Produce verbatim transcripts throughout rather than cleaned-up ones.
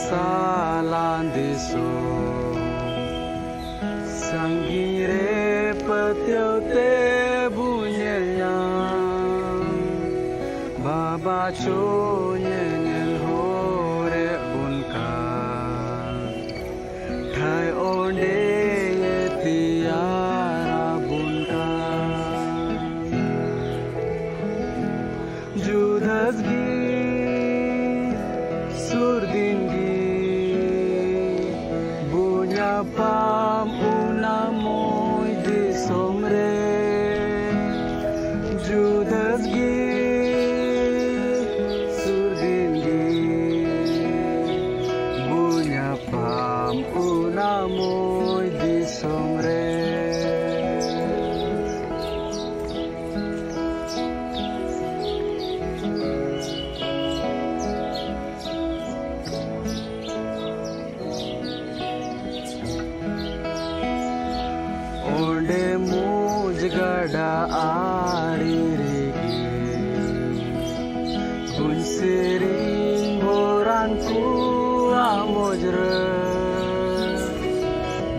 ᱥᱟᱞᱟᱱ ᱫᱤᱥᱚᱢ᱾ ᱥᱟᱺᱜᱤᱧ ᱨᱮ ᱯᱟᱹᱛᱭᱟᱹᱣ ᱛᱮ ᱵᱚᱱ ᱧᱮᱞ ᱧᱟᱢ᱾ ᱵᱟᱵᱟ ᱪᱚ ᱧᱮᱧᱮᱞ ᱦᱚᱨᱮ ᱵᱚᱱ ᱠᱟᱱ᱾ ᱴᱷᱟᱹᱭ ᱚᱸᱰᱮ ᱛᱮᱭᱟᱨ ᱟᱵᱚᱱ ᱠᱟᱱ᱾ ᱡᱩᱫᱟᱹᱥ ᱜᱮ ᱥᱩᱨ ᱫᱤᱱ ᱜᱮ ᱵᱚ ᱧᱟᱯᱟᱢ ᱚᱱᱟ ᱢᱚᱡᱽ ᱫᱤᱥᱚᱢ ᱨᱮ᱾ ᱡᱩᱫᱟᱹᱥ ᱜᱮ ᱥᱩᱨ ᱫᱤᱱ ᱜᱮ ᱵᱚ ᱧᱟᱯᱟᱢ ᱚᱱᱟ ᱢᱚᱡᱽ ᱫᱤᱥᱚᱢ ᱨᱮ᱾ ᱚᱸᱰᱮ ᱢᱚᱡᱽ ᱜᱟᱰᱟ ᱟᱲᱮ ᱨᱮᱜᱮ ᱵᱚᱱ ᱥᱮᱨᱮᱧ ᱵᱚᱨᱟᱱ ᱠᱚᱣᱟ ᱢᱚᱡᱽ ᱨᱮ᱾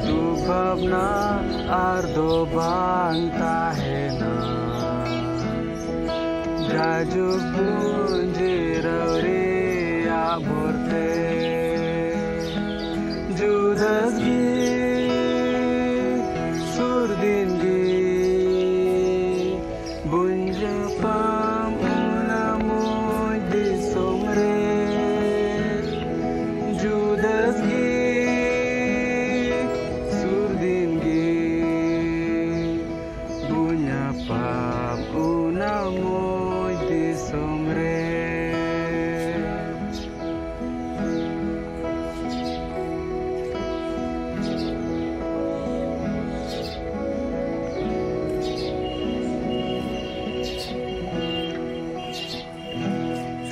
ᱫᱩᱠ ᱵᱷᱟᱵᱽᱱᱟ ᱟᱨ ᱫᱚ ᱵᱟᱝ ᱛᱟᱦᱮᱱᱟ᱾ ᱡᱟᱭᱡᱩᱜᱽ ᱵᱚᱱ ᱡᱤᱨᱟᱹᱣ ᱨᱮᱭᱟᱜ ᱵᱷᱚᱨᱛᱮ᱾ ᱡᱩᱫᱟᱹᱥ ᱜᱮ ᱥᱩᱨ ᱫᱤᱱ ᱜᱮ ᱵᱚᱱ ᱧᱟᱯᱟᱢ ᱚᱱᱟ ᱢᱚᱡᱽ ᱫᱤᱥᱚᱢ ᱨᱮ᱾ ᱡᱩᱫᱟᱹᱥ ᱜᱮ ᱥᱩᱨ ᱫᱤᱱ ᱜᱮ ᱵᱚ ᱧᱟᱯᱟᱢ ᱚᱱᱟ ᱢᱚᱡᱽ ᱫᱤᱥᱚᱢ ᱨᱮ᱾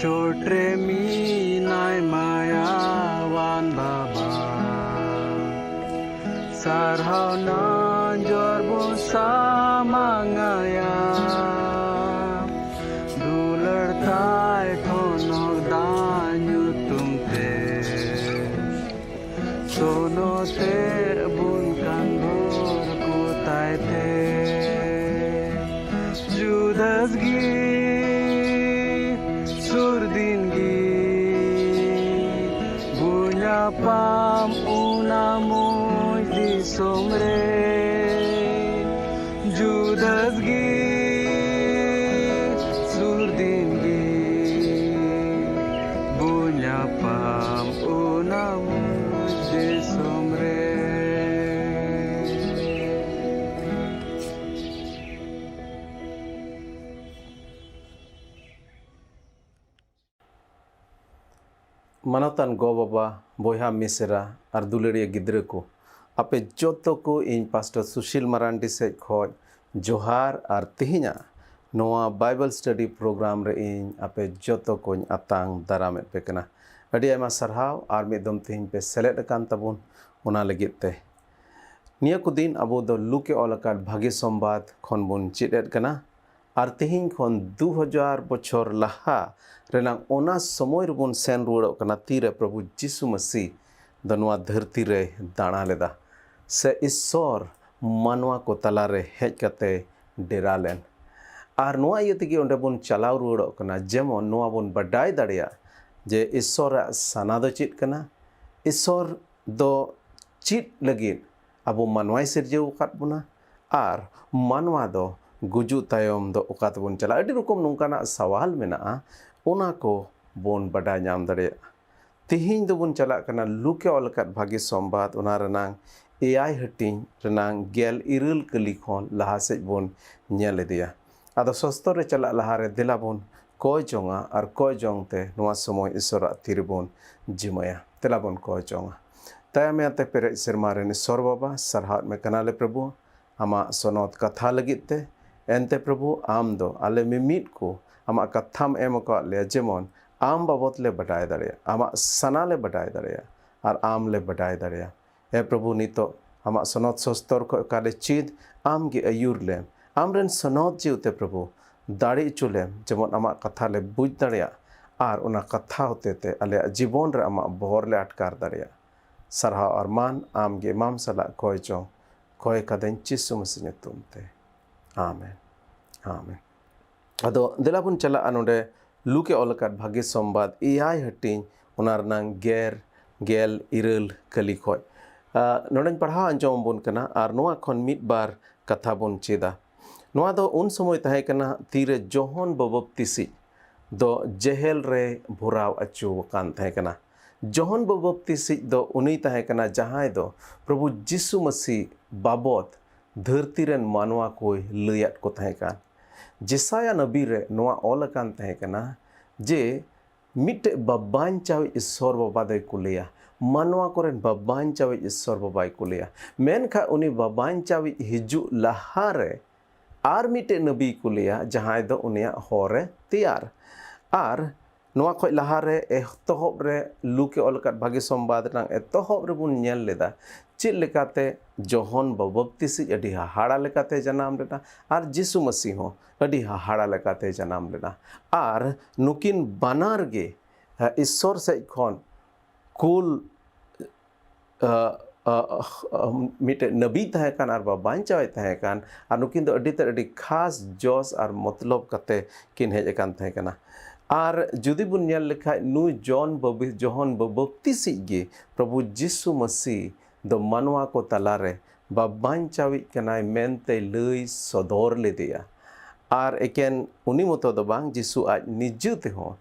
ᱪᱚᱴ ᱨᱮ ᱢᱮᱱᱟᱭ ᱢᱟᱭᱟᱣᱟᱱ ᱵᱟᱵᱟ, ᱥᱟᱨᱦᱟᱣ ᱱᱟᱡᱚᱨ ᱵᱚᱱ ᱥᱟᱢᱟᱝᱟᱭᱟ᱾ ᱫᱩᱞᱟᱹᱲ ᱛᱟᱭ ᱴᱷᱚᱱᱚᱠ ᱫᱟᱜ ᱧᱩᱛᱩᱢ ᱛᱮ, ᱡᱩᱫᱟᱹᱥ ᱜᱮ ᱥᱩᱨ ᱫᱤᱱ ᱜᱮ ᱵᱚ ᱧᱟᱯᱟᱢ ᱚᱱᱟ ᱢᱚᱡᱽ ᱫᱤᱥᱚᱢ ᱨᱮ᱾ ᱢᱟᱱᱚᱛᱟᱱ ᱜᱚ-ᱵᱟᱵᱟ, ᱵᱚᱭᱦᱟ ᱢᱤᱥᱮᱨᱟ ᱟᱨ ᱫᱩᱞᱟᱹᱲᱤᱭᱟᱹ ᱜᱤᱫᱽᱨᱟᱹ ᱠᱚ, ᱟᱯᱮ ᱡᱚᱛᱚ ᱠᱚ ᱤᱧ ᱯᱟᱥᱴᱚᱨ ᱥᱩᱥᱤᱞ ᱢᱟᱨᱟᱱᱰᱤ ᱥᱮᱡ ᱠᱷᱚᱡ ᱡᱚᱦᱟᱨ ᱟᱨ ᱛᱮᱦᱮᱧᱟᱜ ᱱᱚᱣᱟ ᱵᱟᱭᱵᱮᱞ ᱥᱴᱟᱰᱤ ᱯᱨᱳᱜᱨᱟᱢ ᱨᱮ ᱤᱧ ᱟᱯᱮ ᱡᱚᱛᱚ ᱠᱚᱧ ᱟᱛᱟᱝ ᱫᱟᱨᱟᱢᱮᱫ ᱯᱮ ᱠᱟᱱᱟ᱾ ᱟᱹᱰᱤ ᱟᱭᱢᱟ ᱥᱟᱨᱦᱟᱣ ᱟᱨ ᱢᱤᱫ ᱫᱚᱢ ᱛᱮᱦᱮᱧ ᱯᱮ ᱥᱮᱞᱮᱫ ᱟᱠᱟᱱ ᱛᱟᱵᱚᱱ, ᱚᱱᱟ ᱞᱟᱹᱜᱤᱫ ᱛᱮ᱾ ᱱᱤᱭᱟᱹ ᱠᱚ ᱫᱤᱱ ᱟᱵᱚ ᱫᱚ ᱞᱩᱠᱮ ᱚᱞ ᱟᱠᱟᱫ ᱵᱷᱟᱹᱜᱤ ᱥᱚᱢᱵᱟᱫ ᱠᱷᱚᱱ ᱵᱚᱱ ᱪᱮᱫ ᱮᱫ ᱠᱟᱱᱟ᱾ ᱟᱨ ᱛᱮᱦᱮᱧ ᱠᱷᱚᱱ ᱫᱩ ᱦᱟᱡᱟᱨ ᱵᱚᱪᱷᱚᱨ ᱞᱟᱦᱟ ᱨᱮᱱᱟᱜ ᱚᱱᱟ ᱥᱚᱢᱚᱭ ᱨᱮᱵᱚᱱ ᱥᱮᱱ ᱨᱩᱣᱟᱹᱲᱚᱜ ᱠᱟᱱᱟ, ᱛᱤᱨᱮ ᱯᱨᱚᱵᱷᱩ ᱡᱤᱥᱩ ᱢᱟᱹᱥᱤ ᱫᱚ ᱱᱚᱣᱟ ᱫᱷᱟᱹᱨᱛᱤ ᱨᱮᱭ ᱫᱟᱬᱟ ᱞᱮᱫᱟ, ᱥᱮ ᱤᱥᱥᱚᱨ ᱢᱟᱱᱣᱟ ᱠᱚ ᱛᱟᱞᱟᱨᱮ ᱦᱮᱡ ᱠᱟᱛᱮ ᱰᱮᱨᱟ ᱞᱮᱱ᱾ ᱟᱨ ᱱᱚᱣᱟ ᱤᱭᱟᱹ ᱛᱮᱜᱮ ᱚᱸᱰᱮ ᱵᱚᱱ ᱪᱟᱞᱟᱣ ᱨᱩᱣᱟᱹᱲᱚᱜ ᱠᱟᱱᱟ, ᱡᱮᱢᱚᱱ ᱱᱚᱣᱟ ᱵᱚᱱ ᱵᱟᱰᱟᱭ ᱫᱟᱲᱮᱭᱟᱜ ᱡᱮ ᱤᱥᱥᱚᱨᱟᱜ ᱥᱟᱱᱟ ᱫᱚ ᱪᱮᱫ ᱠᱟᱱᱟ, ᱤᱥᱥᱚᱨ ᱫᱚ ᱪᱮᱫ ᱞᱟᱹᱜᱤᱫ ᱟᱵᱚ ᱢᱟᱱᱣᱟᱭ ᱥᱤᱨᱡᱟᱹᱣ ᱟᱠᱟᱫ ᱵᱚᱱᱟ, ᱟᱨ ᱢᱟᱱᱣᱟ ᱫᱚ ᱜᱩᱡᱩᱜ ᱛᱟᱭᱚᱢ ᱫᱚ ᱚᱠᱟ ᱛᱮᱵᱚᱱ ᱪᱟᱞᱟᱜᱼᱟ? ᱟᱹᱰᱤ ᱨᱚᱠᱚᱢ ᱱᱚᱝᱠᱟᱱᱟᱜ ᱥᱟᱣᱟᱞ ᱢᱮᱱᱟᱜᱼᱟ, ᱚᱱᱟ ᱠᱚ ᱵᱚᱱ ᱵᱟᱰᱟᱭ ᱧᱟᱢ ᱫᱟᱲᱮᱭᱟᱜᱼᱟ᱾ ᱛᱤᱦᱤᱧ ᱫᱚᱵᱚᱱ ᱪᱟᱞᱟᱜ ᱠᱟᱱᱟ ᱞᱩᱠᱮ ᱚᱞ ᱟᱠᱟᱫ ᱵᱷᱟᱹᱜᱤ ᱥᱚᱢᱵᱟᱫ, ᱚᱱᱟ ᱨᱮᱱᱟᱝ ᱮᱭᱟᱭ ᱦᱟᱹᱴᱤᱧ ᱨᱮᱱᱟᱝ ᱜᱮᱞ ᱤᱨᱟᱹᱞ ᱠᱟᱹᱞᱤ ᱠᱷᱚᱱ ᱞᱟᱦᱟ ᱥᱮᱫ ᱵᱚᱱ ᱧᱮᱞ ᱤᱫᱤᱭᱟ᱾ ᱟᱫᱚ ᱥᱚᱥᱛᱚᱨ ᱨᱮ ᱪᱟᱞᱟᱜ ᱞᱟᱦᱟᱨᱮ ᱫᱮᱞᱟ ᱵᱚᱱ ᱠᱚᱭ ᱡᱚᱝᱟ ᱟᱨ ᱠᱚᱭ ᱡᱚᱝ ᱛᱮ ᱱᱚᱣᱟ ᱥᱚᱢᱚᱭ ᱤᱥᱚᱨᱟᱜ ᱛᱤ ᱨᱮᱵᱚᱱ ᱡᱤᱢᱟᱹᱭᱟ᱾ ᱫᱮᱞᱟ ᱵᱚᱱ ᱠᱚᱭ ᱡᱚᱝᱟ᱾ ᱫᱟᱭᱟ ᱢᱟᱭᱟ ᱛᱮ ᱯᱮᱨᱮᱡ ᱥᱮᱨᱢᱟ ᱨᱮᱱ ᱤᱥᱚᱨ ᱵᱟᱵᱟ, ᱥᱟᱨᱦᱟᱣᱮᱫ ᱢᱮ ᱠᱟᱱᱟᱞᱮ ᱯᱨᱚᱵᱷᱩ ᱟᱢᱟᱜ ᱥᱚᱱᱚᱛ ᱠᱟᱛᱷᱟ ᱞᱟᱹᱜᱤᱫ ᱛᱮ᱾ ᱮᱱᱛᱮ ᱯᱨᱚᱵᱷᱩ, ᱟᱢ ᱫᱚ ᱟᱞᱮ ᱢᱤᱢᱤᱫ ᱠᱚ ᱟᱢᱟᱜ ᱠᱟᱛᱷᱟᱢ ᱮᱢ ᱟᱠᱟᱫ ᱞᱮᱭᱟ, ᱡᱮᱢᱚᱱ ᱟᱢ ᱵᱟᱵᱚᱛ ᱞᱮ ᱵᱟᱰᱟᱭ ᱫᱟᱲᱮᱭᱟᱜ, ᱟᱢᱟᱜ ᱥᱟᱱᱟ ᱞᱮ ᱵᱟᱰᱟᱭ ᱫᱟᱲᱮᱭᱟᱜ, ᱟᱨ ᱟᱢ ᱞᱮ ᱵᱟᱰᱟᱭ ᱫᱟᱲᱮᱭᱟᱜ᱾ ᱮ ᱯᱨᱚᱵᱷᱩ, ᱱᱤᱛᱚᱜ ᱟᱢᱟᱜ ᱥᱚᱱᱚᱛ ᱥᱚᱥᱛᱚᱨ ᱠᱷᱚᱱ ᱚᱠᱟ ᱞᱮ ᱪᱮᱫ, ᱟᱢ ᱜᱮ ᱟᱹᱭᱩᱨ ᱞᱮᱢ᱾ ᱟᱢ ᱨᱮᱱ ᱥᱚᱱᱚᱛ ᱡᱤᱣᱤ ᱛᱮ ᱯᱨᱚᱵᱷᱩ, ᱫᱟᱲᱮ ᱦᱚᱪᱚ ᱞᱮᱢ, ᱡᱮᱢᱚᱱ ᱟᱢᱟᱜ ᱠᱟᱛᱷᱟ ᱞᱮ ᱵᱩᱡᱽ ᱫᱟᱲᱮᱭᱟᱜ ᱟᱨ ᱚᱱᱟ ᱠᱟᱛᱷᱟ ᱦᱚᱛᱮ ᱛᱮ ᱟᱞᱮᱭᱟᱜ ᱡᱤᱵᱚᱱ ᱨᱮ ᱟᱢᱟᱜ ᱵᱚᱦᱚᱨ ᱞᱮ ᱟᱴᱠᱟᱨ ᱫᱟᱲᱮᱭᱟᱜ᱾ ᱥᱟᱨᱦᱟᱣ ᱟᱨ ᱢᱟᱱ ᱟᱢ ᱜᱮ ᱮᱢᱟᱢ ᱥᱟᱞᱟᱜ ᱠᱚᱭ ᱪᱚᱝ, ᱠᱚᱭ ᱠᱟᱫᱟᱹᱧ ᱡᱤᱥᱩ ᱢᱟᱹᱥᱤ ᱧᱩᱛᱩᱢ ᱛᱮ᱾ ᱟᱢᱮᱱ᱾ ᱟᱢᱮᱱ᱾ ᱟᱫᱚ ᱫᱮᱞᱟ ᱵᱚᱱ ᱪᱟᱞᱟᱜᱼᱟ ᱱᱚᱰᱮ ᱞᱩᱠᱮ ᱚᱞ ᱟᱠᱟᱫ ᱵᱷᱟᱹᱜᱤ ᱥᱚᱢᱵᱟᱫ ᱮᱭᱟᱭ ᱦᱟᱹᱴᱤᱧ, ᱚᱱᱟ ᱨᱮᱱᱟᱝ ᱜᱮᱨ, ᱜᱮᱞ ᱤᱨᱟᱹᱞ ᱠᱟᱹᱞᱤ ᱠᱷᱚᱡ᱾ ᱟ, ᱱᱚᱰᱮᱧ ᱯᱟᱲᱦᱟᱣ ᱟᱸᱡᱚᱢ ᱟᱵᱚᱱ ᱠᱟᱱᱟ ᱟᱨ ᱱᱚᱣᱟ ᱠᱷᱚᱱ ᱢᱤᱫ ᱵᱟᱨ ᱠᱟᱛᱷᱟ ᱵᱚᱱ ᱪᱮᱫᱟ᱾ ᱱᱚᱣᱟ ᱫᱚ ᱩᱱ ᱥᱚᱢᱚᱭ ᱛᱟᱦᱮᱸ ᱠᱟᱱᱟ, ᱛᱤᱨᱮ ᱡᱚᱦᱚᱱ ᱵᱟᱵᱚᱯᱛᱤᱥᱤᱡ ᱫᱚ ᱡᱮᱦᱮᱞ ᱨᱮ ᱵᱷᱚᱨᱟᱣ ᱟᱹᱪᱩ ᱟᱠᱟᱱ ᱛᱟᱦᱮᱸ ᱠᱟᱱᱟ᱾ ᱡᱚᱦᱚᱱ ᱵᱟᱵᱚᱯᱛᱤᱥᱤᱡ ᱫᱚ ᱩᱱᱤ ᱛᱟᱦᱮᱸ ᱠᱟᱱᱟ, ᱡᱟᱦᱟᱸᱭ ᱫᱚ ᱯᱨᱚᱵᱷᱩ ᱡᱤᱥᱩ ᱢᱟᱹᱥᱤ ᱵᱟᱵᱚᱛ ᱫᱷᱟᱹᱨᱛᱤ ᱨᱮᱱ ᱢᱟᱱᱣᱟ ᱠᱚᱭ ᱞᱟᱹᱭᱟᱫ ᱠᱚ ᱛᱟᱦᱮᱸ ᱠᱟᱱ᱾ ᱡᱮᱥᱟᱭᱟ ᱱᱟᱵᱤ ᱨᱮ ᱱᱚᱣᱟ ᱚᱞ ᱟᱠᱟᱱ ᱛᱟᱦᱮᱸ ᱠᱟᱱᱟ ᱡᱮ ᱢᱤᱫᱴᱮᱡ ᱵᱟᱵᱟᱧᱪᱟᱣᱤᱡ ᱤᱥᱥᱚᱨ ᱵᱟᱵᱟ ᱫᱚᱭ ᱠᱩᱞᱤᱭᱟ, ᱢᱟᱱᱣᱟ ᱠᱚᱨᱮᱱ ᱵᱟᱵᱟᱧᱪᱟᱣᱤᱡ ᱤᱥᱥᱚᱨ ᱵᱟᱵᱟᱭ ᱠᱩᱞᱤᱭᱟ᱾ ᱢᱮᱱᱠᱷᱟᱱ ᱩᱱᱤ ᱵᱟᱵᱟᱧᱪᱟᱣᱤᱡ ᱦᱤᱡᱩᱜ ᱞᱟᱦᱟᱨᱮ ᱟᱨ ᱢᱤᱫᱴᱮᱡ ᱱᱟᱵᱤᱭ ᱠᱩᱞᱤᱭᱟ, ᱡᱟᱦᱟᱸᱭ ᱫᱚ ᱩᱱᱤᱭᱟᱜ ᱦᱚᱨ ᱮ ᱛᱮᱭᱟᱨ᱾ ᱟᱨ ᱱᱚᱣᱟ ᱠᱷᱚᱡ ᱞᱟᱦᱟᱨᱮ ᱮᱛᱚᱦᱚᱵ ᱨᱮ ᱞᱩᱠ ᱮ ᱚᱞ ᱟᱠᱟᱫ ᱵᱷᱟᱹᱜᱤ ᱥᱚᱢᱵᱟᱫ ᱨᱮᱱᱟᱜ ᱮᱛᱚᱦᱚᱵ ᱨᱮᱵᱚᱱ ᱧᱮᱞ ᱞᱮᱫᱟ ᱪᱮᱫ ᱞᱮᱠᱟᱛᱮ ᱡᱚᱦᱚᱱ ᱵᱟᱵᱚᱯᱛᱤᱥᱤᱡ ᱟᱹᱰᱤ ᱦᱟᱦᱟᱲᱟ ᱞᱮᱠᱟᱛᱮ ᱡᱟᱱᱟᱢ ᱞᱮᱱᱟ ᱟᱨ ᱡᱤᱥᱩ ᱢᱟᱹᱥᱤ ᱦᱚᱸ ᱟᱹᱰᱤ ᱦᱟᱦᱟᱲᱟ ᱞᱮᱠᱟᱛᱮ ᱡᱟᱱᱟᱢ ᱞᱮᱱᱟ᱾ ᱟᱨ ᱱᱩᱠᱤᱱ ᱵᱟᱱᱟᱨ ᱜᱮ, ᱦᱮᱸ, ᱤᱥᱥᱚᱨ ᱥᱮᱡ ᱠᱷᱚᱱ ᱠᱩᱞ, ᱟ, ᱟ, ᱟ, ᱢᱤᱫᱴᱮᱡ ᱱᱟᱵᱤᱭ ᱛᱟᱦᱮᱸ ᱠᱟᱱ ᱟᱨ ᱵᱟᱧᱪᱟᱣᱮ ᱛᱟᱦᱮᱸ ᱠᱟᱱ, ᱟᱨ ᱱᱩᱠᱤᱱ ᱫᱚ ᱟᱹᱰᱤ ᱛᱮᱫ ᱟᱹᱰᱤ ᱠᱷᱟᱥ ᱡᱚᱥ ᱟᱨ ᱢᱚᱛᱞᱚᱵ ᱠᱟᱛᱮ ᱠᱤᱱ ᱦᱮᱡ ᱟᱠᱟᱱ ᱛᱟᱦᱮᱸ ᱠᱟᱱᱟ᱾ ᱟᱨ ᱡᱩᱫᱤ ᱵᱚᱱ ᱧᱮᱞ ᱞᱮᱠᱷᱟᱡ, ᱱᱩᱭ ᱡᱚᱱ ᱵᱟᱵᱤ-, ᱡᱚᱦᱚᱱ ᱵᱟᱵᱚᱯᱛᱤᱥᱤᱡ ᱜᱮ ᱯᱨᱚᱵᱷᱩ ᱡᱤᱥᱩ ᱢᱟᱹᱥᱤ ᱫᱚ ᱢᱟᱱᱣᱟ ᱠᱚ ᱛᱟᱞᱟᱨᱮ ᱵᱟᱵᱟᱧᱪᱟᱣᱤᱡ ᱠᱟᱱᱟᱭ ᱢᱮᱱᱛᱮ ᱞᱟᱹᱭ ᱥᱚᱫᱚᱨ ᱞᱮᱫᱮᱭᱟ᱾ ᱟᱨ ᱮᱠᱮᱱ ᱩᱱᱤ ᱢᱚᱛᱚ ᱫᱚ ᱵᱟᱝ, ᱡᱤᱥᱩ ᱟᱡ ᱱᱤᱡᱮ ᱛᱮᱦᱚᱸ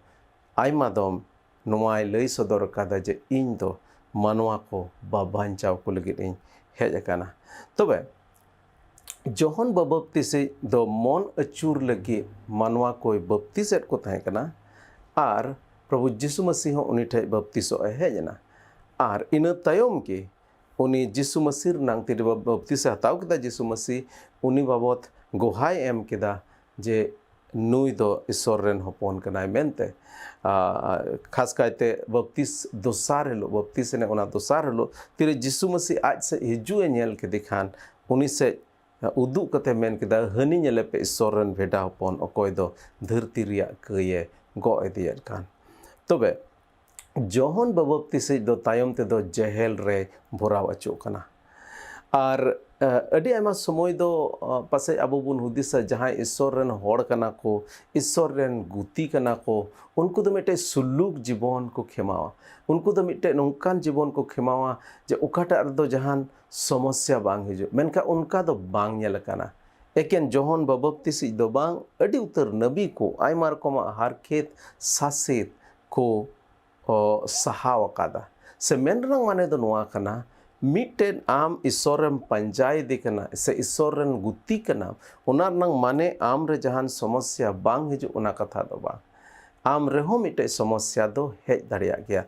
ᱟᱭᱢᱟ ᱫᱚᱢ ᱱᱚᱣᱟᱭ ᱞᱟᱹᱭ ᱥᱚᱫᱚᱨ ᱟᱠᱟᱫᱟ ᱡᱮ ᱤᱧ ᱫᱚ ᱢᱟᱱᱣᱟ ᱠᱚ ᱵᱟᱵᱟᱧᱪᱟᱣ ᱠᱚ ᱞᱟᱹᱜᱤᱫ ᱤᱧ ᱦᱮᱡ ᱟᱠᱟᱱᱟ᱾ ᱛᱚᱵᱮ ᱡᱚᱦᱚᱱ ᱵᱟᱵᱚᱯᱛᱤᱥᱤᱡ ᱫᱚ ᱢᱚᱱ ᱟᱹᱪᱩᱨ ᱞᱟᱹᱜᱤᱫ ᱢᱟᱱᱣᱟ ᱠᱚᱭ ᱵᱟᱯᱛᱤᱥᱮᱫ ᱠᱚ ᱛᱟᱦᱮᱸ ᱠᱟᱱᱟ ᱟᱨ ᱯᱨᱚᱵᱷᱩ ᱡᱤᱥᱩ ᱢᱟᱹᱥᱤ ᱦᱚᱸ ᱩᱱᱤ ᱴᱷᱮᱡ ᱵᱟᱯᱛᱤᱥᱚᱜ ᱮ ᱦᱮᱡ ᱮᱱᱟ᱾ ᱟᱨ ᱤᱱᱟᱹ ᱛᱟᱭᱚᱢ ᱜᱮ ᱩᱱᱤ ᱡᱤᱥᱩ ᱢᱟᱹᱥᱤ ᱨᱮᱱᱟᱝ ᱛᱤᱨᱮ ᱵᱟᱯᱛᱤᱥ ᱮ ᱦᱟᱛᱟᱣ ᱠᱮᱫᱟ, ᱡᱤᱥᱩ ᱢᱟᱹᱥᱤ ᱩᱱᱤ ᱵᱟᱵᱚᱛ ᱜᱚᱦᱟᱭ ᱮᱢ ᱠᱮᱫᱟ ᱡᱮ ᱱᱩᱭ ᱫᱚ ᱤᱥᱥᱚᱨ ᱨᱮᱱ ᱦᱚᱯᱚᱱ ᱠᱟᱱᱟᱭ ᱢᱮᱱᱛᱮ᱾ ᱟᱨ ᱠᱷᱟᱥ ᱠᱟᱭᱛᱮ ᱵᱟᱯᱛᱤᱥ ᱫᱚᱥᱟᱨ ᱦᱤᱞᱳᱜ, ᱵᱟᱯᱛᱤᱥ ᱮᱱᱮ ᱚᱱᱟ ᱫᱚᱥᱟᱨ ᱦᱤᱞᱳᱜ ᱛᱤᱨᱮ ᱡᱤᱥᱩ ᱢᱟᱹᱥᱤ ᱟᱡ ᱥᱮᱫ ᱦᱤᱡᱩᱜ ᱮ ᱧᱮᱞ ᱠᱮᱫᱮ ᱠᱷᱟᱱ, ᱩᱱᱤ ᱥᱮᱫ ᱩᱫᱩᱜ ᱠᱟᱛᱮ ᱢᱮᱱ ᱠᱮᱫᱟ, "ᱦᱟᱹᱱᱤ ᱧᱮᱞᱮ ᱯᱮ, ᱤᱥᱥᱚᱨ ᱨᱮᱱ ᱵᱷᱮᱰᱟ ᱦᱚᱯᱚᱱ, ᱚᱠᱚᱭ ᱫᱚ ᱫᱷᱟᱹᱨᱛᱤ ᱨᱮᱭᱟᱜ ᱠᱟᱹᱭ ᱮ ᱜᱚᱜ ᱤᱫᱤᱭᱮᱫ ᱠᱟᱱ᱾" ᱛᱚᱵᱮ ᱡᱚᱦᱚᱱ ᱵᱟᱵᱚᱯᱛᱤᱥᱤᱡ ᱫᱚ ᱛᱟᱭᱚᱢ ᱛᱮᱫᱚ ᱡᱮᱦᱮᱞ ᱨᱮ ᱵᱷᱚᱨᱟᱣ ᱚᱪᱚᱜ ᱠᱟᱱᱟ᱾ ᱟᱨ ᱟᱹᱰᱤ ᱟᱭᱢᱟ ᱥᱚᱢᱚᱭ ᱫᱚ ᱯᱟᱥᱮᱡ ᱟᱵᱚ ᱵᱚᱱ ᱦᱩᱫᱤᱥᱟ, ᱡᱟᱦᱟᱸᱭ ᱤᱥᱥᱚᱨ ᱨᱮᱱ ᱦᱚᱲ ᱠᱟᱱᱟ ᱠᱚ, ᱤᱥᱥᱚᱨ ᱨᱮᱱ ᱜᱩᱛᱤ ᱠᱟᱱᱟ ᱠᱚ, ᱩᱱᱠᱩ ᱫᱚ ᱢᱤᱫᱴᱮᱡ ᱥᱩᱞᱩᱠ ᱡᱤᱵᱚᱱ ᱠᱚ ᱠᱷᱮᱢᱟᱣᱟ᱾ ᱩᱱᱠᱩ ᱫᱚ ᱢᱤᱫᱴᱮᱡ ᱱᱚᱝᱠᱟᱱ ᱡᱤᱵᱚᱱ ᱠᱚ ᱠᱷᱮᱢᱟᱣᱟ ᱡᱮ ᱚᱠᱟᱴᱟᱜ ᱨᱮᱫᱚ ᱡᱟᱦᱟᱱ ᱥᱚᱢᱚᱥᱥᱟ ᱵᱟᱝ ᱦᱤᱡᱩᱜ᱾ ᱢᱮᱱᱠᱷᱟᱱ ᱚᱱᱠᱟ ᱫᱚ ᱵᱟᱝ ᱧᱮᱞ ᱟᱠᱟᱱᱟ᱾ ᱮᱠᱮᱱ ᱡᱚᱦᱚᱱ ᱵᱟᱵᱚᱯᱛᱤᱥᱤᱡ ᱫᱚ ᱵᱟᱝ, ᱟᱹᱰᱤ ᱩᱛᱟᱹᱨ ᱱᱟᱵᱤ ᱠᱚ ᱟᱭᱢᱟ ᱨᱚᱠᱚᱢᱟᱜ ᱦᱟᱨᱠᱮᱛ ᱥᱟᱥᱮᱛ ᱠᱚ ᱥᱟᱦᱟᱣ ᱟᱠᱟᱫᱟ᱾ ᱥᱮ ᱢᱮᱱ ᱨᱮᱱᱟᱜ ᱢᱟᱱᱮ ᱫᱚ ᱱᱚᱣᱟ ᱠᱟᱱᱟ, ᱢᱤᱫᱴᱮᱱ ᱟᱢ ᱤᱥᱥᱚᱨᱮᱢ ᱯᱟᱸᱡᱟᱭᱮᱫᱮ ᱠᱟᱱᱟ ᱥᱮ ᱤᱥᱥᱚᱨ ᱨᱮᱱ ᱜᱩᱛᱤ ᱠᱟᱱᱟᱢ, ᱚᱱᱟ ᱨᱮᱱᱟᱜ ᱢᱟᱱᱮ ᱟᱢ ᱨᱮ ᱡᱟᱦᱟᱱ ᱥᱚᱢᱚᱥᱥᱟ ᱵᱟᱝ ᱦᱤᱡᱩᱜ, ᱚᱱᱟ ᱠᱟᱛᱷᱟ ᱫᱚ ᱵᱟᱝ᱾ ᱟᱢ ᱨᱮᱦᱚᱸ ᱢᱤᱫᱴᱮᱡ ᱥᱚᱢᱚᱥᱥᱟ ᱫᱚ ᱦᱮᱡ ᱫᱟᱲᱮᱭᱟᱜ ᱜᱮᱭᱟ᱾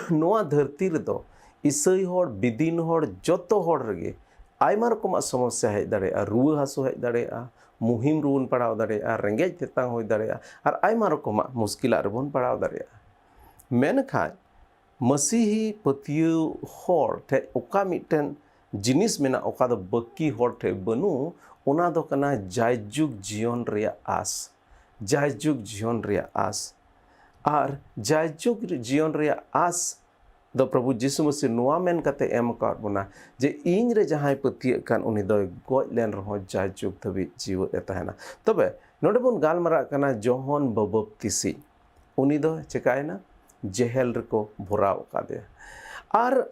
ᱱᱚᱣᱟ ᱫᱷᱟᱹᱨᱛᱤ ᱨᱮᱫᱚ ᱤᱥᱟᱹᱭ ᱦᱚᱲ, ᱵᱤᱫᱤᱱ ᱦᱚᱲ, ᱡᱚᱛᱚ ᱦᱚᱲ ᱨᱮᱜᱮ ᱟᱭᱢᱟ ᱨᱚᱠᱚᱢᱟᱜ ᱥᱚᱢᱚᱥᱥᱟ ᱦᱮᱡ ᱫᱟᱲᱮᱭᱟᱜᱼᱟ᱾ ᱨᱩᱣᱟᱹ ᱦᱟᱹᱥᱩ ᱦᱮᱡ ᱫᱟᱲᱮᱭᱟᱜᱼᱟ, ᱢᱩᱦᱤᱢ ᱨᱮᱵᱚᱱ ᱯᱟᱲᱟᱣ ᱫᱟᱲᱮᱭᱟᱜᱼᱟ, ᱨᱮᱸᱜᱮᱡ ᱛᱮᱛᱟᱝ ᱦᱩᱭ ᱫᱟᱲᱮᱭᱟᱜᱼᱟ, ᱟᱨ ᱟᱭᱢᱟ ᱨᱚᱠᱚᱢᱟᱜ ᱢᱩᱥᱠᱤᱞᱟᱜ ᱨᱮᱵᱚᱱ ᱯᱟᱲᱟᱣ ᱫᱟᱲᱮᱭᱟᱜᱼᱟ᱾ ᱢᱮᱱᱠᱷᱟᱱ ᱢᱟᱹᱥᱤᱦᱤ ᱯᱟᱹᱛᱭᱟᱹᱣ ᱦᱚᱲ ᱴᱷᱮᱱ ᱚᱠᱟ ᱢᱤᱫᱴᱮᱱ ᱡᱤᱱᱤᱥ ᱢᱮᱱᱟᱜ, ᱚᱠᱟ ᱫᱚ ᱵᱟᱹᱠᱤ ᱦᱚᱲ ᱴᱷᱮᱱ ᱵᱟᱹᱱᱩᱜ, ᱚᱱᱟ ᱫᱚ ᱠᱟᱱᱟ ᱡᱟᱭᱡᱩᱜᱽ ᱡᱤᱭᱚᱱ ᱨᱮᱭᱟᱜ ᱟᱥ᱾ ᱡᱟᱭᱡᱩᱜᱽ ᱡᱤᱭᱚᱱ ᱨᱮᱭᱟᱜ ᱟᱥ᱾ ᱟᱨ ᱡᱟᱭᱡᱩᱜᱽ ᱡᱤᱭᱚᱱ ᱨᱮᱭᱟᱜ ᱟᱥ ᱫᱚ ᱯᱨᱚᱵᱷᱩ ᱡᱤᱥᱩ ᱢᱟᱹᱥᱤ ᱱᱚᱣᱟ ᱢᱮᱱ ᱠᱟᱛᱮ ᱮᱢ ᱟᱠᱟᱫ ᱵᱚᱱᱟ ᱡᱮ ᱤᱧ ᱨᱮ ᱡᱟᱦᱟᱸᱭ ᱯᱟᱹᱛᱭᱟᱹᱜ ᱠᱟᱱ, ᱩᱱᱤ ᱫᱚᱭ ᱜᱚᱡ ᱞᱮᱱ ᱨᱮᱦᱚᱸ ᱡᱟᱭᱡᱩᱜᱽ ᱫᱷᱟᱹᱵᱤᱡ ᱡᱤᱣᱮᱫ ᱮ ᱛᱟᱦᱮᱱᱟ᱾ ᱛᱚᱵᱮ ᱱᱚᱰᱮ ᱵᱚᱱ ᱜᱟᱞᱢᱟᱨᱟᱜ ᱠᱟᱱᱟ ᱡᱚᱦᱚᱱ ᱵᱟᱵᱚᱯᱛᱤᱥᱤ, ᱩᱱᱤ ᱫᱚ ᱪᱮᱠᱟᱭᱮᱱᱟ? ᱡᱮᱦᱮᱞ ᱨᱮᱠᱚ ᱵᱷᱚᱨᱟᱣ ᱟᱠᱟᱫᱮᱭᱟ᱾ ᱟᱨ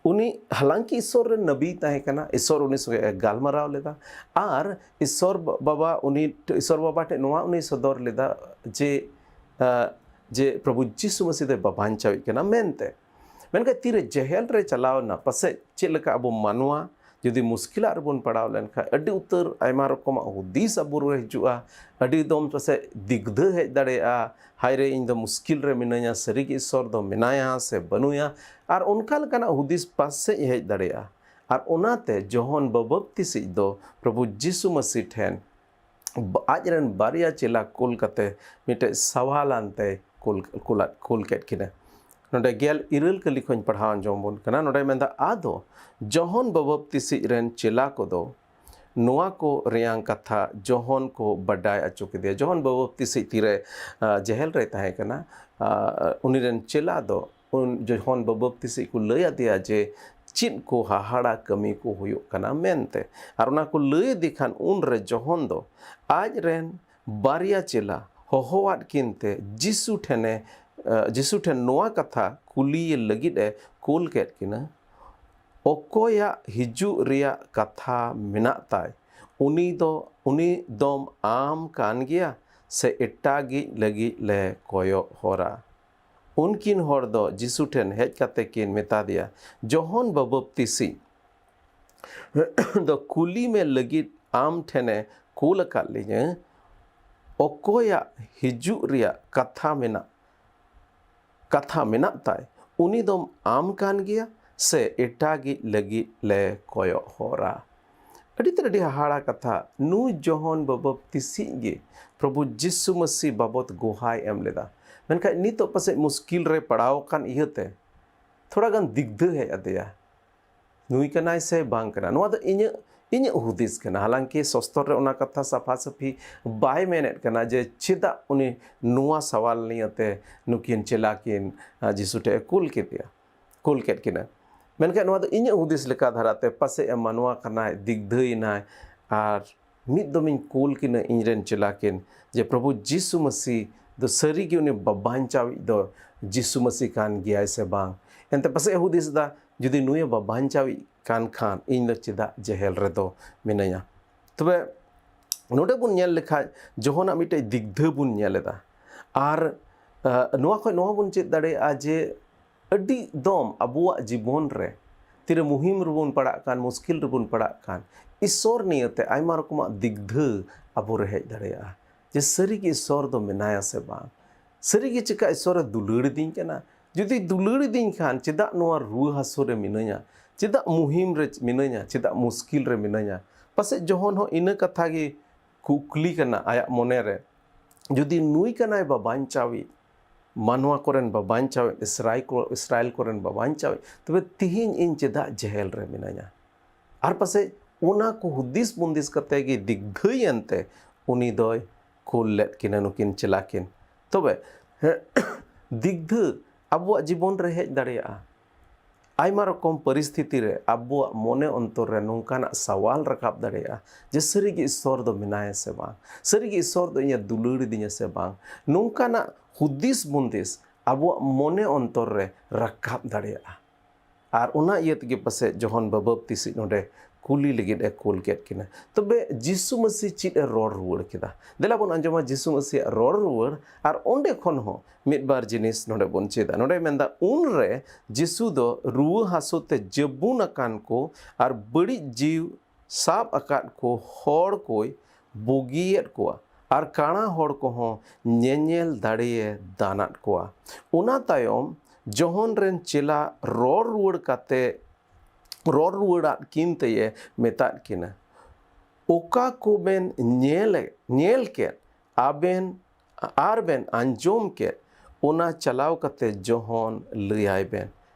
ᱩᱱᱤ ᱦᱟᱞᱟᱝᱠᱤ ᱤᱥᱥᱚᱨ ᱨᱮᱱ ᱱᱟᱵᱤᱭ ᱛᱟᱦᱮᱸ ᱠᱟᱱᱟ, ᱤᱥᱥᱚᱨ ᱩᱱᱤ ᱥᱚᱸᱜᱮ ᱮ ᱜᱟᱞᱢᱟᱨᱟᱣ ᱞᱮᱫᱟ᱾ ᱟᱨ ᱤᱥᱥᱚᱨ ᱵᱟᱵᱟ ᱩᱱᱤ, ᱤᱥᱥᱚᱨ ᱵᱟᱵᱟ ᱴᱷᱮᱱ ᱱᱚᱣᱟ ᱩᱱᱤ ᱥᱚᱫᱚᱨ ᱞᱮᱫᱟ ᱡᱮ, ᱡᱮ ᱯᱨᱚᱵᱷᱩ ᱡᱤᱥᱩ ᱢᱟᱹᱥᱤ ᱫᱚᱭ ᱵᱟᱧᱪᱟᱣᱤᱡ ᱠᱟᱱᱟ ᱢᱮᱱᱛᱮ᱾ ᱢᱮᱱᱠᱷᱟᱱ ᱛᱤᱨᱮ ᱡᱮᱦᱮᱞ ᱨᱮ ᱪᱟᱞᱟᱣ ᱮᱱᱟ, ᱯᱟᱥᱮᱡ ᱪᱮᱫ ᱞᱮᱠᱟ ᱟᱵᱚ ᱢᱟᱱᱣᱟ ᱡᱩᱫᱤ ᱢᱩᱥᱠᱤᱞᱟᱜ ᱨᱮᱵᱚᱱ ᱯᱟᱲᱟᱣ ᱞᱮᱱᱠᱷᱟᱱ ᱟᱹᱰᱤ ᱩᱛᱟᱹᱨ ᱟᱭᱢᱟ ᱨᱚᱠᱚᱢᱟᱜ ᱦᱩᱫᱤᱥ ᱟᱵᱚ ᱨᱮ ᱦᱤᱡᱩᱜᱼᱟ, ᱟᱹᱰᱤ ᱫᱚᱢ ᱯᱟᱥᱮᱡ ᱫᱤᱜᱽᱫᱷᱟᱹ ᱦᱮᱡ ᱫᱟᱲᱮᱭᱟᱜᱼᱟ, ᱦᱟᱭ ᱨᱮ ᱤᱧ ᱫᱚ ᱢᱩᱥᱠᱤᱞ ᱨᱮ ᱢᱤᱱᱟᱹᱧᱟ, ᱥᱟᱹᱨᱤᱜᱮ ᱤᱥᱥᱚᱨ ᱫᱚ ᱢᱮᱱᱟᱭᱟ ᱥᱮ ᱵᱟᱹᱱᱩᱭᱟ, ᱟᱨ ᱚᱱᱠᱟ ᱞᱮᱠᱟᱱᱟᱜ ᱦᱩᱫᱤᱥ ᱯᱟᱥᱮᱡ ᱦᱮᱡ ᱫᱟᱲᱮᱭᱟᱜᱼᱟ᱾ ᱟᱨ ᱚᱱᱟᱛᱮ ᱡᱚᱦᱚᱱ ᱵᱟᱵᱚᱯᱛᱤᱥᱤᱡ ᱫᱚ ᱯᱨᱚᱵᱷᱩ ᱡᱤᱥᱩ ᱢᱟᱹᱥᱤ ᱴᱷᱮᱱ ᱟᱡ ᱨᱮᱱ ᱵᱟᱨᱭᱟ ᱪᱮᱞᱟ ᱠᱩᱞ ᱠᱟᱛᱮ ᱢᱤᱫᱴᱮᱡ ᱥᱟᱣᱟᱞ ᱟᱱᱛᱮ ᱠᱩᱞ, ᱠᱩᱞᱟᱫ, ᱠᱩᱞ ᱠᱮᱫ ᱠᱤᱱᱟ᱾ ᱱᱚᱰᱮ ᱜᱮᱞ ᱤᱨᱟᱹᱞ ᱠᱟᱹᱞᱤ ᱠᱷᱚᱱ ᱯᱟᱲᱦᱟᱣ ᱟᱸᱡᱚᱢ ᱵᱚᱱ ᱠᱟᱱᱟ᱾ ᱱᱚᱰᱮ ᱢᱮᱱᱫᱟ, ᱟᱫᱚ ᱡᱚᱦᱚᱱ ᱵᱟᱵᱚᱯᱛᱤᱥᱤᱡ ᱨᱮᱱ ᱪᱮᱞᱟ ᱠᱚᱫᱚ ᱱᱚᱣᱟ ᱠᱚ ᱨᱮᱭᱟᱝ ᱠᱟᱛᱷᱟ ᱡᱚᱦᱚᱱ ᱠᱚ ᱵᱟᱰᱟᱭ ᱦᱚᱪᱚ ᱠᱮᱫᱮᱭᱟ᱾ ᱡᱚᱦᱚᱱ ᱵᱟᱵᱚᱯᱛᱤᱥᱤᱡ ᱛᱤᱨᱮ, ᱟ, ᱡᱮᱦᱮᱞ ᱨᱮ ᱛᱟᱦᱮᱸ ᱠᱟᱱᱟ, ᱟ, ᱩᱱᱤ ᱨᱮᱱ ᱪᱮᱞᱟ ᱫᱚ ᱩᱱ ᱡᱚᱦᱚᱱ ᱵᱟᱵᱚᱯᱛᱤᱥᱤᱡ ᱠᱚ ᱞᱟᱹᱭ ᱟᱫᱮᱭᱟ ᱡᱮ ᱪᱮᱫ ᱠᱚ ᱦᱟᱦᱟᱲᱟ ᱠᱟᱹᱢᱤ ᱠᱚ ᱦᱩᱭᱩᱜ ᱠᱟᱱᱟ ᱢᱮᱱᱛᱮ᱾ ᱟᱨ ᱚᱱᱟ ᱠᱚ ᱞᱟᱹᱭ ᱟᱫᱮ ᱠᱷᱟᱱ ᱩᱱᱨᱮ ᱡᱚᱦᱚᱱ ᱫᱚ ᱟᱡ ᱨᱮᱱ ᱵᱟᱨᱭᱟ ᱪᱮᱞᱟ ᱦᱚᱦᱚᱣᱟᱫ ᱠᱤᱱ ᱛᱮ ᱡᱤᱥᱩ ᱴᱷᱮᱱᱮ, ᱡᱤᱥᱩ ᱴᱷᱮᱱ ᱱᱚᱣᱟ ᱠᱟᱛᱷᱟ ᱠᱩᱞᱤᱭᱮ ᱞᱟᱹᱜᱤᱫ ᱮ ᱠᱩᱞ ᱠᱮᱫ ᱠᱤᱱᱟ, "ᱚᱠᱚᱭᱟᱜ ᱦᱤᱡᱩᱜ ᱨᱮᱭᱟᱜ ᱠᱟᱛᱷᱟ ᱢᱮᱱᱟᱜ ᱛᱟᱭ? ᱩᱱᱤ ᱫᱚ, ᱩᱱᱤ ᱫᱚᱢ ᱟᱢ ᱠᱟᱱ ᱜᱮᱭᱟ ᱥᱮ ᱮᱴᱟᱜᱤᱡ ᱞᱟᱹᱜᱤᱫ ᱞᱮ ᱠᱚᱭᱚᱜ ᱦᱚᱨᱟ?" ᱩᱱᱠᱤᱱ ᱦᱚᱲ ᱫᱚ ᱡᱤᱥᱩ ᱴᱷᱮᱱ ᱦᱮᱡ ᱠᱟᱛᱮ ᱠᱤᱱ ᱢᱮᱛᱟ ᱫᱮᱭᱟ, "ᱡᱚᱦᱚᱱ ᱵᱟᱵᱚᱯᱛᱤᱥᱤ ᱫᱚ ᱠᱩᱞᱤ ᱢᱮ ᱞᱟᱹᱜᱤᱫ ᱟᱢ ᱴᱷᱮᱱᱮ ᱠᱩᱞ ᱟᱠᱟᱫ ᱞᱤᱧᱟᱹ, ᱚᱠᱚᱭᱟᱜ ᱦᱤᱡᱩᱜ ᱨᱮᱭᱟᱜ ᱠᱟᱛᱷᱟ ᱢᱮᱱᱟᱜ, ᱠᱟᱛᱷᱟ ᱢᱮᱱᱟᱜ ᱛᱟᱭ, ᱩᱱᱤ ᱫᱚᱢ ᱟᱢ ᱠᱟᱱ ᱜᱮᱭᱟ ᱥᱮ ᱮᱴᱟᱜᱤᱡ ᱞᱟᱹᱜᱤᱫ ᱞᱮ ᱠᱚᱭᱚᱜ ᱦᱚᱨᱟ?" ᱟᱹᱰᱤ ᱛᱮᱫ ᱟᱹᱰᱤ ᱦᱟᱦᱟᱲᱟ ᱠᱟᱛᱷᱟ᱾ ᱱᱩᱭ ᱡᱚᱦᱚᱱ ᱵᱟᱵᱚᱯᱛᱤᱥᱤᱡ ᱜᱮ ᱯᱨᱚᱵᱷᱩ ᱡᱤᱥᱩ ᱢᱟᱹᱥᱤ ᱵᱟᱵᱚᱛ ᱜᱚᱦᱟᱭ ᱮᱢ ᱞᱮᱫᱟ, ᱢᱮᱱᱠᱷᱟᱱ ᱱᱤᱛᱚᱜ ᱯᱟᱥᱮᱡ ᱢᱩᱥᱠᱤᱞ ᱨᱮ ᱯᱟᱲᱟᱣ ᱟᱠᱟᱱ ᱤᱭᱟᱹᱛᱮ ᱛᱷᱚᱲᱟ ᱜᱟᱱ ᱫᱤᱜᱽᱫᱷᱟᱹ ᱦᱮᱡ ᱟᱫᱮᱭᱟ, ᱱᱩᱭ ᱠᱟᱱᱟᱭ ᱥᱮ ᱵᱟᱝ ᱠᱟᱱᱟ? ᱱᱚᱣᱟ ᱫᱚ ᱤᱧᱟᱹᱜ, ᱤᱧᱟᱹᱜ ᱦᱩᱫᱤᱥ ᱠᱟᱱᱟ᱾ ᱦᱟᱞᱟᱝᱠᱤ ᱥᱚᱥᱛᱚᱨ ᱨᱮ ᱚᱱᱟ ᱠᱟᱛᱷᱟ ᱥᱟᱯᱷᱟ ᱥᱟᱹᱯᱷᱤ ᱵᱟᱭ ᱢᱮᱱᱮᱫ ᱠᱟᱱᱟ ᱡᱮ ᱪᱮᱫᱟᱜ ᱩᱱᱤ ᱱᱚᱣᱟ ᱥᱟᱣᱟᱞ ᱱᱤᱭᱟᱹᱛᱮ ᱱᱩᱠᱤᱱ ᱪᱮᱞᱟ ᱠᱤᱱ, ᱟ, ᱡᱤᱥᱩ ᱴᱷᱮᱱ ᱮ ᱠᱩᱞ ᱠᱮᱫᱮᱭᱟ, ᱠᱩᱞ ᱠᱮᱫ ᱠᱤᱱᱟ᱾ ᱢᱮᱱᱠᱷᱟᱱ ᱱᱚᱣᱟ ᱫᱚ ᱤᱧᱟᱹᱜ ᱦᱩᱫᱤᱥ ᱞᱮᱠᱟ ᱫᱷᱟᱨᱟᱛᱮ ᱯᱟᱥᱮᱡ ᱮ ᱢᱟᱱᱣᱟ ᱠᱟᱱᱟᱭ, ᱫᱤᱜᱽᱫᱷᱟᱹᱭᱮᱱᱟᱭ, ᱟᱨ ᱢᱤᱫ ᱫᱚᱢᱤᱧ ᱠᱩᱞ ᱠᱤᱱᱟᱹ ᱤᱧᱨᱮᱱ ᱪᱮᱞᱟ ᱠᱤᱱ ᱡᱮ ᱯᱨᱚᱵᱷᱩ ᱡᱤᱥᱩ ᱢᱟᱹᱥᱤ ᱫᱚ ᱥᱟᱹᱨᱤᱜᱮ ᱩᱱᱤ ᱵᱟᱵᱟᱧᱪᱟᱣᱤᱡ ᱫᱚ ᱡᱤᱥᱩ ᱢᱟᱹᱥᱤ ᱠᱟᱱ ᱜᱮᱭᱟᱭ ᱥᱮ ᱵᱟᱝ? ᱮᱱᱛᱮ ᱯᱟᱥᱮᱡ ᱮ ᱦᱩᱫᱤᱥ ᱮᱫᱟ, ᱡᱩᱫᱤ ᱱᱩᱭᱮ ᱵᱟᱵᱟᱧᱪᱟᱣᱤᱡ ᱠᱟᱱ ᱠᱷᱟᱱ ᱤᱧ ᱫᱚ ᱪᱮᱫᱟᱜ ᱡᱮᱦᱮᱞ ᱨᱮᱫᱚ ᱢᱤᱱᱟᱹᱧᱟ? ᱛᱚᱵᱮ ᱱᱚᱰᱮ ᱵᱚᱱ ᱧᱮᱞ ᱞᱮᱠᱷᱟᱡ ᱡᱚᱦᱚᱱᱟᱜ ᱢᱤᱫᱴᱮᱡ ᱫᱤᱜᱽᱫᱷᱟᱹ ᱵᱚᱱ ᱧᱮᱞ ᱮᱫᱟ᱾ ᱟᱨ, ᱟ, ᱱᱚᱣᱟ ᱠᱷᱚᱡ ᱱᱚᱣᱟ ᱵᱚᱱ ᱪᱮᱫ ᱫᱟᱲᱮᱭᱟᱜᱼᱟ ᱡᱮ ᱟᱹᱰᱤ ᱫᱚᱢ ᱟᱵᱚᱣᱟᱜ ᱡᱤᱵᱚᱱ ᱨᱮ ᱛᱤᱨᱮ ᱢᱩᱦᱤᱢ ᱨᱮᱵᱚᱱ ᱯᱟᱲᱟᱜ ᱠᱟᱱ, ᱢᱩᱥᱠᱤᱞ ᱨᱮᱵᱚᱱ ᱯᱟᱲᱟᱜ ᱠᱟᱱ, ᱤᱥᱥᱚᱨ ᱱᱤᱭᱟᱹᱛᱮ ᱟᱭᱢᱟ ᱨᱚᱠᱚᱢᱟᱜ ᱫᱤᱜᱽᱫᱷᱟᱹ ᱟᱵᱚᱨᱮ ᱦᱮᱡ ᱫᱟᱲᱮᱭᱟᱜᱼᱟ ᱡᱮ ᱥᱟᱹᱨᱤᱜᱮ ᱤᱥᱥᱚᱨ ᱫᱚ ᱢᱮᱱᱟᱭᱟ ᱥᱮ ᱵᱟᱝ? ᱥᱟᱹᱨᱤᱜᱮ ᱪᱮᱠᱟ ᱤᱥᱥᱚᱨᱮ ᱫᱩᱞᱟᱹᱲ ᱤᱫᱤᱧ ᱠᱟᱱᱟ? ᱡᱩᱫᱤ ᱫᱩᱞᱟᱹᱲ ᱤᱫᱤᱧ ᱠᱷᱟᱱ ᱪᱮᱫᱟᱜ ᱱᱚᱣᱟ ᱨᱩᱣᱟᱹ ᱦᱟᱹᱥᱩ ᱨᱮ ᱢᱤᱱᱟᱹᱧᱟ? ᱪᱮᱫᱟᱜ ᱢᱩᱦᱤᱢ ᱨᱮ ᱢᱤᱱᱟᱹᱧᱟ? ᱪᱮᱫᱟᱜ ᱢᱩᱥᱠᱤᱞ ᱨᱮ ᱢᱤᱱᱟᱹᱧᱟ? ᱯᱟᱥᱮᱡ ᱡᱚᱦᱚᱱ ᱦᱚᱸ ᱤᱱᱟᱹ ᱠᱟᱛᱷᱟ ᱜᱮ ᱠᱩᱠᱞᱤ ᱠᱟᱱᱟ ᱟᱭᱟᱜ ᱢᱚᱱᱮ ᱨᱮ, ᱡᱩᱫᱤ ᱱᱩᱭ ᱠᱟᱱᱟᱭ ᱵᱟᱵᱟᱧᱪᱟᱣᱤᱡ, ᱢᱟᱱᱣᱟ ᱠᱚᱨᱮᱱ ᱵᱟᱵᱟᱧᱪᱟᱣᱤᱡ, ᱤᱥᱨᱟᱭ ᱠᱚ-, ᱤᱥᱨᱟᱭᱮᱞ ᱠᱚᱨᱮᱱ ᱵᱟᱵᱟᱧᱪᱟᱣᱤᱡ, ᱛᱚᱵᱮ ᱛᱤᱦᱤᱧ ᱤᱧ ᱪᱮᱫᱟᱜ ᱡᱮᱦᱮᱞ ᱨᱮ ᱢᱤᱱᱟᱹᱧᱟ? ᱟᱨ ᱯᱟᱥᱮᱡ ᱚᱱᱟ ᱠᱚ ᱦᱩᱫᱤᱥ ᱵᱩᱱᱫᱤᱥ ᱠᱟᱛᱮ ᱜᱮ ᱫᱤᱜᱽᱫᱷᱟᱹᱭᱮᱱ ᱛᱮ ᱩᱱᱤ ᱫᱚᱭ ᱠᱩᱞ ᱞᱮᱫ ᱠᱤᱱᱟ ᱱᱩᱠᱤᱱ ᱪᱮᱞᱟ ᱠᱤᱱ᱾ ᱛᱚᱵᱮ ᱫᱤᱜᱽᱫᱷᱟᱹ ᱟᱵᱚᱣᱟᱜ ᱡᱤᱵᱚᱱ ᱨᱮ ᱦᱮᱡ ᱫᱟᱲᱮᱭᱟᱜᱼᱟ᱾ ᱟᱭᱢᱟ ᱨᱚᱠᱚᱢ ᱯᱚᱨᱤᱥᱛᱷᱤᱛᱤ ᱨᱮ ᱟᱵᱚᱣᱟᱜ ᱢᱚᱱᱮ ᱚᱱᱛᱚᱨ ᱨᱮ ᱱᱚᱝᱠᱟᱱᱟᱜ ᱥᱟᱣᱟᱞ ᱨᱟᱠᱟᱵ ᱫᱟᱲᱮᱭᱟᱜᱼᱟ ᱡᱮ, ᱥᱟᱹᱨᱤᱜᱮ ᱤᱥᱥᱚᱨ ᱫᱚ ᱢᱮᱱᱟᱭᱟ ᱥᱮ ᱵᱟᱝ? ᱥᱟᱹᱨᱤᱜᱮ ᱤᱥᱥᱚᱨ ᱫᱚ ᱤᱧᱮ ᱫᱩᱞᱟᱹᱲ ᱤᱫᱤᱧᱟ ᱥᱮ ᱵᱟᱝ? ᱱᱚᱝᱠᱟᱱᱟᱜ ᱦᱩᱫᱤᱥ ᱵᱩᱱᱫᱤᱥ ᱟᱵᱚᱣᱟᱜ ᱢᱚᱱᱮ ᱚᱱᱛᱚᱨ ᱨᱮ ᱨᱟᱠᱟᱵ ᱫᱟᱲᱮᱭᱟᱜᱼᱟ᱾ ᱟᱨ ᱚᱱᱟ ᱤᱭᱟᱹ ᱛᱮᱜᱮ ᱯᱟᱥᱮᱡ ᱡᱚᱦᱚᱱ ᱵᱟᱵᱟᱵᱛᱤᱥᱤᱡ ᱱᱚᱰᱮ ᱠᱩᱞᱤ ᱞᱟᱹᱜᱤᱫ ᱮ ᱠᱩᱞ ᱠᱮᱫ ᱠᱤᱱᱟ᱾ ᱛᱚᱵᱮ ᱡᱤᱥᱩ ᱢᱟᱹᱥᱤ ᱪᱮᱫ ᱮ ᱨᱚᱲ ᱨᱩᱣᱟᱹᱲ ᱠᱮᱫᱟ? ᱫᱮᱞᱟ ᱵᱚᱱ ᱟᱸᱡᱚᱢᱟ ᱡᱤᱥᱩ ᱢᱟᱹᱥᱤᱭᱟᱜ ᱨᱚᱲ ᱨᱩᱣᱟᱹᱲ, ᱟᱨ ᱚᱸᱰᱮ ᱠᱷᱚᱱ ᱦᱚᱸ ᱢᱤᱫ ᱵᱟᱨ ᱡᱤᱱᱤᱥ ᱱᱚᱰᱮ ᱵᱚᱱ ᱪᱮᱫᱟ᱾ ᱱᱚᱰᱮ ᱢᱮᱱᱫᱟ, ᱩᱱᱨᱮ ᱡᱤᱥᱩ ᱫᱚ ᱨᱩᱣᱟᱹ ᱦᱟᱹᱥᱩ ᱛᱮ ᱡᱟᱹᱵᱩᱱ ᱟᱠᱟᱱ ᱠᱚ ᱟᱨ ᱵᱟᱹᱲᱤᱡ ᱡᱤᱣᱤ ᱥᱟᱵ ᱟᱠᱟᱫ ᱠᱚ ᱦᱚᱲ ᱠᱚᱭ ᱵᱩᱜᱤᱭᱮᱫ ᱠᱚᱣᱟ, ᱟᱨ ᱠᱟᱬᱟ ᱦᱚᱲ ᱠᱚᱦᱚᱸ ᱧᱮᱧᱮᱞ ᱫᱟᱲᱮᱭᱮ ᱫᱟᱱᱟᱫ ᱠᱚᱣᱟ᱾ ᱚᱱᱟ ᱛᱟᱭᱚᱢ ᱡᱚᱦᱚᱱ ᱨᱮᱱ ᱪᱮᱞᱟ ᱨᱚᱲ ᱨᱩᱣᱟᱹᱲ ᱠᱟᱛᱮ, ᱨᱚᱲ ᱨᱩᱣᱟᱹᱲᱟᱫ ᱠᱤᱱ ᱛᱮᱭᱮ ᱢᱮᱛᱟᱫ ᱠᱤᱱᱟ, ᱚᱠᱟ ᱠᱚᱵᱮᱱ ᱧᱮᱞ, ᱧᱮᱞ ᱠᱮᱫ, ᱟᱵᱮᱱ ᱟᱨ ᱵᱮᱱ ᱟᱸᱡᱚᱢ ᱠᱮᱫ, ᱚᱱᱟ ᱪᱟᱞᱟᱣ ᱠᱟᱛᱮ ᱡᱚᱦᱚᱱ ᱞᱟᱹᱭᱟᱭ ᱵᱮᱱ᱾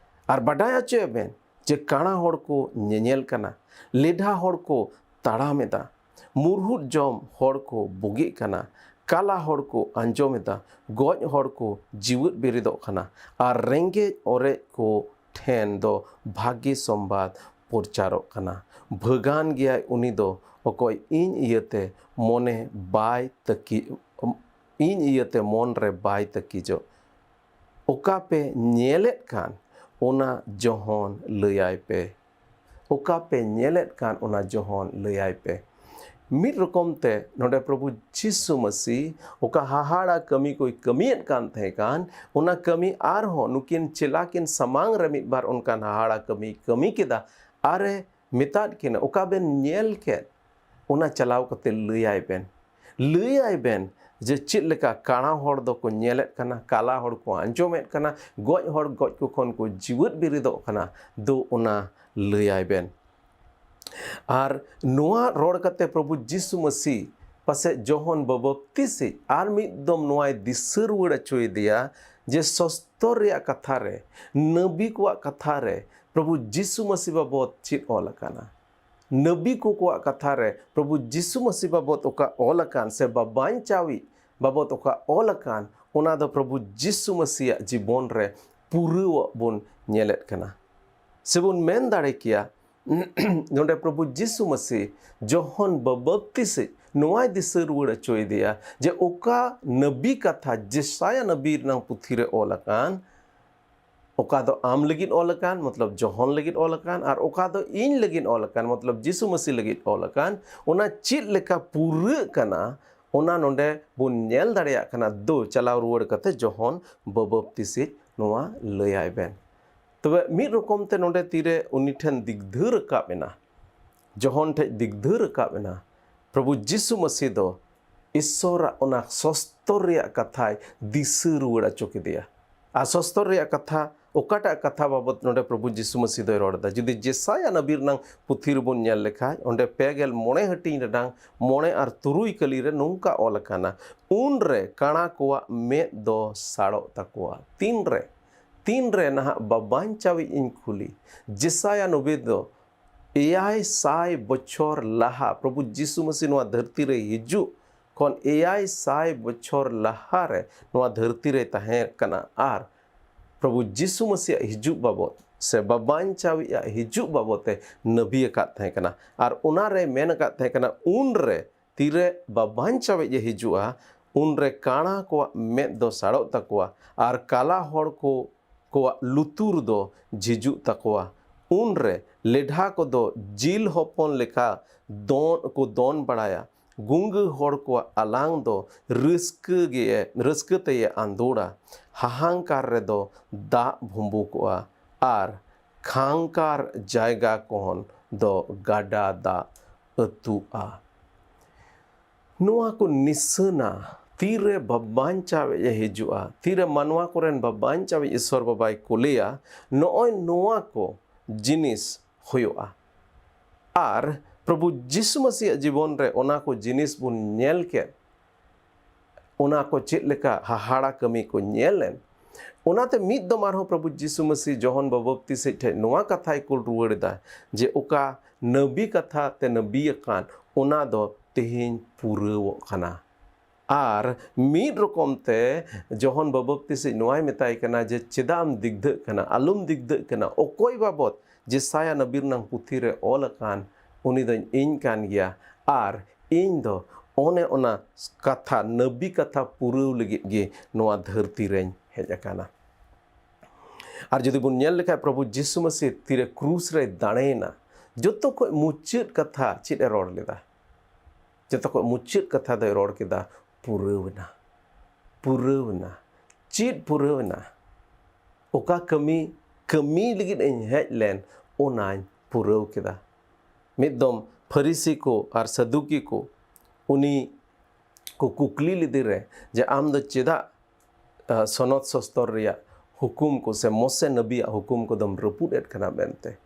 ᱟᱨ ᱵᱟᱰᱟᱭ ᱦᱚᱪᱚᱭᱮ ᱵᱮᱱ ᱡᱮ ᱠᱟᱬᱟ ᱦᱚᱲ ᱠᱚ ᱧᱮᱧᱮᱞ ᱠᱟᱱᱟ, ᱞᱮᱰᱷᱟ ᱦᱚᱲ ᱠᱚ ᱛᱟᱲᱟᱢ ᱮᱫᱟ, ᱢᱩᱨᱦᱩᱫ ᱡᱚᱢ ᱦᱚᱲ ᱠᱚ ᱵᱩᱜᱤᱜ ᱠᱟᱱᱟ, ᱠᱟᱞᱟ ᱦᱚᱲ ᱠᱚ ᱟᱸᱡᱚᱢ ᱮᱫᱟ, ᱜᱚᱡ ᱦᱚᱲ ᱠᱚ ᱡᱤᱣᱮᱫ ᱵᱮᱨᱮᱫᱚᱜ ᱠᱟᱱᱟ, ᱟᱨ ᱨᱮᱸᱜᱮᱡ ᱚᱨᱮᱡ ᱠᱚ ᱴᱷᱮᱱ ᱫᱚ ᱵᱷᱟᱹᱜᱤ ᱥᱚᱢᱵᱟᱫ ᱯᱨᱚᱪᱟᱨᱚᱜ ᱠᱟᱱᱟ᱾ ᱵᱷᱟᱹᱜᱟᱱ ᱜᱮᱭᱟᱭ ᱩᱱᱤ ᱫᱚ ᱚᱠᱚᱭ ᱤᱧ ᱤᱭᱟᱹᱛᱮ ᱢᱚᱱᱮ ᱵᱟᱭ ᱛᱟᱹᱠᱤ, ᱤᱧ ᱤᱭᱟᱹᱛᱮ ᱢᱚᱱ ᱨᱮ ᱵᱟᱭ ᱛᱟᱹᱠᱤᱡᱚᱜ᱾ ᱚᱠᱟ ᱯᱮ ᱧᱮᱞᱮᱫ ᱠᱟᱱ ᱚᱱᱟ ᱡᱚᱦᱚᱱ ᱞᱟᱹᱭᱟᱭ ᱯᱮ᱾ ᱚᱠᱟ ᱯᱮ ᱧᱮᱞᱮᱫ ᱠᱟᱱ ᱚᱱᱟ ᱡᱚᱦᱚᱱ ᱞᱟᱹᱭᱟᱭ ᱯᱮ᱾ ᱢᱤᱫ ᱨᱚᱠᱚᱢ ᱛᱮ ᱱᱚᱰᱮ ᱯᱨᱚᱵᱷᱩ ᱡᱤᱥᱩ ᱢᱟᱹᱥᱤ ᱚᱠᱟ ᱦᱟᱦᱟᱲᱟ ᱠᱟᱹᱢᱤ ᱠᱚᱭ ᱠᱟᱹᱢᱤᱭᱮᱫ ᱠᱟᱱ ᱛᱟᱦᱮᱸ ᱠᱟᱱ, ᱚᱱᱟ ᱠᱟᱹᱢᱤ ᱟᱨᱦᱚᱸ ᱱᱩᱠᱤᱱ ᱪᱮᱞᱟ ᱠᱤᱱ ᱥᱟᱢᱟᱝ ᱨᱮ ᱢᱤᱫ ᱵᱟᱨ ᱚᱱᱠᱟᱱ ᱦᱟᱦᱟᱲᱟ ᱠᱟᱹᱢᱤ ᱠᱟᱹᱢᱤ ᱠᱮᱫᱟ᱾ ᱟᱨᱮ ᱢᱮᱛᱟᱫ ᱠᱤᱱᱟ, ᱚᱠᱟ ᱵᱮᱱ ᱧᱮᱞ ᱠᱮᱫ ᱚᱱᱟ ᱪᱟᱞᱟᱣ ᱠᱟᱛᱮ ᱞᱟᱹᱭᱟᱭ ᱵᱮᱱ᱾ ᱞᱟᱹᱭᱟᱭ ᱵᱮᱱ ᱡᱮ ᱪᱮᱫ ᱞᱮᱠᱟ ᱠᱟᱬᱟ ᱦᱚᱲ ᱫᱚᱠᱚ ᱧᱮᱞᱮᱫ ᱠᱟᱱᱟ, ᱠᱟᱞᱟ ᱦᱚᱲ ᱠᱚ ᱟᱸᱡᱚᱢᱮᱫ ᱠᱟᱱᱟ, ᱜᱚᱡ ᱦᱚᱲ ᱜᱚᱡ ᱠᱚ ᱠᱷᱚᱱ ᱠᱚ ᱡᱤᱣᱮᱫ ᱵᱮᱨᱮᱫᱚᱜ ᱠᱟᱱᱟ, ᱫᱚ ᱚᱱᱟ ᱞᱟᱹᱭᱟᱭ ᱵᱮᱱ᱾ ᱟᱨ ᱱᱚᱣᱟ ᱨᱚᱲ ᱠᱟᱛᱮ ᱯᱨᱚᱵᱷᱩ ᱡᱤᱥᱩ ᱢᱟᱹᱥᱤ ᱯᱟᱥᱮᱡ ᱡᱚᱦᱚᱱ ᱵᱟᱵᱚᱯᱛᱤᱥᱤᱡ ᱟᱨ ᱢᱤᱫ ᱫᱚᱢ ᱱᱚᱣᱟᱭ ᱫᱤᱥᱟᱹ ᱨᱩᱣᱟᱹᱲ ᱦᱚᱪᱚᱭᱮᱫᱮᱭᱟ ᱡᱮ ᱥᱚᱥᱛᱚᱨ ᱨᱮᱭᱟᱜ ᱠᱟᱛᱷᱟ ᱨᱮ, ᱱᱟᱹᱵᱤ ᱠᱚᱣᱟᱜ ᱠᱟᱛᱷᱟ ᱨᱮ ᱯᱨᱚᱵᱷᱩ ᱡᱤᱥᱩ ᱢᱟᱹᱥᱤ ᱵᱟᱵᱚᱛ ᱪᱮᱫ ᱚᱞ ᱟᱠᱟᱱᱟ᱾ ᱱᱟᱹᱵᱤ ᱠᱚ ᱠᱚᱣᱟᱜ ᱠᱟᱛᱷᱟ ᱨᱮ ᱯᱨᱚᱵᱷᱩ ᱡᱤᱥᱩ ᱢᱟᱹᱥᱤ ᱵᱟᱵᱚᱛ ᱚᱠᱟ ᱚᱞ ᱟᱠᱟᱱ ᱥᱮ ᱵᱟᱵᱟᱧᱪᱟᱣᱤᱡ ᱵᱟᱵᱚᱛ ᱚᱠᱟ ᱚᱞ ᱟᱠᱟᱱ, ᱚᱱᱟ ᱫᱚ ᱯᱨᱚᱵᱷᱩ ᱡᱤᱥᱩ ᱢᱟᱹᱥᱤᱭᱟᱜ ᱡᱤᱵᱚᱱ ᱨᱮ ᱯᱩᱨᱟᱹᱣᱟᱜ ᱵᱚᱱ ᱧᱮᱞᱮᱫ ᱠᱟᱱᱟ᱾ ᱥᱮᱵᱚᱱ ᱢᱮᱱ ᱫᱟᱲᱮ ᱠᱮᱭᱟ, ᱱᱚᱰᱮ ᱯᱨᱚᱵᱷᱩ ᱡᱤᱥᱩ ᱢᱟᱹᱥᱤ ᱡᱚᱦᱚᱱ ᱵᱟᱵᱟᱯᱛᱤᱥᱤᱡ ᱱᱚᱣᱟᱭ ᱫᱤᱥᱟᱹ ᱨᱩᱣᱟᱹᱲ ᱦᱚᱪᱚᱭᱮᱫᱮᱭᱟ ᱡᱮ ᱚᱠᱟ ᱱᱟᱵᱤ ᱠᱟᱛᱷᱟ, ᱡᱮᱥᱟᱭᱟ ᱱᱟᱵᱤ ᱨᱮᱱᱟᱜ ᱯᱩᱛᱷᱤ ᱨᱮ ᱚᱞ ᱟᱠᱟᱱ, ᱚᱠᱟ ᱫᱚ ᱟᱢ ᱞᱟᱹᱜᱤᱫ ᱚᱞ ᱟᱠᱟᱱ, ᱢᱚᱛᱞᱚᱵ ᱡᱚᱦᱚᱱ ᱞᱟᱹᱜᱤᱫ ᱚᱞ ᱟᱠᱟᱱ, ᱟᱨ ᱚᱠᱟ ᱫᱚ ᱤᱧ ᱞᱟᱹᱜᱤᱫ ᱚᱞ ᱟᱠᱟᱱ, ᱢᱚᱛᱞᱚᱵ ᱡᱤᱥᱩ ᱢᱟᱹᱥᱤ ᱞᱟᱹᱜᱤᱫ ᱚᱞ ᱟᱠᱟᱱ, ᱚᱱᱟ ᱪᱮᱫ ᱞᱮᱠᱟ ᱯᱩᱨᱟᱹᱜ ᱠᱟᱱᱟ, ᱚᱱᱟ ᱱᱚᱰᱮ ᱵᱚᱱ ᱧᱮᱞ ᱫᱟᱲᱮᱭᱟᱜ ᱠᱟᱱᱟ᱾ ᱫᱳ, ᱪᱟᱞᱟᱣ ᱨᱩᱣᱟᱹᱲ ᱠᱟᱛᱮ ᱡᱚᱦᱚᱱ ᱵᱟᱵᱟᱯᱛᱤᱥᱤᱡ ᱱᱚᱣᱟ ᱞᱟᱹᱭᱟᱭ ᱵᱮᱱ᱾ ᱛᱚᱵᱮ ᱢᱤᱫ ᱨᱚᱠᱚᱢ ᱛᱮ ᱱᱚᱰᱮ ᱛᱤᱨᱮ ᱩᱱᱤ ᱴᱷᱮᱱ ᱫᱤᱜᱫᱷᱟᱹ ᱨᱟᱠᱟᱵ ᱮᱱᱟ, ᱡᱚᱦᱚᱱ ᱴᱷᱮᱡ ᱫᱤᱜᱫᱷᱟᱹ ᱨᱟᱠᱟᱵ ᱮᱱᱟ᱾ ᱯᱨᱚᱵᱷᱩ ᱡᱤᱥᱩ ᱢᱟᱹᱥᱤ ᱫᱚ ᱤᱥᱥᱚᱨᱟᱜ ᱚᱱᱟ ᱥᱚᱥᱛᱚᱨ ᱨᱮᱭᱟᱜ ᱠᱟᱛᱷᱟᱭ ᱫᱤᱥᱟᱹ ᱨᱩᱣᱟᱹᱲ ᱦᱚᱪᱚ ᱠᱮᱫᱮᱭᱟ᱾ ᱟᱨ ᱥᱚᱥᱛᱚᱨ ᱨᱮᱭᱟᱜ ᱠᱟᱛᱷᱟ, ᱚᱠᱟᱴᱟᱜ ᱠᱟᱛᱷᱟ ᱵᱟᱵᱚᱫ ᱱᱚᱰᱮ ᱯᱨᱚᱵᱷᱩ ᱡᱤᱥᱩ ᱢᱟᱹᱥᱤ ᱫᱚᱭ ᱨᱚᱲ ᱮᱫᱟ? ᱡᱩᱫᱤ ᱡᱮᱥᱟᱭᱟ ᱱᱟᱵᱤ ᱨᱮᱱᱟᱝ ᱯᱩᱛᱷᱤ ᱨᱮᱵᱚᱱ ᱧᱮᱞ ᱞᱮᱠᱷᱟᱡ, ᱚᱸᱰᱮ ᱯᱮ ᱜᱮᱞ ᱢᱚᱬᱮ ᱦᱟᱹᱴᱤᱧ ᱨᱮᱱᱟᱝ ᱢᱚᱬᱮ ᱟᱨ ᱛᱩᱨᱩᱭ ᱠᱟᱹᱞᱤ ᱨᱮ ᱱᱚᱝᱠᱟ ᱚᱞ ᱟᱠᱟᱱᱟ, "ᱩᱱᱨᱮ ᱠᱟᱬᱟ ᱠᱚᱣᱟᱜ ᱢᱮᱫ ᱫᱚ ᱥᱟᱲᱚᱜ ᱛᱟᱠᱚᱣᱟ᱾" ᱛᱤᱱᱨᱮ? ᱛᱤᱱᱨᱮ ᱱᱟᱦᱟᱜ ᱵᱟᱵᱟᱧᱪᱟᱣᱤᱡ ᱤᱧ ᱠᱩᱞᱤ? ᱡᱮᱥᱟᱭᱟ ᱱᱚᱵᱤ ᱫᱚ ᱮᱭᱟᱭ ᱥᱟᱭ ᱵᱚᱪᱷᱚᱨ ᱞᱟᱦᱟ ᱯᱨᱚᱵᱷᱩ ᱡᱤᱥᱩ ᱢᱟᱹᱥᱤ ᱱᱚᱣᱟ ᱫᱷᱟᱹᱨᱛᱤ ᱨᱮ ᱦᱤᱡᱩᱜ ᱠᱷᱚᱱ ᱮᱭᱟᱭ ᱥᱟᱭ ᱵᱚᱪᱷᱚᱨ ᱞᱟᱦᱟ ᱨᱮ ᱱᱚᱣᱟ ᱫᱷᱟᱹᱨᱛᱤ ᱨᱮ ᱛᱟᱦᱮᱸ ᱠᱟᱱᱟ ᱟᱨ ᱯᱨᱚᱵᱷᱩ ᱡᱤᱥᱩ ᱢᱟᱹᱥᱤᱭᱟᱜ ᱦᱤᱡᱩᱜ ᱵᱟᱵᱚᱫ ᱥᱮ ᱵᱟᱵᱟᱧᱪᱟᱣᱤᱡᱟᱜ ᱦᱤᱡᱩᱜ ᱵᱟᱵᱚᱫ ᱮ ᱱᱟᱹᱵᱤ ᱟᱠᱟᱫ ᱛᱟᱦᱮᱸ ᱠᱟᱱᱟ᱾ ᱟᱨ ᱚᱱᱟ ᱨᱮ ᱢᱮᱱ ᱟᱠᱟᱫ ᱛᱟᱦᱮᱸ ᱠᱟᱱᱟ, ᱩᱱᱨᱮ ᱛᱤᱨᱮ ᱵᱟᱵᱟᱧᱪᱟᱣᱤᱡ ᱮ ᱦᱤᱡᱩᱜᱼᱟ, ᱩᱱᱨᱮ ᱠᱟᱬᱟ ᱠᱚᱣᱟᱜ ᱢᱮᱫ ᱫᱚ ᱥᱟᱲᱚᱜ ᱛᱟᱠᱚᱣᱟ ᱟᱨ ᱠᱟᱞᱟ ᱦᱚᱲ ᱠᱚ, ᱠᱚᱣᱟᱜ ᱞᱩᱛᱩᱨ ᱫᱚ ᱡᱷᱤᱡᱩᱜ ᱛᱟᱠᱚᱣᱟ᱾ ᱩᱱᱨᱮ ᱞᱮᱰᱷᱟ ᱠᱚᱫᱚ ᱡᱤᱞ ᱦᱚᱯᱚᱱ ᱞᱮᱠᱟ ᱫᱚᱱ ᱠᱚ ᱫᱚᱱ ᱵᱟᱲᱟᱭᱟ᱾ ᱜᱩᱝᱜᱟᱹ ᱦᱚᱲ ᱠᱚᱣᱟᱜ ᱟᱞᱟᱝ ᱫᱚ ᱨᱟᱹᱥᱠᱟᱹ ᱜᱮ, ᱨᱟᱹᱥᱠᱟᱹ ᱛᱮᱭᱮ ᱟᱸᱫᱳᱲᱟ᱾ ᱦᱟᱦᱟᱝᱠᱟᱨ ᱨᱮᱫᱚ ᱫᱟᱜ ᱵᱷᱩᱸᱵᱩᱠᱚᱜᱼᱟ ᱟᱨ ᱠᱷᱟᱝᱠᱟᱨ ᱡᱟᱭᱜᱟ ᱠᱷᱚᱱ ᱫᱚ ᱜᱟᱰᱟ ᱫᱟᱜ ᱟᱹᱛᱩᱜᱼᱟ᱾ ᱱᱚᱣᱟ ᱠᱚ ᱱᱤᱥᱟᱹᱱᱟ, ᱛᱤᱨᱮ ᱵᱟᱵᱟᱧᱪᱟᱣᱤᱡ ᱮ ᱦᱤᱡᱩᱜᱼᱟ, ᱛᱤᱨᱮ ᱢᱟᱱᱣᱟ ᱠᱚᱨᱮᱱ ᱵᱟᱵᱟᱧᱪᱟᱣᱤᱡ ᱤᱥᱚᱨ ᱵᱟᱵᱟᱭ ᱠᱩᱞᱮᱭᱟ, ᱱᱚᱜᱼᱚᱭ ᱱᱚᱣᱟ ᱠᱚ ᱡᱤᱱᱤᱥ ᱦᱩᱭᱩᱜᱼᱟ᱾ ᱟᱨ ᱯᱨᱚᱵᱷᱩ ᱡᱤᱥᱩ ᱢᱟᱹᱥᱤᱭᱟᱜ ᱡᱤᱵᱚᱱ ᱨᱮ ᱚᱱᱟ ᱠᱚ ᱡᱤᱱᱤᱥ ᱵᱚᱱ ᱧᱮᱞ ᱠᱮᱫ, ᱚᱱᱟ ᱠᱚ ᱪᱮᱫ ᱞᱮᱠᱟ ᱦᱟᱦᱟᱲᱟ ᱠᱟᱹᱢᱤ ᱠᱚ ᱧᱮᱞ ᱮᱱ, ᱚᱱᱟᱛᱮ ᱢᱤᱫ ᱫᱚᱢ ᱟᱨᱦᱚᱸ ᱯᱨᱚᱵᱷᱩ ᱡᱤᱥᱩ ᱢᱟᱹᱥᱤ ᱡᱚᱦᱚᱱ ᱵᱟᱵᱚᱯᱛᱤᱥᱤᱡ ᱴᱷᱮᱱ ᱱᱚᱣᱟ ᱠᱟᱛᱷᱟᱭ ᱠᱩᱞ ᱨᱩᱣᱟᱹᱲ ᱮᱫᱟ ᱡᱮ ᱚᱠᱟ ᱱᱟᱹᱵᱤ ᱠᱟᱛᱷᱟ ᱛᱮ ᱱᱟᱹᱵᱤ ᱟᱠᱟᱱ, ᱚᱱᱟ ᱫᱚ ᱛᱮᱦᱮᱧ ᱯᱩᱨᱟᱹᱣᱚᱜ ᱠᱟᱱᱟ᱾ ᱟᱨ ᱢᱤᱫ ᱨᱚᱠᱚᱢ ᱛᱮ ᱡᱚᱦᱚᱱ ᱵᱟᱵᱚᱯᱛᱤᱥᱤᱡ ᱱᱚᱣᱟᱭ ᱢᱮᱛᱟᱭ ᱠᱟᱱᱟ ᱡᱮ, ᱪᱮᱫᱟᱜ ᱮᱢ ᱫᱤᱜᱫᱷᱟᱹᱜ ᱠᱟᱱᱟ, ᱟᱞᱚᱢ ᱫᱤᱜᱫᱷᱟᱹᱜ ᱠᱟᱱᱟ, ᱚᱠᱚᱭ ᱵᱟᱵᱚᱛ ᱡᱮᱥᱟᱭᱟ ᱱᱟᱵᱤ ᱨᱮᱱᱟᱝ ᱯᱩᱛᱷᱤ ᱨᱮ ᱚᱞ ᱟᱠᱟᱱ, ᱩᱱᱤ ᱫᱚᱧ ᱤᱧ ᱠᱟᱱ ᱜᱮᱭᱟ᱾ ᱟᱨ ᱤᱧ ᱫᱚ ᱚᱱᱮ ᱚᱱᱟ ᱠᱟᱛᱷᱟ, ᱱᱟᱵᱤ ᱠᱟᱛᱷᱟ ᱯᱩᱨᱟᱹᱣ ᱞᱟᱹᱜᱤᱫ ᱜᱮ ᱱᱚᱣᱟ ᱫᱷᱟᱹᱨᱛᱤ ᱨᱮᱧ ᱦᱮᱡ ᱟᱠᱟᱱᱟ᱾ ᱟᱨ ᱡᱩᱫᱤ ᱵᱚᱱ ᱧᱮᱞ ᱞᱮᱠᱷᱟᱡ, ᱯᱨᱚᱵᱷᱩ ᱡᱤᱥᱩ ᱢᱟᱹᱥᱤ ᱛᱤᱨᱮ ᱠᱨᱩᱥ ᱨᱮᱭ ᱫᱟᱲᱮᱭᱮᱱᱟ, ᱡᱚᱛᱚ ᱠᱷᱚᱡ ᱢᱩᱪᱟᱹᱫ ᱠᱟᱛᱷᱟ ᱪᱮᱫ ᱮ ᱨᱚᱲ ᱞᱮᱫᱟ? ᱡᱚᱛᱚ ᱠᱷᱚᱡ ᱢᱩᱪᱟᱹᱫ ᱠᱟᱛᱷᱟ ᱫᱚᱭ ᱨᱚᱲ ᱠᱮᱫᱟ, "ᱯᱩᱨᱟᱹᱣ ᱮᱱᱟ, ᱯᱩᱨᱟᱹᱣ ᱮᱱᱟ᱾" ᱪᱮᱫ ᱯᱩᱨᱟᱹᱣ ᱮᱱᱟ? ᱚᱠᱟ ᱠᱟᱹᱢᱤ, ᱠᱟᱹᱢᱤ ᱞᱟᱹᱜᱤᱫ ᱤᱧ ᱦᱮᱡ ᱞᱮᱱ, ᱚᱱᱟᱧ ᱯᱩᱨᱟᱹᱣ ᱠᱮᱫᱟ᱾ ᱢᱤᱫ ᱫᱚᱢ ᱯᱷᱟᱹᱨᱤᱥᱤ ᱠᱚ ᱟᱨ ᱥᱟᱫᱩᱠᱤ ᱠᱚ ᱩᱱᱤ ᱠᱚ ᱠᱩᱠᱞᱤ ᱞᱮᱫᱮ ᱨᱮ ᱡᱮ, "ᱟᱢ ᱫᱚ ᱪᱮᱫᱟᱜ ᱟᱸ, ᱥᱚᱱᱚᱛ ᱥᱚᱥᱛᱚᱨ ᱨᱮᱭᱟᱜ ᱦᱩᱠᱩᱢ ᱠᱚ ᱥᱮ ᱢᱚᱥᱮ ᱱᱟᱵᱤᱭᱟᱜ ᱦᱩᱠᱩᱢ ᱠᱚᱫᱚᱢ ᱨᱟᱹᱯᱩᱫ ᱮᱫ ᱠᱟᱱᱟ?" ᱢᱮᱱᱛᱮ᱾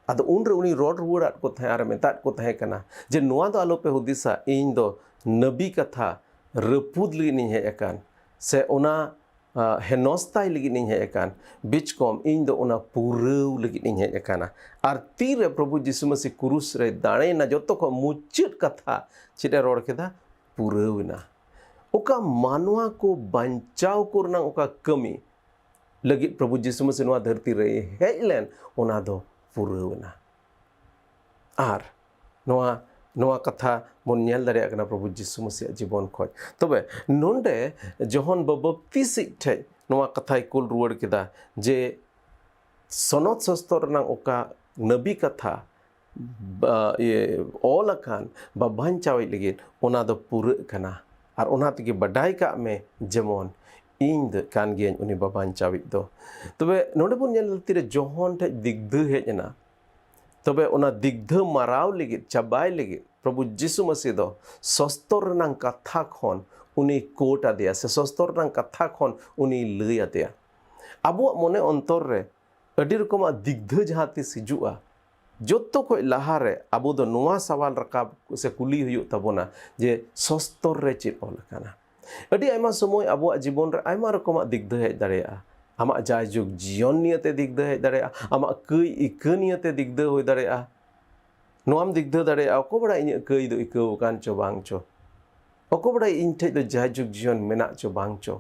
ᱟᱫᱚ ᱩᱱᱨᱮ ᱩᱱᱤ ᱨᱚᱲ ᱨᱩᱣᱟᱹᱲᱟᱫ ᱠᱚ ᱛᱟᱦᱮᱸ ᱟᱨ ᱢᱮᱛᱟᱫ ᱠᱚ ᱛᱟᱦᱮᱸ ᱠᱟᱱᱟ ᱡᱮ, "ᱱᱚᱣᱟ ᱫᱚ ᱟᱞᱚᱯᱮ ᱦᱩᱫᱤᱥᱟ, ᱤᱧ ᱫᱚ ᱱᱟᱵᱤ ᱠᱟᱛᱷᱟ ᱨᱟᱹᱯᱩᱫ ᱞᱟᱹᱜᱤᱫ ᱤᱧ ᱦᱮᱡ ᱟᱠᱟᱱ, ᱥᱮ ᱚᱱᱟ, ᱟᱸ, ᱦᱮᱱᱚᱥᱛᱟᱭ ᱞᱟᱹᱜᱤᱫ ᱤᱧ ᱦᱮᱡ ᱟᱠᱟᱱ, ᱵᱤᱪᱠᱚᱢ ᱤᱧ ᱫᱚ ᱚᱱᱟ ᱯᱩᱨᱟᱹᱣ ᱞᱟᱹᱜᱤᱫ ᱤᱧ ᱦᱮᱡ ᱟᱠᱟᱱᱟ᱾" ᱟᱨ ᱛᱤᱨᱮ ᱯᱨᱚᱵᱷᱩ ᱡᱤᱥᱩ ᱢᱟᱹᱥᱤ ᱠᱨᱩᱥ ᱨᱮ ᱫᱟᱲᱮᱭᱮᱱᱟ, ᱡᱚᱛᱚ ᱠᱷᱚᱱ ᱢᱩᱪᱟᱹᱫ ᱠᱟᱛᱷᱟ ᱪᱮᱫ ᱮ ᱨᱚᱲ ᱠᱮᱫᱟ? ᱯᱩᱨᱟᱹᱣ ᱮᱱᱟ᱾ ᱚᱠᱟ ᱢᱟᱱᱣᱟ ᱠᱚ ᱵᱟᱧᱪᱟᱣ ᱠᱚ ᱨᱮᱱᱟᱜ ᱚᱠᱟ ᱠᱟᱹᱢᱤ ᱞᱟᱹᱜᱤᱫ ᱯᱨᱚᱵᱷᱩ ᱡᱤᱥᱩ ᱢᱟᱹᱥᱤ ᱱᱚᱣᱟ ᱫᱷᱟᱹᱨᱛᱤ ᱨᱮᱭ ᱦᱮᱡ ᱞᱮᱱ, ᱚᱱᱟ ᱫᱚ ᱯᱩᱨᱟᱹᱣ ᱮᱱᱟ᱾ ᱟᱨ ᱱᱚᱣᱟ, ᱱᱚᱣᱟ ᱠᱟᱛᱷᱟ ᱵᱚᱱ ᱧᱮᱞ ᱫᱟᱲᱮᱭᱟᱜ ᱠᱟᱱᱟ ᱯᱨᱚᱵᱷᱩ ᱡᱤᱥᱩ ᱢᱟᱹᱥᱤᱭᱟᱜ ᱡᱤᱵᱚᱱ ᱠᱷᱚᱡ᱾ ᱛᱚᱵᱮ ᱱᱚᱰᱮ ᱡᱚᱦᱚᱱ ᱵᱟᱵᱚᱯᱛᱤᱥᱤᱡ ᱴᱷᱮᱡ ᱱᱚᱣᱟ ᱠᱟᱛᱷᱟᱭ ᱠᱩᱞ ᱨᱩᱣᱟᱹᱲ ᱠᱮᱫᱟ ᱡᱮ ᱥᱚᱱᱚᱛ ᱥᱚᱥᱛᱚᱨ ᱨᱮᱱᱟᱜ ᱚᱠᱟ ᱱᱟᱵᱤ ᱠᱟᱛᱷᱟ ᱵᱟ-, ᱤᱭᱟᱹ, ᱚᱞ ᱟᱠᱟᱱ ᱵᱟ ᱵᱟᱧᱪᱟᱣᱤᱡ ᱞᱟᱹᱜᱤᱫ, ᱚᱱᱟ ᱫᱚ ᱯᱩᱨᱟᱹᱜ ᱠᱟᱱᱟ᱾ ᱟᱨ ᱚᱱᱟ ᱛᱮᱜᱮ ᱵᱟᱰᱟᱭ ᱠᱟᱜ ᱢᱮ, ᱡᱮᱢᱚᱱ ᱤᱧ ᱫᱚ ᱠᱟᱱ ᱜᱤᱭᱟᱹᱧ ᱩᱱᱤ ᱵᱟ ᱵᱟᱧᱪᱟᱣᱤᱡ ᱫᱚ᱾ ᱛᱚᱵᱮ ᱱᱚᱰᱮ ᱵᱚᱱ ᱧᱮᱞ ᱞᱮᱫᱟ ᱛᱤᱨᱮ ᱡᱚᱦᱚᱱ ᱴᱷᱮᱡ ᱫᱤᱜᱫᱷᱟᱹ ᱦᱮᱡ ᱮᱱᱟ, ᱛᱚᱵᱮ ᱚᱱᱟ ᱫᱤᱜᱫᱷᱟᱹ ᱢᱟᱨᱟᱣ ᱞᱟᱹᱜᱤᱫ, ᱪᱟᱵᱟᱭ ᱞᱟᱹᱜᱤᱫ, ᱯᱨᱚᱵᱷᱩ ᱡᱤᱥᱩ ᱢᱟᱹᱥᱤ ᱫᱚ ᱥᱚᱥᱛᱚᱨ ᱨᱮᱱᱟᱝ ᱠᱟᱛᱷᱟ ᱠᱷᱚᱱ ᱩᱱᱤ ᱠᱳᱴ ᱟᱫᱮᱭᱟ, ᱥᱮ ᱥᱚᱥᱛᱚᱨ ᱨᱮᱱᱟᱝ ᱠᱟᱛᱷᱟ ᱠᱷᱚᱱ ᱩᱱᱤ ᱞᱟᱹᱭ ᱟᱫᱮᱭᱟ᱾ ᱟᱵᱚᱣᱟᱜ ᱢᱚᱱᱮ ᱚᱱᱛᱚᱨ ᱨᱮ ᱟᱹᱰᱤ ᱨᱚᱠᱚᱢᱟᱜ ᱫᱤᱜᱫᱷᱟᱹ ᱡᱟᱦᱟᱸ ᱛᱤᱥ ᱦᱤᱡᱩᱜᱼᱟ, ᱡᱚᱛᱚ ᱠᱷᱚᱡ ᱞᱟᱦᱟᱨᱮ ᱟᱵᱚ ᱫᱚ ᱱᱚᱣᱟ ᱥᱟᱣᱟᱞ ᱨᱟᱠᱟᱵ ᱥᱮ ᱠᱩᱞᱤ ᱦᱩᱭᱩᱜ ᱛᱟᱵᱚᱱᱟ ᱡᱮ ᱥᱚᱥᱛᱚᱨ ᱨᱮ ᱪᱮᱫ ᱚᱞ ᱟᱠᱟᱱᱟ? ᱟᱹᱰᱤ ᱟᱭᱢᱟ ᱥᱚᱢᱚᱭ ᱟᱵᱚᱣᱟᱜ ᱡᱤᱵᱚᱱ ᱨᱮ ᱟᱭᱢᱟ ᱨᱚᱠᱚᱢᱟᱜ ᱫᱤᱜᱫᱷᱟᱹ ᱦᱮᱡ ᱫᱟᱲᱮᱭᱟᱜᱼᱟ᱾ ᱟᱢᱟᱜ ᱡᱟᱭᱡᱩᱜᱽ ᱡᱤᱭᱚᱱ ᱱᱤᱭᱮᱛᱮ ᱫᱤᱜᱫᱷᱟᱹ ᱦᱮᱡ ᱫᱟᱲᱮᱭᱟᱜᱼᱟ, ᱟᱢᱟᱜ ᱠᱟᱹᱭ ᱤᱠᱟᱹ ᱱᱤᱭᱮᱛᱮ ᱫᱤᱜᱫᱷᱟᱹ ᱦᱩᱭ ᱫᱟᱲᱮᱭᱟᱜᱼᱟ᱾ ᱱᱚᱣᱟᱢ ᱫᱤᱜᱫᱷᱟᱹ ᱫᱟᱲᱮᱭᱟᱜᱼᱟ, ᱚᱠᱚᱭ ᱵᱟᱲᱟᱭ ᱤᱧᱟᱹᱜ ᱠᱟᱹᱭ ᱫᱚ ᱤᱠᱟᱹᱣ ᱟᱠᱟᱱ ᱪᱚ ᱵᱟᱝ ᱪᱚ᱾ ᱚᱠᱚᱭ ᱵᱟᱰᱟᱭ ᱤᱧ ᱴᱷᱮᱡ ᱫᱚ ᱡᱟᱭᱡᱩᱜᱽ ᱡᱤᱭᱚᱱ ᱢᱮᱱᱟᱜ ᱪᱚ ᱵᱟᱝ ᱪᱚ?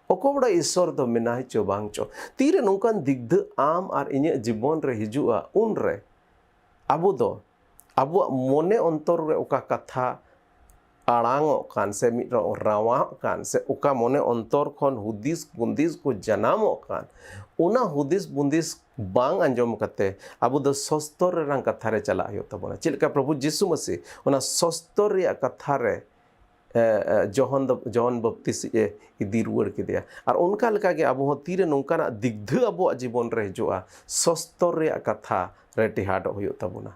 ᱚᱠᱚᱭ ᱵᱟᱰᱟᱭ ᱤᱥᱥᱚᱨ ᱫᱚ ᱢᱮᱱᱟᱭ ᱪᱚ ᱵᱟᱝ ᱪᱚ? ᱛᱤᱨᱮ ᱱᱚᱝᱠᱟᱱ ᱫᱤᱜᱽᱫᱷᱟᱹ ᱟᱢ ᱟᱨ ᱤᱧᱟᱹᱜ ᱡᱤᱵᱚᱱ ᱨᱮ ᱦᱤᱡᱩᱜᱼᱟ, ᱩᱱᱨᱮ ᱟᱵᱚ ᱫᱚ ᱟᱵᱚᱣᱟᱜ ᱢᱚᱱᱮ ᱚᱱᱛᱚᱨ ᱨᱮ ᱚᱠᱟ ᱠᱟᱛᱷᱟ ᱟᱲᱟᱝᱚᱜ ᱠᱟᱱ ᱥᱮ ᱢᱤᱫ ᱨᱚ-, ᱨᱟᱣᱟᱜ ᱠᱟᱱ ᱥᱮ ᱚᱠᱟ ᱢᱚᱱᱮ ᱚᱱᱛᱚᱨ ᱠᱷᱚᱱ ᱦᱩᱫᱤᱥ ᱵᱩᱸᱫᱤᱥ ᱠᱚ ᱡᱟᱱᱟᱢᱚᱜ ᱠᱟᱱ, ᱚᱱᱟ ᱦᱩᱫᱤᱥ ᱵᱩᱸᱫᱤᱥ ᱵᱟᱝ ᱟᱸᱡᱚᱢ ᱠᱟᱛᱮ ᱟᱵᱚ ᱫᱚ ᱥᱚᱥᱛᱚᱨ ᱨᱮᱱᱟᱜ ᱠᱟᱛᱷᱟ ᱨᱮ ᱪᱟᱞᱟᱜ ᱦᱩᱭᱩᱜ ᱛᱟᱵᱚᱱᱟ᱾ ᱪᱮᱫ ᱞᱮᱠᱟ ᱯᱨᱚᱵᱷᱩ ᱡᱤᱥᱩ ᱢᱟᱹᱥᱤ ᱚᱱᱟ ᱥᱚᱥᱛᱚᱨ ᱨᱮᱭᱟᱜ ᱠᱟᱛᱷᱟ ᱨᱮ, ᱮ, ᱮ, ᱡᱚᱦᱚᱱ ᱫᱚ, ᱡᱚᱦᱚᱱ ᱵᱟᱯᱛᱤᱥᱤᱡ ᱮ ᱤᱫᱤ ᱨᱩᱣᱟᱹᱲ ᱠᱮᱫᱮᱭᱟ᱾ ᱟᱨ ᱚᱱᱠᱟ ᱞᱮᱠᱟᱜᱮ ᱟᱵᱚ ᱦᱚᱸ ᱛᱤᱨᱮ ᱱᱚᱝᱠᱟᱱᱟᱜ ᱫᱤᱜᱽᱫᱷᱟᱹ ᱟᱵᱚᱣᱟᱜ ᱡᱤᱵᱚᱱ ᱨᱮ ᱦᱤᱡᱩᱜᱼᱟ, ᱥᱚᱥᱛᱚᱨ ᱨᱮᱭᱟᱜ ᱠᱟᱛᱷᱟ ᱨᱮ ᱴᱮᱦᱟᱰᱚᱜ ᱦᱩᱭᱩᱜ ᱛᱟᱵᱚᱱᱟ᱾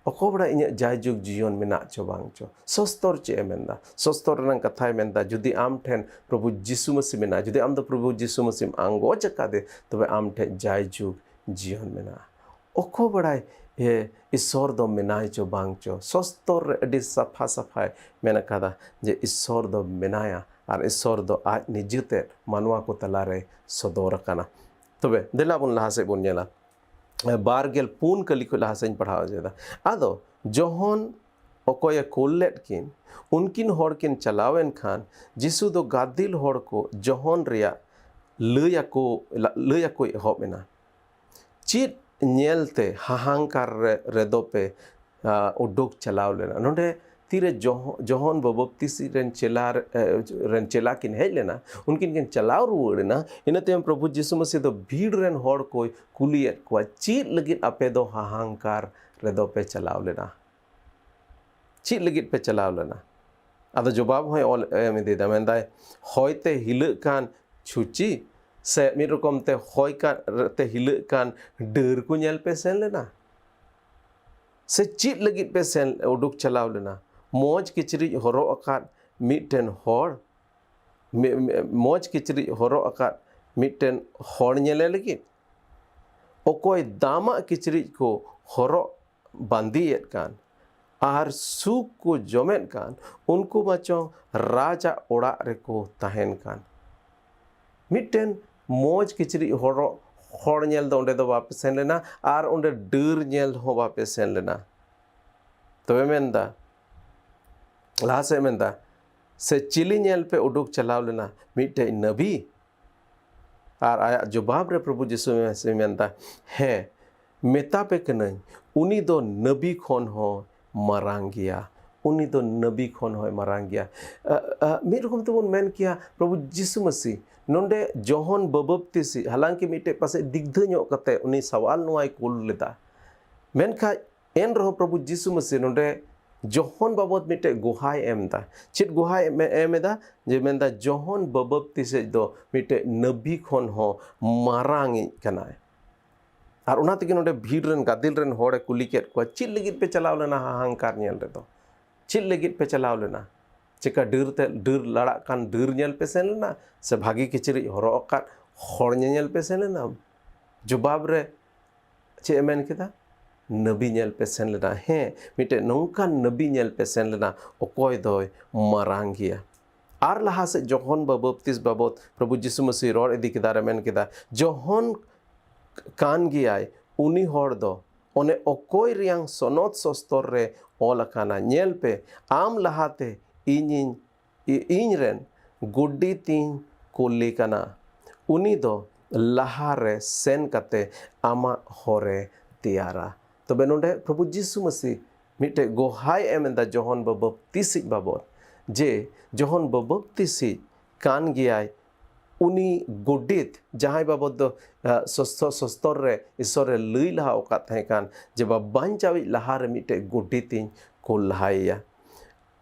ᱚᱠᱚᱭ ᱵᱟᱲᱟᱭ ᱤᱧᱟᱹᱜ ᱡᱟᱭᱡᱩᱜᱽ ᱡᱤᱭᱚᱱ ᱢᱮᱱᱟᱜ ᱪᱚ ᱵᱟᱝ ᱪᱚ? ᱥᱚᱥᱛᱚᱨ ᱪᱮᱫ ᱮ ᱢᱮᱱᱫᱟ? ᱥᱚᱥᱛᱚᱨ ᱨᱮᱱᱟᱜ ᱠᱟᱛᱷᱟᱭ ᱢᱮᱱᱫᱟ, ᱡᱩᱫᱤ ᱟᱢ ᱴᱷᱮᱱ ᱯᱨᱚᱵᱷᱩ ᱡᱤᱥᱩ ᱢᱟᱹᱥᱤ ᱢᱮᱱᱟᱭᱟ, ᱡᱩᱫᱤ ᱟᱢ ᱫᱚ ᱯᱨᱚᱵᱷᱩ ᱡᱤᱥᱩ ᱢᱟᱹᱥᱤᱢ ᱟᱸᱜᱚᱪ ᱟᱠᱟᱫᱮ, ᱛᱚᱵᱮ ᱟᱢ ᱴᱷᱮᱱ ᱡᱟᱭᱡᱩᱜᱽ ᱡᱤᱭᱚᱱ ᱢᱮᱱᱟᱜᱼᱟ᱾ ᱚᱠᱚᱭ ᱵᱟᱲᱟᱭ ᱮ, ᱤᱥᱥᱚᱨ ᱫᱚ ᱢᱮᱱᱟᱭ ᱪᱚ ᱵᱟᱝ ᱪᱚ? ᱥᱚᱥᱛᱚᱨ ᱨᱮ ᱟᱹᱰᱤ ᱥᱟᱯᱷᱟ ᱥᱟᱯᱷᱟᱭ ᱢᱮᱱ ᱟᱠᱟᱫᱟ ᱡᱮ ᱤᱥᱥᱚᱨ ᱫᱚ ᱢᱮᱱᱟᱭᱟ ᱟᱨ ᱤᱥᱥᱚᱨ ᱫᱚ ᱟᱡ ᱱᱤᱡᱮᱛᱮ ᱢᱟᱱᱣᱟ ᱠᱚ ᱛᱟᱞᱟᱨᱮ ᱥᱚᱫᱚᱨ ᱟᱠᱟᱱᱟ᱾ ᱛᱚᱵᱮ ᱫᱮᱞᱟ ᱵᱚᱱ ᱞᱟᱦᱟ ᱥᱮᱫ ᱵᱚᱱ ᱧᱮᱞᱟ᱾ ᱵᱟᱨ ᱜᱮᱞ ᱯᱩᱱ ᱠᱟᱹᱞᱤ ᱠᱷᱚᱱ ᱞᱟᱦᱟ ᱥᱮᱫ ᱤᱧ ᱯᱟᱲᱦᱟᱣ ᱦᱚᱪᱚᱭᱮᱫᱟ᱾ ᱟᱫᱚ ᱡᱚᱦᱚᱱ ᱚᱠᱚᱭᱮ ᱠᱳᱞ ᱞᱮᱫ ᱠᱤᱱ, ᱩᱱᱠᱤᱱ ᱦᱚᱲ ᱠᱤᱱ ᱪᱟᱞᱟᱣ ᱮᱱ ᱠᱷᱟᱱ, ᱡᱤᱥᱩ ᱫᱚ ᱜᱟᱫᱮᱞ ᱦᱚᱲ ᱠᱚ ᱡᱚᱦᱚᱱ ᱨᱮᱭᱟᱜ ᱞᱟᱹᱭ ᱟᱠᱚ, ᱞᱟᱹᱭ ᱟᱠᱚᱭ ᱮᱦᱚᱵ ᱮᱱᱟ᱾ ᱪᱮᱫ ᱧᱮᱞᱛᱮ ᱦᱟᱦᱟᱝᱠᱟᱨ ᱨᱮ, ᱨᱮᱫᱚ ᱯᱮ, ᱟ, ᱩᱰᱩᱠ ᱪᱟᱞᱟᱣ ᱞᱮᱱᱟ? ᱱᱚᱰᱮ ᱛᱤᱨᱮ ᱡᱚᱦ-, ᱡᱚᱦᱚᱱ ᱵᱟᱵᱚᱯᱛᱤᱥᱤ ᱨᱮᱱ ᱪᱮᱞᱟ ᱨᱮ, ᱮ, ᱨᱮᱱ ᱪᱮᱞᱟ ᱠᱤᱱ ᱦᱮᱡ ᱞᱮᱱᱟ, ᱩᱱᱠᱤᱱ ᱠᱤᱱ ᱪᱟᱞᱟᱣ ᱨᱩᱣᱟᱹᱲ ᱮᱱᱟ᱾ ᱤᱱᱟᱹ ᱛᱟᱭᱚᱢ ᱯᱨᱚᱵᱷᱩ ᱡᱤᱥᱩ ᱢᱟᱹᱥᱤ ᱫᱚ ᱵᱷᱤᱲ ᱨᱮᱱ ᱦᱚᱲ ᱠᱚᱭ ᱠᱩᱞᱤᱭᱮᱫ ᱠᱚᱣᱟ, "ᱪᱮᱫ ᱞᱟᱹᱜᱤᱫ ᱟᱯᱮ ᱫᱚ ᱦᱟᱦᱟᱝᱠᱟᱨ ᱨᱮᱫᱚ ᱯᱮ ᱪᱟᱞᱟᱣ ᱞᱮᱱᱟ? ᱪᱮᱫ ᱞᱟᱹᱜᱤᱫ ᱯᱮ ᱪᱟᱞᱟᱣ ᱞᱮᱱᱟ?" ᱟᱫᱚ ᱡᱚᱵᱟᱵ ᱦᱚᱸᱭ ᱚᱞ ᱮᱢ ᱤᱫᱤᱭᱮᱫᱟ, ᱢᱮᱱᱫᱟᱭ, "ᱦᱚᱭ ᱛᱮ ᱦᱤᱞᱟᱹᱜ ᱠᱟᱱ ᱪᱷᱩᱪᱤ, ᱥᱮ ᱢᱤᱫ ᱨᱚᱠᱚᱢ ᱛᱮ ᱦᱚᱭ ᱠᱟᱱ, ᱛᱮ ᱦᱤᱞᱟᱹᱜ ᱠᱟᱱ ᱰᱟᱹᱨ ᱠᱚ ᱧᱮᱞ ᱯᱮ ᱥᱮᱱ ᱞᱮᱱᱟ? ᱥᱮ ᱪᱮᱫ ᱞᱟᱹᱜᱤᱫ ᱯᱮ ᱥᱮᱱ, ᱩᱰᱩᱠ ᱪᱟᱞᱟᱣ ᱞᱮᱱᱟ? ᱢᱚᱡᱽ ᱠᱤᱪᱨᱤᱡ ᱦᱚᱨᱚᱜ ᱟᱠᱟᱫ ᱢᱤᱫᱴᱮᱱ ᱦᱚᱲ, ᱢᱤ-, ᱢᱤ-, ᱢᱚᱡᱽ ᱠᱤᱪᱨᱤᱡ ᱦᱚᱨᱚᱜ ᱟᱠᱟᱫ ᱢᱤᱫᱴᱮᱱ ᱦᱚᱲ ᱧᱮᱞᱮ ᱞᱟᱹᱜᱤᱫ? ᱚᱠᱚᱭ ᱫᱟᱢᱟᱜ ᱠᱤᱪᱨᱤᱡ ᱠᱚ ᱦᱚᱨᱚᱜ ᱵᱟᱸᱫᱮᱭᱮᱫ ᱠᱟᱱ ᱟᱨ ᱥᱩᱠ ᱠᱚ ᱡᱚᱢᱮᱫ ᱠᱟᱱ, ᱩᱱᱠᱩ ᱢᱟᱪᱚ ᱨᱟᱡᱟᱜ ᱚᱲᱟᱜ ᱨᱮᱠᱚ ᱛᱟᱦᱮᱱ ᱠᱟᱱ?" ᱢᱤᱫᱴᱮᱱ ᱢᱚᱡᱽ ᱠᱤᱪᱨᱤᱡ ᱦᱚᱨᱚᱜ ᱦᱚᱲ ᱧᱮᱞ ᱫᱚ ᱚᱸᱰᱮ ᱫᱚ ᱵᱟᱯᱮ ᱥᱮᱱ ᱞᱮᱱᱟ, ᱟᱨ ᱚᱸᱰᱮ ᱰᱟᱹᱨ ᱧᱮᱞ ᱦᱚᱸ ᱵᱟᱯᱮ ᱥᱮᱱ ᱞᱮᱱᱟ᱾ ᱛᱚᱵᱮ ᱢᱮᱱᱫᱟ, ᱞᱟᱦᱟ ᱥᱮᱫ ᱢᱮᱱᱫᱟ, ᱥᱮ ᱪᱤᱞᱤ ᱧᱮᱞ ᱯᱮ ᱩᱰᱩᱠ ᱪᱟᱞᱟᱣ ᱞᱮᱱᱟ? ᱢᱤᱫᱴᱮᱡ ᱱᱟᱹᱵᱤ? ᱟᱨ ᱟᱭᱟᱜ ᱡᱚᱵᱟᱵ ᱨᱮ ᱯᱨᱚᱵᱷᱩ ᱡᱤᱥᱩ ᱢᱮᱥᱤ ᱢᱮᱱᱫᱟ, ᱦᱮᱸ, ᱢᱮᱛᱟ ᱯᱮ ᱠᱟᱹᱱᱟᱹᱧ, ᱩᱱᱤ ᱫᱚ ᱱᱟᱹᱵᱤ ᱠᱷᱚᱱ ᱦᱚᱸ ᱢᱟᱨᱟᱝ ᱜᱮᱭᱟ᱾ ᱩᱱᱤ ᱫᱚ ᱱᱟᱹᱵᱤ ᱠᱷᱚᱱ ᱦᱚᱸᱭ ᱢᱟᱨᱟᱝ ᱜᱮᱭᱟ᱾ ᱟ, ᱟ, ᱢᱤᱫ ᱨᱚᱠᱚᱢ ᱛᱮᱵᱚᱱ ᱢᱮᱱ ᱠᱮᱭᱟ, ᱯᱨᱚᱵᱷᱩ ᱡᱤᱥᱩ ᱢᱟᱹᱥᱤ ᱱᱚᱰᱮ ᱡᱚᱦᱚᱱ ᱵᱟᱵᱟᱯᱛᱤᱥᱤ, ᱦᱟᱞᱟᱝᱠᱤ ᱢᱤᱫᱴᱮᱡ ᱯᱟᱥᱮᱡ ᱫᱤᱜᱽᱫᱷᱟᱹ ᱧᱚᱜ ᱠᱟᱛᱮ ᱩᱱᱤ ᱥᱟᱣᱟᱞ ᱱᱚᱣᱟᱭ ᱠᱩᱞ ᱞᱮᱫᱟ, ᱢᱮᱱᱠᱷᱟᱡ ᱮᱱ ᱨᱮᱦᱚᱸ ᱯᱨᱚᱵᱷᱩ ᱡᱤᱥᱩ ᱢᱟᱹᱥᱤ ᱱᱚᱰᱮ ᱡᱚᱦᱚᱱ ᱵᱟᱵᱚᱛ ᱢᱤᱫᱴᱮᱡ ᱜᱚᱦᱟᱭ ᱮᱢ ᱮᱫᱟ᱾ ᱪᱮᱫ ᱜᱚᱦᱟᱭ ᱮᱢ, ᱮᱢ ᱮᱫᱟ? ᱡᱮ ᱢᱮᱱᱫᱟ, ᱡᱚᱦᱚᱱ ᱵᱟᱵᱟᱯᱛᱤᱥᱤᱡ ᱫᱚ ᱢᱤᱫᱴᱮᱡ ᱱᱟᱹᱵᱤ ᱠᱷᱚᱱ ᱦᱚᱸ ᱢᱟᱨᱟᱝᱤᱡ ᱠᱟᱱᱟᱭ᱾ ᱟᱨ ᱚᱱᱟ ᱛᱮᱜᱮ ᱱᱚᱰᱮ ᱵᱷᱤᱲ ᱨᱮᱱ, ᱜᱟᱫᱮᱞ ᱨᱮᱱ ᱦᱚᱲᱮ ᱠᱩᱞᱤ ᱠᱮᱫ ᱠᱚᱣᱟ, ᱪᱮᱫ ᱞᱟᱹᱜᱤᱫ ᱯᱮ ᱪᱟᱞᱟᱣ ᱞᱮᱱᱟ ᱦᱟᱦᱟᱝᱠᱟᱨ ᱧᱮᱞ ᱨᱮᱫᱚ? ᱪᱮᱫ ᱞᱟᱹᱜᱤᱫ ᱯᱮ ᱪᱟᱞᱟᱣ ᱞᱮᱱᱟ? ᱪᱮᱠᱟ ᱰᱟᱹᱨ ᱛᱮ, ᱰᱟᱹᱨ ᱞᱟᱲᱟᱜ ᱠᱟᱱ ᱰᱟᱹᱨ ᱧᱮᱞ ᱯᱮ ᱥᱮᱱ ᱞᱮᱱᱟ, ᱥᱮ ᱵᱷᱟᱹᱜᱤ ᱠᱤᱪᱨᱤᱡ ᱦᱚᱨᱚᱜ ᱟᱠᱟᱫ ᱦᱚᱲ ᱧᱮᱧᱮᱞ ᱯᱮ ᱥᱮᱱ ᱞᱮᱱᱟ? ᱡᱚᱵᱟᱵ ᱨᱮ ᱪᱮᱫ ᱮ ᱢᱮᱱ ᱠᱮᱫᱟ? ᱱᱟᱹᱵᱤ ᱧᱮᱞ ᱯᱮ ᱥᱮᱱ ᱞᱮᱱᱟ᱾ ᱦᱮᱸ, ᱢᱤᱫᱴᱮᱡ ᱱᱚᱝᱠᱟᱱ ᱱᱟᱹᱵᱤ ᱧᱮᱞ ᱯᱮ ᱥᱮᱱ ᱞᱮᱱᱟ, ᱚᱠᱚᱭ ᱫᱚᱭ ᱢᱟᱨᱟᱝ ᱜᱮᱭᱟ᱾ ᱟᱨ ᱞᱟᱦᱟ ᱥᱮᱫ ᱡᱚᱦᱚᱱ ᱵᱟᱵᱟᱯᱛᱤᱥ ᱵᱟᱵᱚᱛ ᱯᱨᱚᱵᱷᱩ ᱡᱤᱥᱩ ᱢᱟᱹᱥᱤ ᱨᱚᱲ ᱤᱫᱤ ᱠᱮᱫᱟ ᱨᱮ ᱢᱮᱱ ᱠᱮᱫᱟ, ᱡᱚᱦᱚᱱ ᱠᱟᱱ ᱜᱮᱭᱟᱭ, ᱩᱱᱤ ᱦᱚᱲ ᱫᱚ ᱚᱱᱮ ᱚᱠᱚᱭ ᱨᱮᱭᱟᱝ ᱥᱚᱱᱚᱛ ᱥᱚᱥᱛᱚᱨ ᱨᱮ ᱚᱞ ᱟᱠᱟᱱᱟ, ᱧᱮᱞ ᱯᱮ, ᱟᱢ ᱞᱟᱦᱟᱛᱮ ᱤᱧᱤᱧ, ᱤ-, ᱤᱧ ᱨᱮᱱ ᱜᱚᱰᱮᱛᱤᱧ ᱠᱩᱞᱤ ᱠᱟᱱᱟ, ᱩᱱᱤ ᱫᱚ ᱞᱟᱦᱟᱨᱮ ᱥᱮᱱ ᱠᱟᱛᱮ ᱟᱢᱟᱜ ᱦᱚᱨᱮ ᱛᱮᱭᱟᱨᱟ᱾ ᱛᱚᱵᱮ ᱱᱚᱰᱮ ᱯᱨᱚᱵᱷᱩ ᱡᱤᱥᱩ ᱢᱟᱹᱥᱤ ᱢᱤᱫᱴᱮᱡ ᱜᱚᱦᱟᱭ ᱮᱢ ᱮᱫᱟ ᱡᱚᱦᱚᱱ ᱵᱟᱵᱟᱯᱛᱤᱥᱤᱡ ᱵᱟᱵᱚᱛ, ᱡᱮ ᱡᱚᱦᱚᱱ ᱵᱟᱵᱟᱯᱛᱤᱥᱤᱡ ᱠᱟᱱ ᱜᱮᱭᱟᱭ ᱩᱱᱤ ᱜᱚᱰᱮᱛ, ᱡᱟᱦᱟᱸᱭ ᱵᱟᱵᱚᱛ ᱫᱚ, ᱟ, ᱥᱚᱥᱛᱚ-, ᱥᱚᱥᱛᱚᱨ ᱨᱮ ᱤᱥᱚᱨ ᱮ ᱞᱟᱹᱭ ᱞᱟᱦᱟ ᱟᱠᱟᱫ ᱛᱟᱦᱮᱸ ᱠᱟᱱ, ᱡᱮ ᱵᱟ-, ᱵᱟᱧᱪᱟᱣᱤᱡ ᱞᱟᱦᱟᱨᱮ ᱢᱤᱫᱴᱮᱡ ᱜᱚᱰᱮᱛᱤᱧ ᱠᱩᱞ ᱞᱟᱦᱟᱭᱮᱭᱟ᱾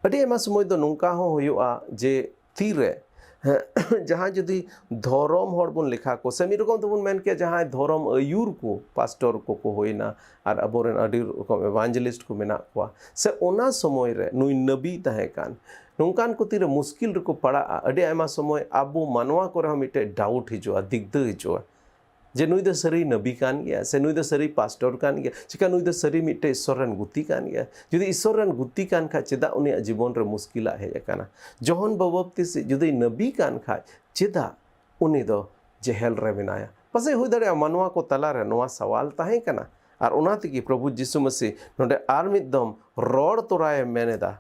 ᱟᱹᱰᱤ ᱟᱭᱢᱟ ᱥᱚᱢᱚᱭ ᱫᱚ ᱱᱚᱝᱠᱟ ᱦᱚᱸ ᱦᱩᱭᱩᱜᱼᱟ ᱡᱮ ᱛᱤᱨᱮ ᱡᱟᱦᱟᱸᱭ ᱡᱩᱫᱤ ᱫᱷᱚᱨᱚᱢ ᱦᱚᱲ ᱵᱚᱱ ᱞᱮᱠᱷᱟ ᱠᱚ, ᱥᱮ ᱢᱤᱫ ᱨᱚᱠᱚᱢ ᱛᱮᱵᱚᱱ ᱢᱮᱱ ᱠᱮᱭᱟ ᱡᱟᱦᱟᱸᱭ ᱫᱷᱚᱨᱚᱢ ᱟᱹᱭᱩᱨ ᱠᱚ, ᱯᱟᱥᱴᱚᱨ ᱠᱚᱠᱚ ᱦᱩᱭᱱᱟ, ᱟᱨ ᱟᱵᱚᱨᱮᱱ ᱟᱹᱰᱤ ᱨᱚᱠᱚᱢ evangelist ᱠᱚ ᱢᱮᱱᱟᱜ ᱠᱚᱣᱟ, ᱥᱮ ᱚᱱᱟ ᱥᱚᱢᱚᱭ ᱨᱮ ᱱᱩᱭ ᱱᱟᱹᱵᱤ ᱛᱟᱦᱮᱸ ᱠᱟᱱ, ᱱᱚᱝᱠᱟᱱ ᱠᱚ ᱛᱤᱨᱮ ᱢᱩᱥᱠᱤᱞ ᱨᱮᱠᱚ ᱯᱟᱲᱟᱜᱼᱟ᱾ ᱟᱹᱰᱤ ᱟᱭᱢᱟ ᱥᱚᱢᱚᱭ ᱟᱵᱚ ᱢᱟᱱᱣᱟ ᱠᱚᱨᱮ ᱦᱚᱸ ᱢᱤᱫᱴᱮᱡ doubt ᱦᱤᱡᱩᱜᱼᱟ, ᱫᱤᱜᱽᱫᱟᱹ ᱦᱤᱡᱩᱜᱼᱟ᱾ ᱡᱮ ᱱᱩᱭ ᱫᱚ ᱥᱟᱹᱨᱤ ᱱᱟᱵᱤ ᱠᱟᱱ ᱜᱮᱭᱟ, ᱥᱮ ᱱᱩᱭ ᱫᱚ ᱥᱟᱹᱨᱤ ᱯᱟᱥᱴᱚᱨ ᱠᱟᱱ ᱜᱮᱭᱟ, ᱪᱮᱠᱟ ᱱᱩᱭ ᱫᱚ ᱥᱟᱹᱨᱤ ᱢᱤᱫᱴᱮᱡ ᱤᱥᱚᱨ ᱨᱮᱱ ᱜᱩᱛᱤ ᱠᱟᱱ ᱜᱮᱭᱟ? ᱡᱩᱫᱤ ᱤᱥᱚᱨ ᱨᱮᱱ ᱜᱩᱛᱤ ᱠᱟᱱ ᱠᱷᱟᱡ, ᱪᱮᱫᱟᱜ ᱩᱱᱤᱭᱟᱜ ᱡᱤᱵᱚᱱ ᱨᱮ ᱢᱩᱥᱠᱤᱞᱟᱜ ᱦᱮᱡ ᱟᱠᱟᱱᱟ? ᱡᱚᱦᱚᱱ ᱵᱟᱵᱚᱯᱛᱤᱥᱤ ᱡᱩᱫᱤ ᱱᱟᱵᱤ ᱠᱟᱱ ᱠᱷᱟᱡ, ᱪᱮᱫᱟᱜ ᱩᱱᱤ ᱫᱚ ᱡᱮᱦᱮᱞ ᱨᱮ ᱢᱮᱱᱟᱭᱟ? ᱯᱟᱥᱮᱡ ᱦᱩᱭ ᱫᱟᱲᱮᱭᱟᱜᱼᱟ ᱢᱟᱱᱣᱟ ᱠᱚ ᱛᱟᱞᱟᱨᱮ ᱱᱚᱣᱟ ᱥᱟᱣᱟᱞ ᱛᱟᱦᱮᱸ ᱠᱟᱱᱟ᱾ ᱟᱨ ᱚᱱᱟ ᱛᱮᱜᱮ ᱯᱨᱚᱵᱷᱩ ᱡᱤᱥᱩ ᱢᱟᱹᱥᱤ ᱱᱚᱰᱮ ᱟᱨ ᱢᱤᱫ ᱫᱚᱢ ᱨᱚᱲ ᱛᱚᱨᱟᱭᱮ ᱢᱮᱱ ᱮᱫᱟ,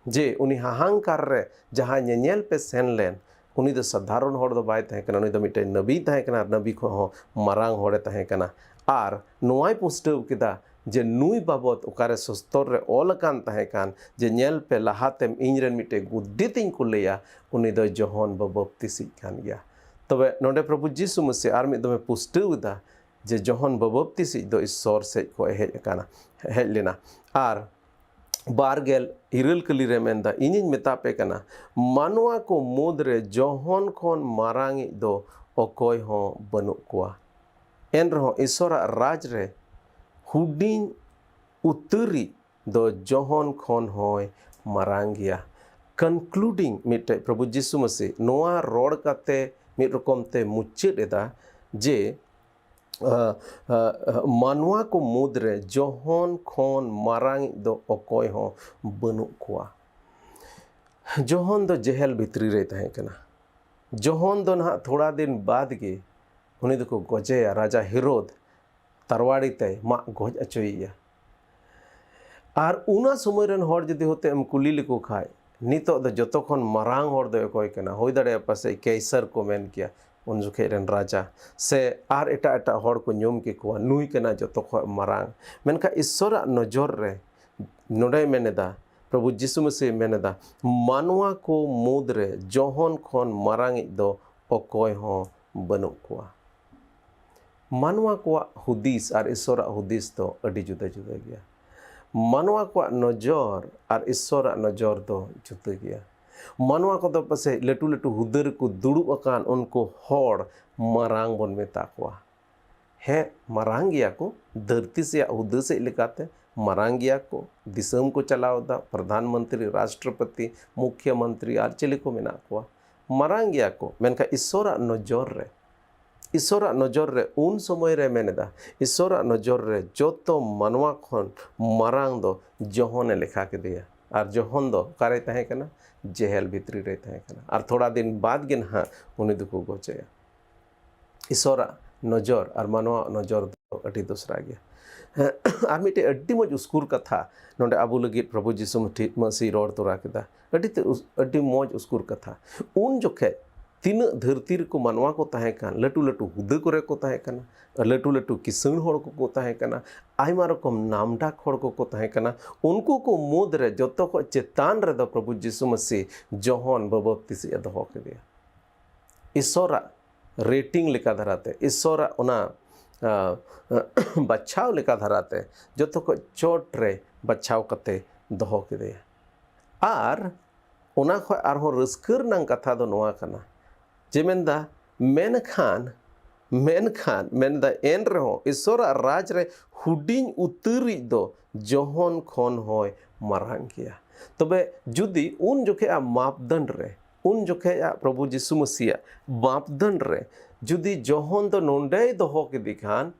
ᱡᱮ ᱩᱱᱤ ᱦᱟᱦᱟᱝᱠᱟᱨ ᱨᱮ ᱡᱟᱦᱟᱸ ᱧᱮᱧᱮᱞ ᱯᱮ ᱥᱮᱱ ᱞᱮᱱ, ᱩᱱᱤ ᱫᱚ ᱥᱟᱫᱷᱟᱨᱚᱱ ᱦᱚᱲ ᱫᱚ ᱵᱟᱭ ᱛᱟᱦᱮᱸ ᱠᱟᱱᱟ, ᱩᱱᱤ ᱫᱚ ᱢᱤᱫᱴᱮᱱ ᱱᱟᱵᱤᱭ ᱛᱟᱦᱮᱸ ᱠᱟᱱᱟ ᱟᱨ ᱱᱟᱵᱤ ᱠᱷᱚᱱ ᱦᱚᱸ ᱢᱟᱨᱟᱝ ᱦᱚᱲᱮ ᱛᱟᱦᱮᱸ ᱠᱟᱱᱟ᱾ ᱟᱨ ᱱᱚᱣᱟᱭ ᱯᱩᱥᱴᱟᱹᱣ ᱠᱮᱫᱟ ᱡᱮ ᱱᱩᱭ ᱵᱟᱵᱚᱛ ᱚᱠᱟᱨᱮ ᱥᱚᱥᱛᱚᱨ ᱨᱮ ᱚᱞ ᱟᱠᱟᱱ ᱛᱟᱦᱮᱸ ᱠᱟᱱ ᱡᱮ, "ᱧᱮᱞ ᱯᱮ, ᱞᱟᱦᱟᱛᱮᱢ ᱤᱧ ᱨᱮᱱ ᱢᱤᱫᱴᱮᱱ ᱜᱩᱰᱤᱛᱤᱧ ᱠᱩᱞᱮᱭᱟ, ᱩᱱᱤ ᱫᱚ ᱡᱚᱦᱚᱱ ᱵᱟᱵᱚᱯᱛᱤᱥᱤᱡ ᱠᱟᱱ ᱜᱮᱭᱟ᱾" ᱛᱚᱵᱮ ᱱᱚᱰᱮ ᱯᱨᱚᱵᱷᱩ ᱡᱤᱥᱩ ᱢᱟᱥᱤ ᱟᱨ ᱢᱤᱫ ᱫᱚᱢᱮ ᱯᱩᱥᱴᱟᱹᱣ ᱮᱫᱟ ᱡᱮ ᱡᱚᱦᱚᱱ ᱵᱟᱵᱚᱯᱛᱤᱥᱤᱡ ᱫᱚ ᱤᱥᱥᱚᱨ ᱥᱮᱡ ᱠᱷᱚᱱ ᱦᱮᱡ ᱟᱠᱟᱱᱟ, ᱦᱮᱡ ᱞᱮᱱᱟ᱾ ᱟᱨ ᱵᱟᱨ ᱜᱮᱞ ᱤᱨᱟᱹᱞ ᱠᱟᱹᱞᱤ ᱨᱮ ᱢᱮᱱᱫᱟ, "ᱤᱧᱤᱧ ᱢᱮᱛᱟ ᱯᱮ ᱠᱟᱱᱟ, ᱢᱟᱱᱣᱟ ᱠᱚ ᱢᱩᱫᱽ ᱨᱮ ᱡᱚᱦᱚᱱ ᱠᱷᱚᱱ ᱢᱟᱨᱟᱝᱤᱡ ᱫᱚ ᱚᱠᱚᱭ ᱦᱚᱸ ᱵᱟᱹᱱᱩᱜ ᱠᱚᱣᱟ᱾ ᱮᱱ ᱨᱮᱦᱚᱸ ᱤᱥᱥᱚᱨᱟᱜ ᱨᱟᱡᱽ ᱨᱮ ᱦᱩᱰᱤᱧ ᱩᱛᱟᱹᱨᱤᱡ ᱫᱚ ᱡᱚᱦᱚᱱ ᱠᱷᱚᱱ ᱦᱚᱸᱭ ᱢᱟᱨᱟᱝ ᱜᱮᱭᱟ᱾" ᱠᱚᱱᱠᱞᱩᱰᱤᱝ ᱢᱤᱫᱴᱮᱡ ᱯᱨᱚᱵᱷᱩ ᱡᱤᱥᱩ ᱢᱟᱥᱤ ᱱᱚᱣᱟ ᱨᱚᱲ ᱠᱟᱛᱮ ᱢᱤᱫ ᱨᱚᱠᱚᱢ ᱛᱮ ᱢᱩᱪᱟᱹᱫ ᱮᱫᱟ ᱡᱮ, ᱟ, ᱟ, ᱟ, ᱢᱟᱱᱣᱟ ᱠᱚ ᱢᱩᱫᱽ ᱨᱮ ᱡᱚᱦᱚᱱ ᱠᱷᱚᱱ ᱢᱟᱨᱟᱝᱤᱡ ᱫᱚ ᱚᱠᱚᱭ ᱦᱚᱸ ᱵᱟᱹᱱᱩᱜ ᱠᱚᱣᱟ᱾ ᱡᱚᱦᱚᱱ ᱫᱚ ᱡᱮᱦᱮᱞ ᱵᱷᱤᱛᱨᱤ ᱨᱮᱭ ᱛᱟᱦᱮᱸ ᱠᱟᱱᱟ᱾ ᱡᱚᱦᱚᱱ ᱫᱚ ᱱᱟᱦᱟᱜ ᱛᱷᱚᱲᱟ ᱫᱤᱱ ᱵᱟᱫᱽ ᱜᱮ ᱩᱱᱤ ᱫᱚᱠᱚ ᱜᱚᱡᱮᱭᱟ, ᱨᱟᱡᱟ ᱦᱮᱨᱳᱫ ᱛᱟᱨᱣᱟᱲᱤ ᱛᱮᱭ ᱢᱟᱜ ᱜᱚᱡ ᱦᱚᱪᱚᱭᱮᱭᱟ᱾ ᱟᱨ ᱚᱱᱟ ᱥᱚᱢᱚᱭ ᱨᱮᱱ ᱦᱚᱲ ᱡᱩᱫᱤ ᱦᱚᱛᱮ ᱮᱢ ᱠᱩᱞᱤ ᱞᱮᱠᱚ ᱠᱷᱟᱡ, ᱱᱤᱛᱚᱜ ᱫᱚ ᱡᱚᱛᱚ ᱠᱷᱚᱱ ᱢᱟᱨᱟᱝ ᱦᱚᱲ ᱫᱚ ᱚᱠᱚᱭ ᱠᱟᱱᱟ? ᱦᱩᱭ ᱫᱟᱲᱮᱭᱟᱜᱼᱟ ᱯᱟᱥᱮᱡ ᱠᱮᱭᱥᱟᱨ ᱠᱚ ᱢᱮᱱ ᱠᱮᱭᱟ, ᱩᱱ ᱡᱚᱠᱷᱮᱡ ᱨᱮᱱ ᱨᱟᱡᱟ, ᱥᱮ ᱟᱨ ᱮᱴᱟᱜ ᱮᱴᱟᱜ ᱦᱚᱲ ᱠᱚ ᱧᱩᱢ ᱠᱮᱠᱚᱣᱟ, ᱱᱩᱭ ᱠᱟᱱᱟ ᱡᱚᱛᱚ ᱠᱷᱚᱱ ᱢᱟᱨᱟᱝ᱾ ᱢᱮᱱᱠᱷᱟᱱ ᱤᱥᱥᱚᱨᱟᱜ ᱱᱚᱡᱚᱨ ᱨᱮ ᱱᱚᱰᱮᱭ ᱢᱮᱱ ᱮᱫᱟ, ᱯᱨᱚᱵᱷᱩ ᱡᱤᱥᱩ ᱢᱟᱹᱥᱤ ᱢᱮᱱ ᱮᱫᱟ, ᱢᱟᱱᱣᱟ ᱠᱚ ᱢᱩᱫᱽ ᱨᱮ ᱡᱚᱦᱚᱱ ᱠᱷᱚᱱ ᱢᱟᱨᱟᱝᱤᱡ ᱫᱚ ᱚᱠᱚᱭ ᱦᱚᱸ ᱵᱟᱹᱱᱩᱜ ᱠᱚᱣᱟ᱾ ᱢᱟᱱᱣᱟ ᱠᱚᱣᱟᱜ ᱦᱩᱫᱤᱥ ᱟᱨ ᱤᱥᱥᱚᱨᱟᱜ ᱦᱩᱫᱤᱥ ᱫᱚ ᱟᱹᱰᱤ ᱡᱩᱫᱟᱹ ᱡᱩᱫᱟᱹ ᱜᱮᱭᱟ᱾ ᱢᱟᱱᱣᱟ ᱠᱚᱣᱟᱜ ᱱᱚᱡᱚᱨ ᱟᱨ ᱤᱥᱥᱚᱨᱟᱜ ᱱᱚᱡᱚᱨ ᱫᱚ ᱡᱩᱫᱟᱹ ᱜᱮᱭᱟ᱾ ᱢᱟᱱᱣᱟ ᱠᱚᱫᱚ ᱯᱟᱥᱮᱡ ᱞᱟᱹᱴᱩ ᱞᱟᱹᱴᱩ ᱦᱩᱫᱟᱹ ᱨᱮᱠᱚ ᱫᱩᱲᱩᱵ ᱟᱠᱟᱱ ᱩᱱᱠᱩ ᱦᱚᱲ ᱢᱟᱨᱟᱝ ᱵᱚᱱ ᱢᱮᱛᱟ ᱠᱚᱣᱟ᱾ ᱦᱮᱸ, ᱢᱟᱨᱟᱝ ᱜᱮᱭᱟ ᱠᱚ, ᱫᱷᱟᱹᱨᱛᱤ ᱥᱮᱭᱟᱜ ᱦᱩᱫᱟᱹ ᱥᱮᱫ ᱞᱮᱠᱟᱛᱮ ᱢᱟᱨᱟᱝ ᱜᱮᱭᱟ ᱠᱚ, ᱫᱤᱥᱚᱢ ᱠᱚ ᱪᱟᱞᱟᱣ ᱮᱫᱟ, ᱯᱨᱚᱫᱷᱟᱱ ᱢᱚᱱᱛᱨᱤ, ᱨᱟᱥᱴᱨᱚᱯᱚᱛᱤ, ᱢᱩᱠᱷᱭᱚ ᱢᱚᱱᱛᱨᱤ ᱟᱨ ᱪᱤᱞᱤ ᱠᱚ ᱢᱮᱱᱟᱜ ᱠᱚᱣᱟ, ᱢᱟᱨᱟᱝ ᱜᱮᱭᱟ ᱠᱚ, ᱢᱮᱱᱠᱷᱟᱱ ᱤᱥᱥᱚᱨᱟᱜ ᱱᱚᱡᱚᱨ ᱨᱮ, ᱤᱥᱥᱚᱨᱟᱜ ᱱᱚᱡᱚᱨ ᱨᱮ ᱩᱱ ᱥᱚᱢᱚᱭ ᱨᱮ ᱢᱮᱱ ᱮᱫᱟ, ᱤᱥᱥᱚᱨᱟᱜ ᱱᱚᱡᱚᱨ ᱨᱮ ᱡᱚᱛᱚ ᱢᱟᱱᱣᱟ ᱠᱷᱚᱱ ᱢᱟᱨᱟᱝ ᱫᱚ ᱡᱚᱦᱚᱱᱮ ᱞᱮᱠᱷᱟ ᱠᱮᱫᱮᱭᱟ᱾ ᱟᱨ ᱡᱚᱦᱚᱱ ᱫᱚ ᱚᱠᱟᱨᱮᱭ ᱛᱟᱦᱮᱸ ᱠᱟᱱᱟ? ᱡᱮᱦᱮᱞ ᱵᱷᱤᱛᱨᱤ ᱨᱮᱭ ᱛᱟᱦᱮᱸ ᱠᱟᱱᱟ᱾ ᱟᱨ ᱛᱷᱚᱲᱟ ᱫᱤᱱ ᱵᱟᱫᱽ ᱜᱮ ᱱᱟᱦᱟᱜ ᱩᱱᱤ ᱫᱚᱠᱚ ᱜᱚᱡᱮᱭᱟ᱾ ᱤᱥᱥᱚᱨᱟᱜ ᱱᱚᱡᱚᱨ ᱟᱨ ᱢᱟᱱᱣᱟᱣᱟᱜ ᱱᱚᱡᱚᱨ ᱫᱚ ᱟᱹᱰᱤ ᱫᱚᱥᱨᱟ ᱜᱮᱭᱟ᱾ ᱟᱨ ᱢᱤᱫᱴᱮᱡ ᱟᱹᱰᱤ ᱢᱚᱡᱽ ᱩᱥᱠᱩᱨ ᱠᱟᱛᱷᱟ ᱱᱚᱰᱮ ᱟᱵᱚ ᱞᱟᱹᱜᱤᱫ ᱯᱨᱚᱵᱷᱩ ᱡᱤᱥᱩ ᱢᱟᱹᱥᱤ ᱨᱚᱲ ᱛᱚᱨᱟ ᱠᱮᱫᱟ᱾ ᱟᱹᱰᱤ ᱛᱮ ᱩᱥ-, ᱟᱹᱰᱤ ᱢᱚᱡᱽ ᱩᱥᱠᱩᱨ ᱠᱟᱛᱷᱟ᱾ ᱩᱱ ᱡᱚᱠᱷᱮᱡ ᱛᱤᱱᱟᱹᱜ ᱫᱷᱟᱹᱨᱛᱤ ᱨᱮᱠᱚ ᱢᱟᱱᱣᱟ ᱠᱚ ᱛᱟᱦᱮᱸ ᱠᱟᱱ, ᱞᱟᱹᱴᱩ ᱞᱟᱹᱴᱩ ᱦᱩᱫᱟᱹ ᱠᱚᱨᱮ ᱠᱚ ᱛᱟᱦᱮᱸ ᱠᱟᱱᱟ, ᱞᱟᱹᱴᱩ ᱞᱟᱹᱴᱩ ᱠᱤᱥᱟᱹᱬ ᱦᱚᱲ ᱠᱚᱠᱚ ᱛᱟᱦᱮᱸ ᱠᱟᱱᱟ, ᱟᱭᱢᱟ ᱨᱚᱠᱚᱢ ᱱᱟᱢᱰᱟᱠ ᱦᱚᱲ ᱠᱚᱠᱚ ᱛᱟᱦᱮᱸ ᱠᱟᱱᱟ, ᱩᱱᱠᱩ ᱠᱚ ᱢᱩᱫᱽ ᱨᱮ ᱡᱚᱛᱚ ᱠᱷᱚᱡ ᱪᱮᱛᱟᱱ ᱨᱮᱫᱚ ᱯᱨᱚᱵᱷᱩ ᱡᱤᱥᱩ ᱢᱟᱹᱥᱤ ᱡᱚᱦᱚᱱ ᱵᱟᱯᱛᱤᱥᱤᱡ ᱮ ᱫᱚᱦᱚ ᱠᱮᱫᱮᱭᱟ᱾ ᱤᱥᱚᱨᱟᱜ ᱨᱮᱴᱤᱝ ᱞᱮᱠᱟ ᱫᱷᱟᱨᱟᱛᱮ, ᱤᱥᱚᱨᱟᱜ ᱚᱱᱟ, ᱟ, ᱵᱟᱪᱷᱟᱣ ᱞᱮᱠᱟ ᱫᱷᱟᱨᱟᱛᱮ ᱡᱚᱛᱚ ᱠᱷᱚᱡ ᱪᱚᱴ ᱨᱮ ᱵᱟᱪᱷᱟᱣ ᱠᱟᱛᱮ ᱫᱚᱦᱚ ᱠᱮᱫᱮᱭᱟ᱾ ᱟᱨ ᱚᱱᱟ ᱠᱷᱚᱡ ᱟᱨᱦᱚᱸ ᱨᱟᱹᱥᱠᱟᱹ ᱨᱮᱱᱟᱜ ᱠᱟᱛᱷᱟ ᱫᱚ ᱱᱚᱣᱟ ᱠᱟᱱᱟ ᱡᱮ, ᱢᱮᱱᱫᱟ, ᱢᱮᱱᱠᱷᱟᱱ, ᱢᱮᱱᱠᱷᱟᱱ, ᱢᱮᱱᱫᱟ, ᱮᱱ ᱨᱮᱦᱚᱸ ᱤᱥᱚᱨᱟᱜ ᱨᱟᱡᱽ ᱨᱮ ᱦᱩᱰᱤᱧ ᱩᱛᱟᱹᱨᱤᱡ ᱫᱚ ᱡᱚᱦᱚᱱ ᱠᱷᱚᱱ ᱦᱚᱸᱭ ᱢᱟᱨᱟᱝ ᱜᱮᱭᱟ᱾ ᱛᱚᱵᱮ ᱡᱩᱫᱤ ᱩᱱ ᱡᱚᱠᱷᱮᱡ ᱟᱜ ᱢᱟᱯᱫᱚᱱᱰ ᱨᱮ, ᱩᱱ ᱡᱚᱠᱷᱮᱡ ᱟᱜ ᱯᱨᱚᱵᱷᱩ ᱡᱤᱥᱩ ᱢᱟᱹᱥᱤᱭᱟᱜ ᱢᱟᱯᱫᱚᱱᱰ ᱨᱮ ᱡᱩᱫᱤ ᱡᱚᱦᱚᱱ ᱫᱚ ᱱᱚᱰᱮᱭ ᱫᱚᱦᱚ ᱠᱮᱫᱮ ᱠᱷᱟᱱ,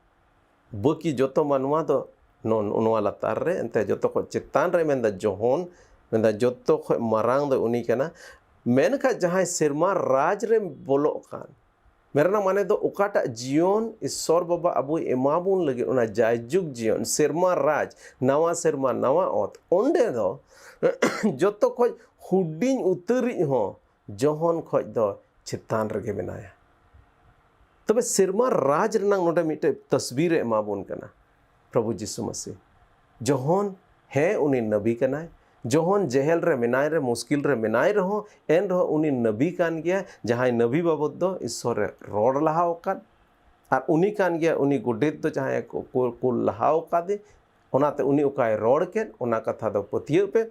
ᱵᱟᱹᱠᱤ ᱡᱚᱛᱚ ᱢᱟᱱᱣᱟ ᱫᱚ ᱱᱚ-, ᱱᱚᱣᱟ ᱞᱟᱛᱟᱨ ᱨᱮ, ᱮᱱᱛᱮ ᱡᱚᱛᱚ ᱠᱷᱚᱡ ᱪᱮᱛᱟᱱ ᱨᱮ ᱢᱮᱱᱫᱟ ᱡᱚᱦᱚᱱ, ᱢᱮᱱᱫᱟ ᱡᱚᱛᱚ ᱠᱷᱚᱡ ᱢᱟᱨᱟᱝ ᱫᱚ ᱩᱱᱤ ᱠᱟᱱᱟ᱾ ᱢᱮᱱᱠᱷᱟᱱ ᱡᱟᱦᱟᱸᱭ ᱥᱮᱨᱢᱟ ᱨᱟᱡᱽ ᱨᱮ ᱵᱚᱞᱚᱜ ᱠᱟᱱ, ᱢᱮᱱ ᱨᱮᱱᱟᱜ ᱢᱟᱱᱮ ᱫᱚ ᱚᱠᱟᱴᱟᱜ ᱡᱤᱭᱚᱱ ᱤᱥᱚᱨ ᱵᱟᱵᱟ ᱟᱵᱚᱭ ᱮᱢᱟ ᱵᱚᱱ ᱞᱟᱹᱜᱤᱫ, ᱚᱱᱟ ᱡᱟᱭᱡᱩᱜᱽ ᱡᱤᱭᱚᱱ, ᱥᱮᱨᱢᱟ ᱨᱟᱡᱽ, ᱱᱟᱣᱟ ᱥᱮᱨᱢᱟ, ᱱᱟᱣᱟ ᱚᱛ, ᱚᱸᱰᱮ ᱫᱚ ᱡᱚᱛᱚ ᱠᱷᱚᱡ ᱦᱩᱰᱤᱧ ᱩᱛᱟᱹᱨᱤᱡ ᱦᱚᱸ ᱡᱚᱦᱚᱱ ᱠᱷᱚᱡ ᱫᱚ ᱪᱮᱛᱟᱱ ᱨᱮᱜᱮ ᱢᱮᱱᱟᱭᱟ᱾ ᱛᱚᱵᱮ ᱥᱮᱨᱢᱟ ᱨᱟᱡᱽ ᱨᱮᱱᱟᱜ ᱱᱚᱰᱮ ᱢᱤᱫᱴᱮᱡ ᱛᱚᱥᱵᱤᱨ ᱮ ᱮᱢᱟ ᱵᱚᱱ ᱠᱟᱱᱟ ᱯᱨᱚᱵᱷᱩ ᱡᱤᱥᱩ ᱢᱟᱹᱥᱤ᱾ ᱡᱚᱦᱚᱱ, ᱦᱮᱸ, ᱩᱱᱤ ᱱᱟᱵᱤ ᱠᱟᱱᱟᱭ᱾ ᱡᱚᱦᱚᱱ ᱡᱮᱦᱮᱞ ᱨᱮ ᱢᱮᱱᱟᱭ ᱨᱮ, ᱢᱩᱥᱠᱤᱞ ᱨᱮ ᱢᱮᱱᱟᱭ ᱨᱮᱦᱚᱸ, ᱮᱱ ᱨᱮᱦᱚᱸ ᱩᱱᱤ ᱱᱟᱵᱤ ᱠᱟᱱ ᱜᱮᱭᱟ, ᱡᱟᱦᱟᱸᱭ ᱱᱟᱵᱤ ᱵᱟᱵᱚᱛ ᱫᱚ ᱤᱥᱚᱨ ᱮ ᱨᱚᱲ ᱞᱟᱦᱟ ᱟᱠᱟᱫ᱾ ᱟᱨ ᱩᱱᱤ ᱠᱟᱱ ᱜᱮᱭᱟ ᱩᱱᱤ ᱜᱚᱰᱮᱛ ᱫᱚ, ᱡᱟᱦᱟᱸᱭ ᱠᱚ, ᱠᱚ ᱠᱩᱞ ᱞᱟᱦᱟ ᱟᱠᱟᱫᱮ᱾ ᱚᱱᱟᱛᱮ ᱩᱱᱤ ᱚᱠᱟᱭ ᱨᱚᱲ ᱠᱮᱫ, ᱚᱱᱟ ᱠᱟᱛᱷᱟ ᱫᱚ ᱯᱟᱹᱛᱭᱟᱹᱜ ᱯᱮ᱾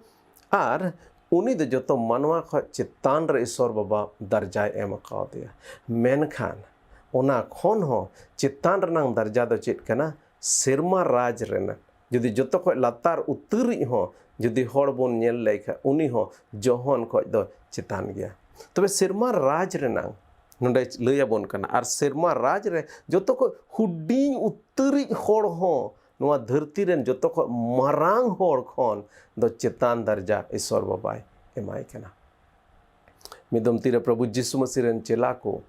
ᱟᱨ ᱩᱱᱤ ᱫᱚ ᱡᱚᱛᱚ ᱢᱟᱱᱣᱟ ᱠᱷᱚᱡ ᱪᱮᱛᱟᱱ ᱨᱮ ᱤᱥᱚᱨ ᱵᱟᱵᱟ ᱫᱟᱨᱡᱟᱭ ᱮᱢ ᱟᱠᱟᱣᱟᱫᱮᱭᱟ᱾ ᱢᱮᱱᱠᱷᱟᱱ ᱚᱱᱟ ᱠᱷᱚᱱ ᱦᱚᱸ ᱪᱮᱛᱟᱱ ᱨᱮᱱᱟᱝ ᱫᱟᱨᱡᱟ ᱫᱚ ᱪᱮᱫ ᱠᱟᱱᱟ? ᱥᱮᱨᱢᱟ ᱨᱟᱡᱽ ᱨᱮᱱᱟᱜ᱾ ᱡᱩᱫᱤ ᱡᱚᱛᱚ ᱠᱷᱚᱡ ᱞᱟᱛᱟᱨ ᱩᱛᱟᱹᱨᱤᱡ ᱦᱚᱸ ᱡᱩᱫᱤ ᱦᱚᱲ ᱵᱚᱱ ᱧᱮᱞ ᱞᱮᱠᱷᱟᱡ, ᱩᱱᱤ ᱦᱚᱸ ᱡᱚᱦᱚᱱ ᱠᱷᱚᱡ ᱫᱚ ᱪᱮᱛᱟᱱ ᱜᱮᱭᱟ᱾ ᱛᱚᱵᱮ ᱥᱮᱨᱢᱟ ᱨᱟᱡᱽ ᱨᱮᱱᱟᱝ ᱱᱚᱰᱮ ᱞᱟᱹᱭ ᱟᱵᱚᱱ ᱠᱟᱱᱟ, ᱟᱨ ᱥᱮᱨᱢᱟ ᱨᱟᱡᱽ ᱨᱮ ᱡᱚᱛᱚ ᱠᱷᱚᱡ ᱦᱩᱰᱤᱧ ᱩᱛᱟᱹᱨᱤᱡ ᱦᱚᱲ ᱦᱚᱸ ᱱᱚᱣᱟ ᱫᱷᱟᱹᱨᱛᱤ ᱨᱮᱱ ᱡᱚᱛᱚ ᱠᱷᱚᱡ ᱢᱟᱨᱟᱝ ᱦᱚᱲ ᱠᱷᱚᱱ ᱫᱚ ᱪᱮᱛᱟᱱ ᱫᱟᱨᱡᱟ ᱤᱥᱚᱨ ᱵᱟᱵᱟᱭ ᱮᱢᱟᱭ ᱠᱟᱱᱟ᱾ ᱢᱤᱫ ᱫᱚᱢ ᱛᱤᱨᱮ ᱯᱨᱚᱵᱷᱩ ᱡᱤᱥᱩ ᱢᱟᱹᱥᱤ ᱨᱮᱱ ᱪᱮᱞᱟ ᱠᱚ,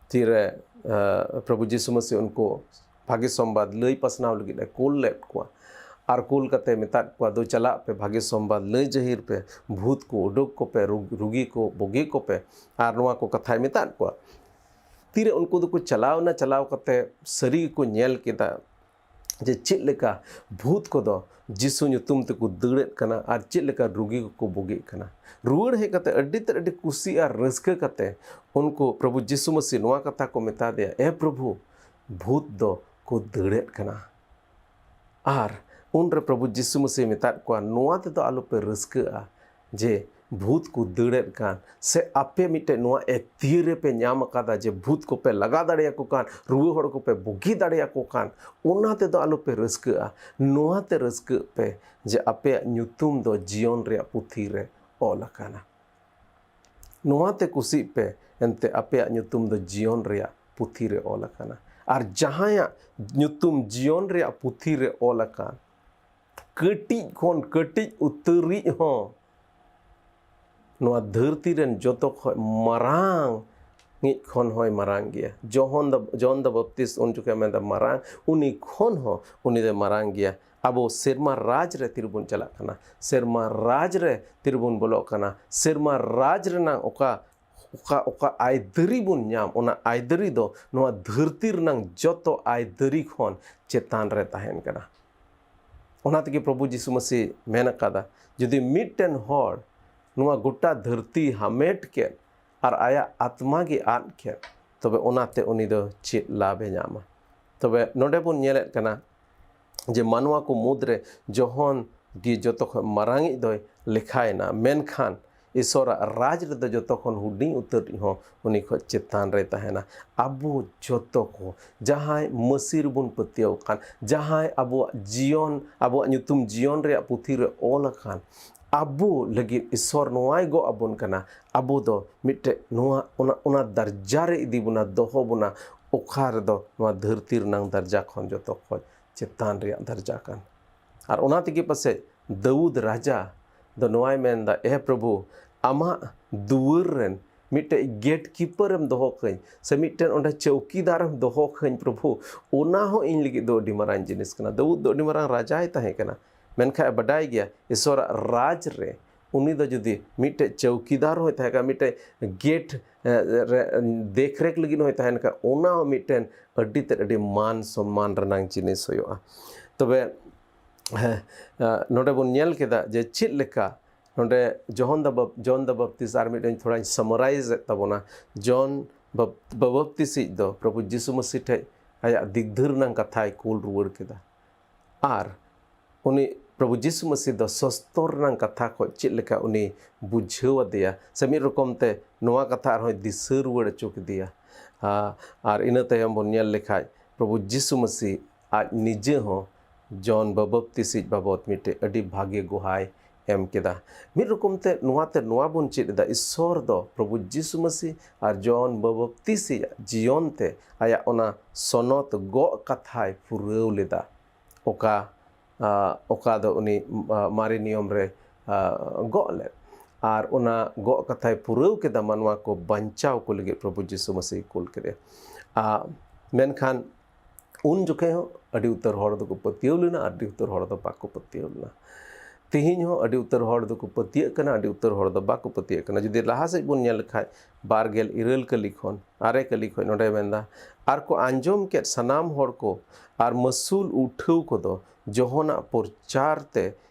ᱛᱤᱨᱮ, ᱟ, ᱯᱨᱚᱵᱷᱩ ᱡᱤᱥᱩ ᱢᱟᱹᱥᱤ ᱩᱱᱠᱩ ᱵᱷᱟᱜᱮ ᱥᱚᱢᱵᱟᱫ ᱞᱟᱹᱭ ᱯᱟᱥᱱᱟᱣ ᱞᱟᱹᱜᱤᱫ ᱮ ᱠᱩᱞ ᱞᱮᱫ ᱠᱚᱣᱟ᱾ ᱟᱨ ᱠᱩᱞ ᱠᱟᱛᱮ ᱢᱮᱛᱟᱫ ᱠᱚᱣᱟ, "ᱫᱩ ᱪᱟᱞᱟᱜ ᱯᱮ, ᱵᱷᱟᱜᱮ ᱥᱚᱢᱵᱟᱫ ᱞᱟᱹᱭ ᱡᱟᱹᱦᱤᱨ ᱯᱮ, ᱵᱷᱩᱛ ᱠᱚ ᱩᱰᱩᱠ ᱠᱚᱯᱮ, ᱨᱩ-, ᱨᱩᱜᱤ ᱠᱚ ᱵᱩᱜᱤ ᱠᱚᱯᱮ, ᱟᱨ ᱱᱚᱣᱟ ᱠᱚ ᱠᱟᱛᱷᱟᱭ ᱢᱮᱛᱟᱫ ᱠᱚᱣᱟ᱾" ᱛᱤᱨᱮ ᱩᱱᱠᱩ ᱫᱚᱠᱚ ᱪᱟᱞᱟᱣ ᱮᱱᱟ, ᱪᱟᱞᱟᱣ ᱠᱟᱛᱮ ᱥᱟᱹᱨᱤ ᱜᱮᱠᱚ ᱧᱮᱞ ᱠᱮᱫᱟ ᱡᱮ ᱪᱮᱫ ᱞᱮᱠᱟ ᱵᱷᱩᱛ ᱠᱚᱫᱚ ᱡᱤᱥᱩ ᱧᱩᱛᱩᱢ ᱛᱮᱠᱚ ᱫᱟᱹᱲᱮᱫ ᱠᱟᱱᱟ ᱟᱨ ᱪᱮᱫ ᱞᱮᱠᱟ ᱨᱩᱜᱤ ᱠᱚᱠᱚ ᱵᱩᱜᱤᱜ ᱠᱟᱱᱟ᱾ ᱨᱩᱣᱟᱹᱲ ᱦᱮᱡ ᱠᱟᱛᱮ ᱟᱹᱰᱤ ᱛᱮᱫ ᱟᱹᱰᱤ ᱠᱩᱥᱤ ᱟᱨ ᱨᱟᱹᱥᱠᱟᱹ ᱠᱟᱛᱮ ᱩᱱᱠᱩ ᱯᱨᱚᱵᱷᱩ ᱡᱤᱥᱩ ᱢᱟᱹᱥᱤ ᱱᱚᱣᱟ ᱠᱟᱛᱷᱟ ᱠᱚ ᱢᱮᱛᱟ ᱫᱮᱭᱟ, "ᱮ ᱯᱨᱚᱵᱷᱩ, ᱵᱷᱩᱛ ᱫᱚ ᱠᱚ ᱫᱟᱹᱲᱮᱫ ᱠᱟᱱᱟ᱾" ᱟᱨ ᱩᱱᱨᱮ ᱯᱨᱚᱵᱷᱩ ᱡᱤᱥᱩ ᱢᱟᱹᱥᱤ ᱢᱮᱛᱟᱫ ᱠᱚᱣᱟ, "ᱱᱚᱣᱟ ᱛᱮᱫᱚ ᱟᱞᱚᱯᱮ ᱨᱟᱹᱥᱠᱟᱹᱜᱼᱟ ᱡᱮ ᱵᱷᱩᱛ ᱠᱚ ᱫᱟᱹᱲᱮᱫ ᱠᱟᱱ, ᱥᱮ ᱟᱯᱮ ᱢᱤᱫᱴᱮᱱ ᱱᱚᱣᱟ ᱮᱠᱛᱤᱭᱟᱹ ᱨᱮᱯᱮ ᱧᱟᱢ ᱟᱠᱟᱫᱟ ᱡᱮ ᱵᱷᱩᱛ ᱠᱚᱯᱮ ᱞᱟᱜᱟ ᱫᱟᱲᱮᱭᱟᱠᱚ ᱠᱟᱱ, ᱨᱩᱣᱟᱹ ᱦᱚᱲ ᱠᱚᱯᱮ ᱵᱩᱜᱤ ᱫᱟᱲᱮᱭᱟᱠᱚ ᱠᱟᱱ, ᱚᱱᱟ ᱛᱮᱫᱚ ᱟᱞᱚᱯᱮ ᱨᱟᱹᱥᱠᱟᱹᱜᱼᱟ᱾ ᱱᱚᱣᱟ ᱛᱮ ᱨᱟᱹᱥᱠᱟᱹᱜ ᱯᱮ ᱡᱮ ᱟᱯᱮᱭᱟᱜ ᱧᱩᱛᱩᱢ ᱫᱚ ᱡᱤᱭᱚᱱ ᱨᱮᱭᱟᱜ ᱯᱩᱛᱷᱤ ᱨᱮ ᱚᱞ ᱟᱠᱟᱱᱟ᱾ ᱱᱚᱣᱟ ᱛᱮ ᱠᱩᱥᱤᱜ ᱯᱮ, ᱮᱱᱛᱮ ᱟᱯᱮᱭᱟᱜ ᱧᱩᱛᱩᱢ ᱫᱚ ᱡᱤᱭᱚᱱ ᱨᱮᱭᱟᱜ ᱯᱩᱛᱷᱤ ᱨᱮ ᱚᱞ ᱟᱠᱟᱱᱟ᱾ ᱟᱨ ᱡᱟᱦᱟᱸᱭᱟᱜ ᱧᱩᱛᱩᱢ ᱡᱤᱭᱚᱱ ᱨᱮᱭᱟᱜ ᱯᱩᱛᱷᱤ ᱨᱮ ᱚᱞ ᱟᱠᱟᱱ, ᱠᱟᱹᱴᱤᱡ ᱠᱷᱚᱱ ᱠᱟᱹᱴᱤᱡ ᱩᱛᱟᱹᱨᱤᱡ ᱦᱚᱸ ᱱᱚᱣᱟ ᱫᱷᱟᱹᱨᱛᱤ ᱨᱮᱱ ᱡᱚᱛᱚ ᱠᱷᱚᱱ ᱢᱟᱨᱟᱝ ᱤᱡ ᱠᱷᱚᱱ ᱦᱚᱸᱭ ᱢᱟᱨᱟᱝ ᱜᱮᱭᱟ᱾" ᱡᱚᱦᱚᱱ ᱫᱚ, ᱡᱚᱦᱚᱱ ᱫᱚ ᱵᱟᱯᱛᱤᱥ ᱩᱱ ᱡᱚᱠᱷᱮᱡ ᱢᱮᱱᱫᱟ, "ᱢᱟᱨᱟᱝ, ᱩᱱᱤ ᱠᱷᱚᱱ ᱦᱚᱸ ᱩᱱᱤ ᱫᱚᱭ ᱢᱟᱨᱟᱝ ᱜᱮᱭᱟ᱾" ᱟᱵᱚ ᱥᱮᱨᱢᱟ ᱨᱟᱡᱽ ᱨᱮ ᱛᱤᱨᱮᱵᱚᱱ ᱪᱟᱞᱟᱜ ᱠᱟᱱᱟ, ᱥᱮᱨᱢᱟ ᱨᱟᱡᱽ ᱨᱮ ᱛᱤᱨᱮᱵᱚᱱ ᱵᱚᱞᱚᱜ ᱠᱟᱱᱟ, ᱥᱮᱨᱢᱟ ᱨᱟᱡᱽ ᱨᱮᱱᱟᱜ ᱚᱠᱟ, ᱚᱠᱟ, ᱚᱠᱟ ᱟᱭᱫᱟᱹᱨᱤ ᱵᱚᱱ ᱧᱟᱢ, ᱚᱱᱟ ᱟᱭᱫᱟᱹᱨᱤ ᱫᱚ ᱱᱚᱣᱟ ᱫᱷᱟᱹᱨᱛᱤ ᱨᱮᱱᱟᱜ ᱡᱚᱛᱚ ᱟᱭᱫᱟᱹᱨᱤ ᱠᱷᱚᱱ ᱪᱮᱛᱟᱱ ᱨᱮ ᱛᱟᱦᱮᱱ ᱠᱟᱱᱟ᱾ ᱚᱱᱟ ᱛᱮᱜᱮ ᱯᱨᱚᱵᱷᱩ ᱡᱤᱥᱩ ᱢᱟᱹᱥᱤ ᱢᱮᱱ ᱟᱠᱟᱫᱟ, ᱡᱩᱫᱤ ᱢᱤᱫᱴᱮᱱ ᱦᱚᱲ ᱱᱚᱣᱟ ᱜᱚᱴᱟ ᱫᱷᱟᱹᱨᱛᱤ ᱦᱟᱢᱮᱴ ᱠᱮᱫ ᱟᱨ ᱟᱭᱟᱜ ᱟᱛᱢᱟ ᱜᱮ ᱟᱫ ᱠᱮᱫ, ᱛᱚᱵᱮ ᱚᱱᱟᱛᱮ ᱩᱱᱤ ᱫᱚ ᱪᱮᱫ ᱞᱟᱵᱷ ᱮ ᱧᱟᱢᱟ? ᱛᱚᱵᱮ ᱱᱚᱰᱮ ᱵᱚᱱ ᱧᱮᱞᱮᱫ ᱠᱟᱱᱟ ᱡᱮ ᱢᱟᱱᱣᱟ ᱠᱚ ᱢᱩᱫᱽᱨᱮ ᱡᱚᱦᱚᱱ ᱜᱮ ᱡᱚᱛᱚ ᱠᱷᱚᱱ ᱢᱟᱨᱟᱝᱤᱡ ᱫᱚᱭ ᱞᱮᱠᱷᱟᱭᱮᱱᱟ, ᱢᱮᱱᱠᱷᱟᱱ ᱤᱥᱚᱨᱟᱜ ᱨᱟᱡᱽ ᱨᱮᱫᱚ ᱡᱚᱛᱚ ᱠᱷᱚᱱ ᱦᱩᱰᱤᱧ ᱩᱛᱟᱹᱨᱤᱡ ᱦᱚᱸ ᱩᱱᱤ ᱠᱷᱚᱱ ᱪᱮᱛᱟᱱ ᱨᱮᱭ ᱛᱟᱦᱮᱱᱟ᱾ ᱟᱵᱚ ᱡᱚᱛᱚ ᱠᱚ ᱡᱟᱦᱟᱸᱭ ᱢᱟᱹᱥᱤ ᱨᱮᱵᱚᱱ ᱯᱟᱹᱛᱭᱟᱹᱣ ᱟᱠᱟᱱ, ᱡᱟᱦᱟᱸᱭ ᱟᱵᱚᱣᱟᱜ ᱡᱤᱭᱚᱱ, ᱟᱵᱚᱣᱟᱜ ᱧᱩᱛᱩᱢ ᱡᱤᱭᱚᱱ ᱨᱮᱭᱟᱜ ᱯᱩᱛᱷᱤ ᱨᱮ ᱚᱞ ᱟᱠᱟᱱ, ᱟᱵᱚ ᱞᱟᱹᱜᱤᱫ ᱤᱥᱚᱨ ᱱᱚᱣᱟᱭ ᱜᱚᱜ ᱟᱵᱚᱱ ᱠᱟᱱᱟ᱾ ᱟᱵᱚ ᱫᱚ ᱢᱤᱫᱴᱮᱡ ᱱᱚᱣᱟ, ᱚᱱᱟ, ᱚᱱᱟ ᱫᱟᱨᱡᱟ ᱨᱮ ᱤᱫᱤ ᱵᱚᱱᱟ, ᱫᱚᱦᱚ ᱵᱚᱱᱟ, ᱚᱠᱟ ᱨᱮᱫᱚ ᱱᱚᱣᱟ ᱫᱷᱟᱹᱨᱛᱤ ᱨᱮᱱᱟᱝ ᱫᱟᱨᱡᱟ ᱠᱷᱚᱱ ᱡᱚᱛᱚ ᱠᱷᱚᱱ ᱪᱮᱛᱟᱱ ᱨᱮᱭᱟᱜ ᱫᱟᱨᱡᱟ ᱠᱟᱱ᱾ ᱟᱨ ᱚᱱᱟ ᱛᱮᱜᱮ ᱯᱟᱥᱮᱡ ᱫᱟᱹᱣᱩᱫ ᱨᱟᱡᱟ ᱫᱚ ᱱᱚᱣᱟᱭ ᱢᱮᱱᱫᱟ, "ᱮ ᱯᱨᱚᱵᱷᱩ, ᱟᱢᱟᱜ ᱫᱩᱣᱟᱹᱨ ᱨᱮᱱ ᱢᱤᱫᱴᱮᱡ ᱜᱮᱴ ᱠᱤᱯᱟᱨ ᱮᱢ ᱫᱚᱦᱚ ᱠᱟᱹᱧ, ᱥᱮ ᱢᱤᱫᱴᱮᱱ ᱚᱸᱰᱮ ᱪᱚᱣᱠᱤᱫᱟᱨ ᱮᱢ ᱫᱚᱦᱚ ᱠᱟᱹᱧ ᱯᱨᱚᱵᱷᱩ, ᱚᱱᱟ ᱦᱚᱸ ᱤᱧ ᱞᱟᱹᱜᱤᱫ ᱫᱚ ᱟᱹᱰᱤ ᱢᱟᱨᱟᱝ ᱡᱤᱱᱤᱥ ᱠᱟᱱᱟ᱾ ᱫᱟᱹᱣᱩᱫ ᱫᱚ ᱟᱹᱰᱤ ᱢᱟᱨᱟᱝ ᱨᱟᱡᱟᱭ ᱛᱟᱦᱮᱸ ᱠᱟᱱᱟ, ᱢᱮᱱᱠᱷᱟᱱ ᱵᱟᱰᱟᱭ ᱜᱮᱭᱟ ᱤᱥᱚᱨᱟᱜ ᱨᱟᱡᱽ ᱨᱮ ᱩᱱᱤ ᱫᱚ ᱡᱩᱫᱤ ᱢᱤᱫᱴᱮᱡ ᱪᱚᱣᱠᱤᱫᱟᱨ ᱦᱚᱸᱭ ᱛᱟᱦᱮᱸ ᱠᱟᱱᱟ, ᱢᱤᱫᱴᱮᱡ ᱜᱮᱴ ᱨᱮ ᱫᱮᱠᱷᱨᱮᱠᱷ ᱞᱟᱹᱜᱤᱫ ᱦᱚᱸᱭ ᱛᱟᱦᱮᱱ ᱠᱷᱟᱱ, ᱚᱱᱟ ᱦᱚᱸ ᱢᱤᱫᱴᱮᱱ ᱟᱹᱰᱤ ᱛᱮᱫ ᱟᱹᱰᱤ ᱢᱟᱱ ᱥᱚᱱᱢᱟᱱ ᱨᱮᱱᱟᱜ ᱡᱤᱱᱤᱥ ᱦᱩᱭᱩᱜᱼᱟ᱾ ᱛᱚᱵᱮ ᱦᱮᱸ, ᱱᱚᱰᱮ ᱵᱚᱱ ᱧᱮᱞ ᱠᱮᱫᱟ ᱡᱮ ᱪᱮᱫ ᱞᱮᱠᱟ ᱱᱚᱰᱮ ᱡᱚᱦᱚᱱ ᱫᱟ ᱵᱟᱯ- ᱡᱚᱦᱚᱱ ᱫᱟ ᱵᱟᱯᱛᱤᱥ, ᱟᱨ ᱢᱤᱫᱴᱮᱱ ᱛᱷᱚᱲᱟᱧ ᱥᱟᱢᱟᱨᱟᱭᱤᱡᱽ ᱮᱫ ᱛᱟᱵᱚᱱᱟ᱾ ᱡᱚᱦᱚᱱ ᱵᱟᱯ- ᱵᱟᱯᱛᱤᱥᱤᱡ ᱫᱚ ᱯᱨᱚᱵᱷᱩ ᱡᱤᱥᱩ ᱢᱟᱹᱥᱤ ᱴᱷᱮᱡ ᱟᱭᱟᱜ ᱫᱤᱜᱽᱫᱷᱟᱹ ᱨᱮᱱᱟᱜ ᱠᱟᱛᱷᱟᱭ ᱠᱩᱞ ᱨᱩᱣᱟᱹᱲ ᱠᱮᱫᱟ᱾ ᱟᱨ ᱩᱱᱤ ᱯᱨᱚᱵᱷᱩ ᱡᱤᱥᱩ ᱢᱟᱹᱥᱤ ᱫᱚ ᱥᱚᱥᱛᱚᱨ ᱨᱮᱱᱟᱜ ᱠᱟᱛᱷᱟ ᱠᱷᱚᱡ ᱪᱮᱫ ᱞᱮᱠᱟ ᱩᱱᱤ ᱵᱩᱡᱷᱟᱹᱣ ᱟᱫᱮᱭᱟ, ᱥᱮ ᱢᱤᱫ ᱨᱚᱠᱚᱢ ᱛᱮ ᱱᱚᱣᱟ ᱠᱟᱛᱷᱟ ᱟᱨᱦᱚᱸᱭ ᱫᱤᱥᱟᱹ ᱨᱩᱣᱟᱹᱲ ᱦᱚᱪᱚ ᱠᱮᱫᱮᱭᱟ᱾ ᱟᱨ ᱤᱱᱟᱹ ᱛᱟᱭᱚᱢ ᱵᱚᱱ ᱧᱮᱞ ᱞᱮᱠᱷᱟᱡ ᱯᱨᱚᱵᱷᱩ ᱡᱤᱥᱩ ᱢᱟᱹᱥᱤ ᱟᱡ ᱱᱤᱡᱮ ᱦᱚᱸ ᱡᱚᱦᱚᱱ ᱵᱟᱵᱚᱯᱛᱤᱥᱤᱡ ᱵᱟᱵᱚᱛ ᱢᱤᱫᱴᱮᱡ ᱟᱹᱰᱤ ᱵᱷᱟᱜᱮ ᱜᱚᱦᱟᱭ ᱮᱢ ᱠᱮᱫᱟ᱾ ᱢᱤᱫ ᱨᱚᱠᱚᱢ ᱛᱮ ᱱᱚᱣᱟ ᱛᱮ ᱱᱚᱣᱟ ᱵᱚᱱ ᱪᱮᱫ ᱮᱫᱟ, ᱤᱥᱥᱚᱨ ᱫᱚ ᱯᱨᱚᱵᱷᱩ ᱡᱤᱥᱩ ᱢᱟᱹᱥᱤ ᱟᱨ ᱡᱚᱦᱚᱱ ᱵᱟᱵᱚᱯᱛᱤᱥᱤᱡ ᱡᱤᱭᱚᱱ ᱛᱮ ᱟᱭᱟᱜ ᱚᱱᱟ ᱥᱚᱱᱚᱛ ᱜᱚᱜ ᱠᱟᱛᱷᱟᱭ ᱯᱩᱨᱟᱹᱣ ᱞᱮᱫᱟ᱾ ᱚᱠᱟ, ᱟ, ᱚᱠᱟ ᱫᱚ ᱩᱱᱤ, ᱟ, ᱢᱟᱨᱮ ᱱᱤᱭᱚᱢ ᱨᱮ, ᱟ, ᱜᱚᱜ ᱞᱮᱫ᱾ ᱟᱨ ᱚᱱᱟ ᱜᱚᱜ ᱠᱟᱛᱷᱟᱭ ᱯᱩᱨᱟᱹᱣ ᱠᱮᱫᱟ, ᱢᱟᱱᱣᱟ ᱠᱚ ᱵᱟᱧᱪᱟᱣ ᱠᱚ ᱞᱟᱹᱜᱤᱫ ᱯᱨᱚᱵᱷᱩ ᱡᱤᱥᱩ ᱢᱟᱹᱥᱤ ᱠᱩᱞ ᱠᱮᱫᱮᱭᱟ᱾ ᱟ, ᱢᱮᱱᱠᱷᱟᱱ ᱩᱱ ᱡᱚᱠᱷᱮᱡ ᱦᱚᱸ ᱟᱹᱰᱤ ᱩᱛᱟᱹᱨ ᱦᱚᱲ ᱫᱚᱠᱚ ᱯᱟᱹᱛᱭᱟᱹᱣ ᱞᱮᱱᱟ, ᱟᱹᱰᱤ ᱩᱛᱟᱹᱨ ᱦᱚᱲ ᱫᱚ ᱵᱟᱠᱚ ᱯᱟᱹᱛᱭᱟᱹᱣ ᱞᱮᱱᱟ᱾ ᱛᱮᱦᱮᱧ ᱦᱚᱸ ᱟᱹᱰᱤ ᱩᱛᱟᱹᱨ ᱦᱚᱲ ᱫᱚᱠᱚ ᱯᱟᱹᱛᱭᱟᱹᱜ ᱠᱟᱱᱟ, ᱟᱹᱰᱤ ᱩᱛᱟᱹᱨ ᱦᱚᱲ ᱫᱚ ᱵᱟᱠᱚ ᱯᱟᱹᱛᱭᱟᱹᱜ ᱠᱟᱱᱟ᱾ ᱡᱩᱫᱤ ᱞᱟᱦᱟ ᱥᱮᱫ ᱵᱚᱱ ᱧᱮᱞ ᱞᱮᱠᱷᱟᱡ, ᱵᱟᱨ ᱜᱮᱞ ᱤᱨᱟᱹᱞ ᱠᱟᱹᱞᱤ ᱠᱷᱚᱱ, ᱟᱨᱮ ᱠᱟᱹᱞᱤ ᱠᱷᱚᱱ ᱱᱚᱰᱮ ᱢᱮᱱᱫᱟ, "ᱟᱨ ᱠᱚ ᱟᱸᱡᱚᱢ ᱠᱮᱫ ᱥᱟᱱᱟᱢ ᱦᱚᱲ ᱠᱚ ᱟᱨ ᱢᱟᱹᱥᱩᱞ ᱩᱴᱷᱟᱹᱣ ᱠᱚᱫᱚ ᱡᱚᱦᱚᱱᱟᱜ ᱯᱨᱚᱪᱟᱨ ᱛᱮ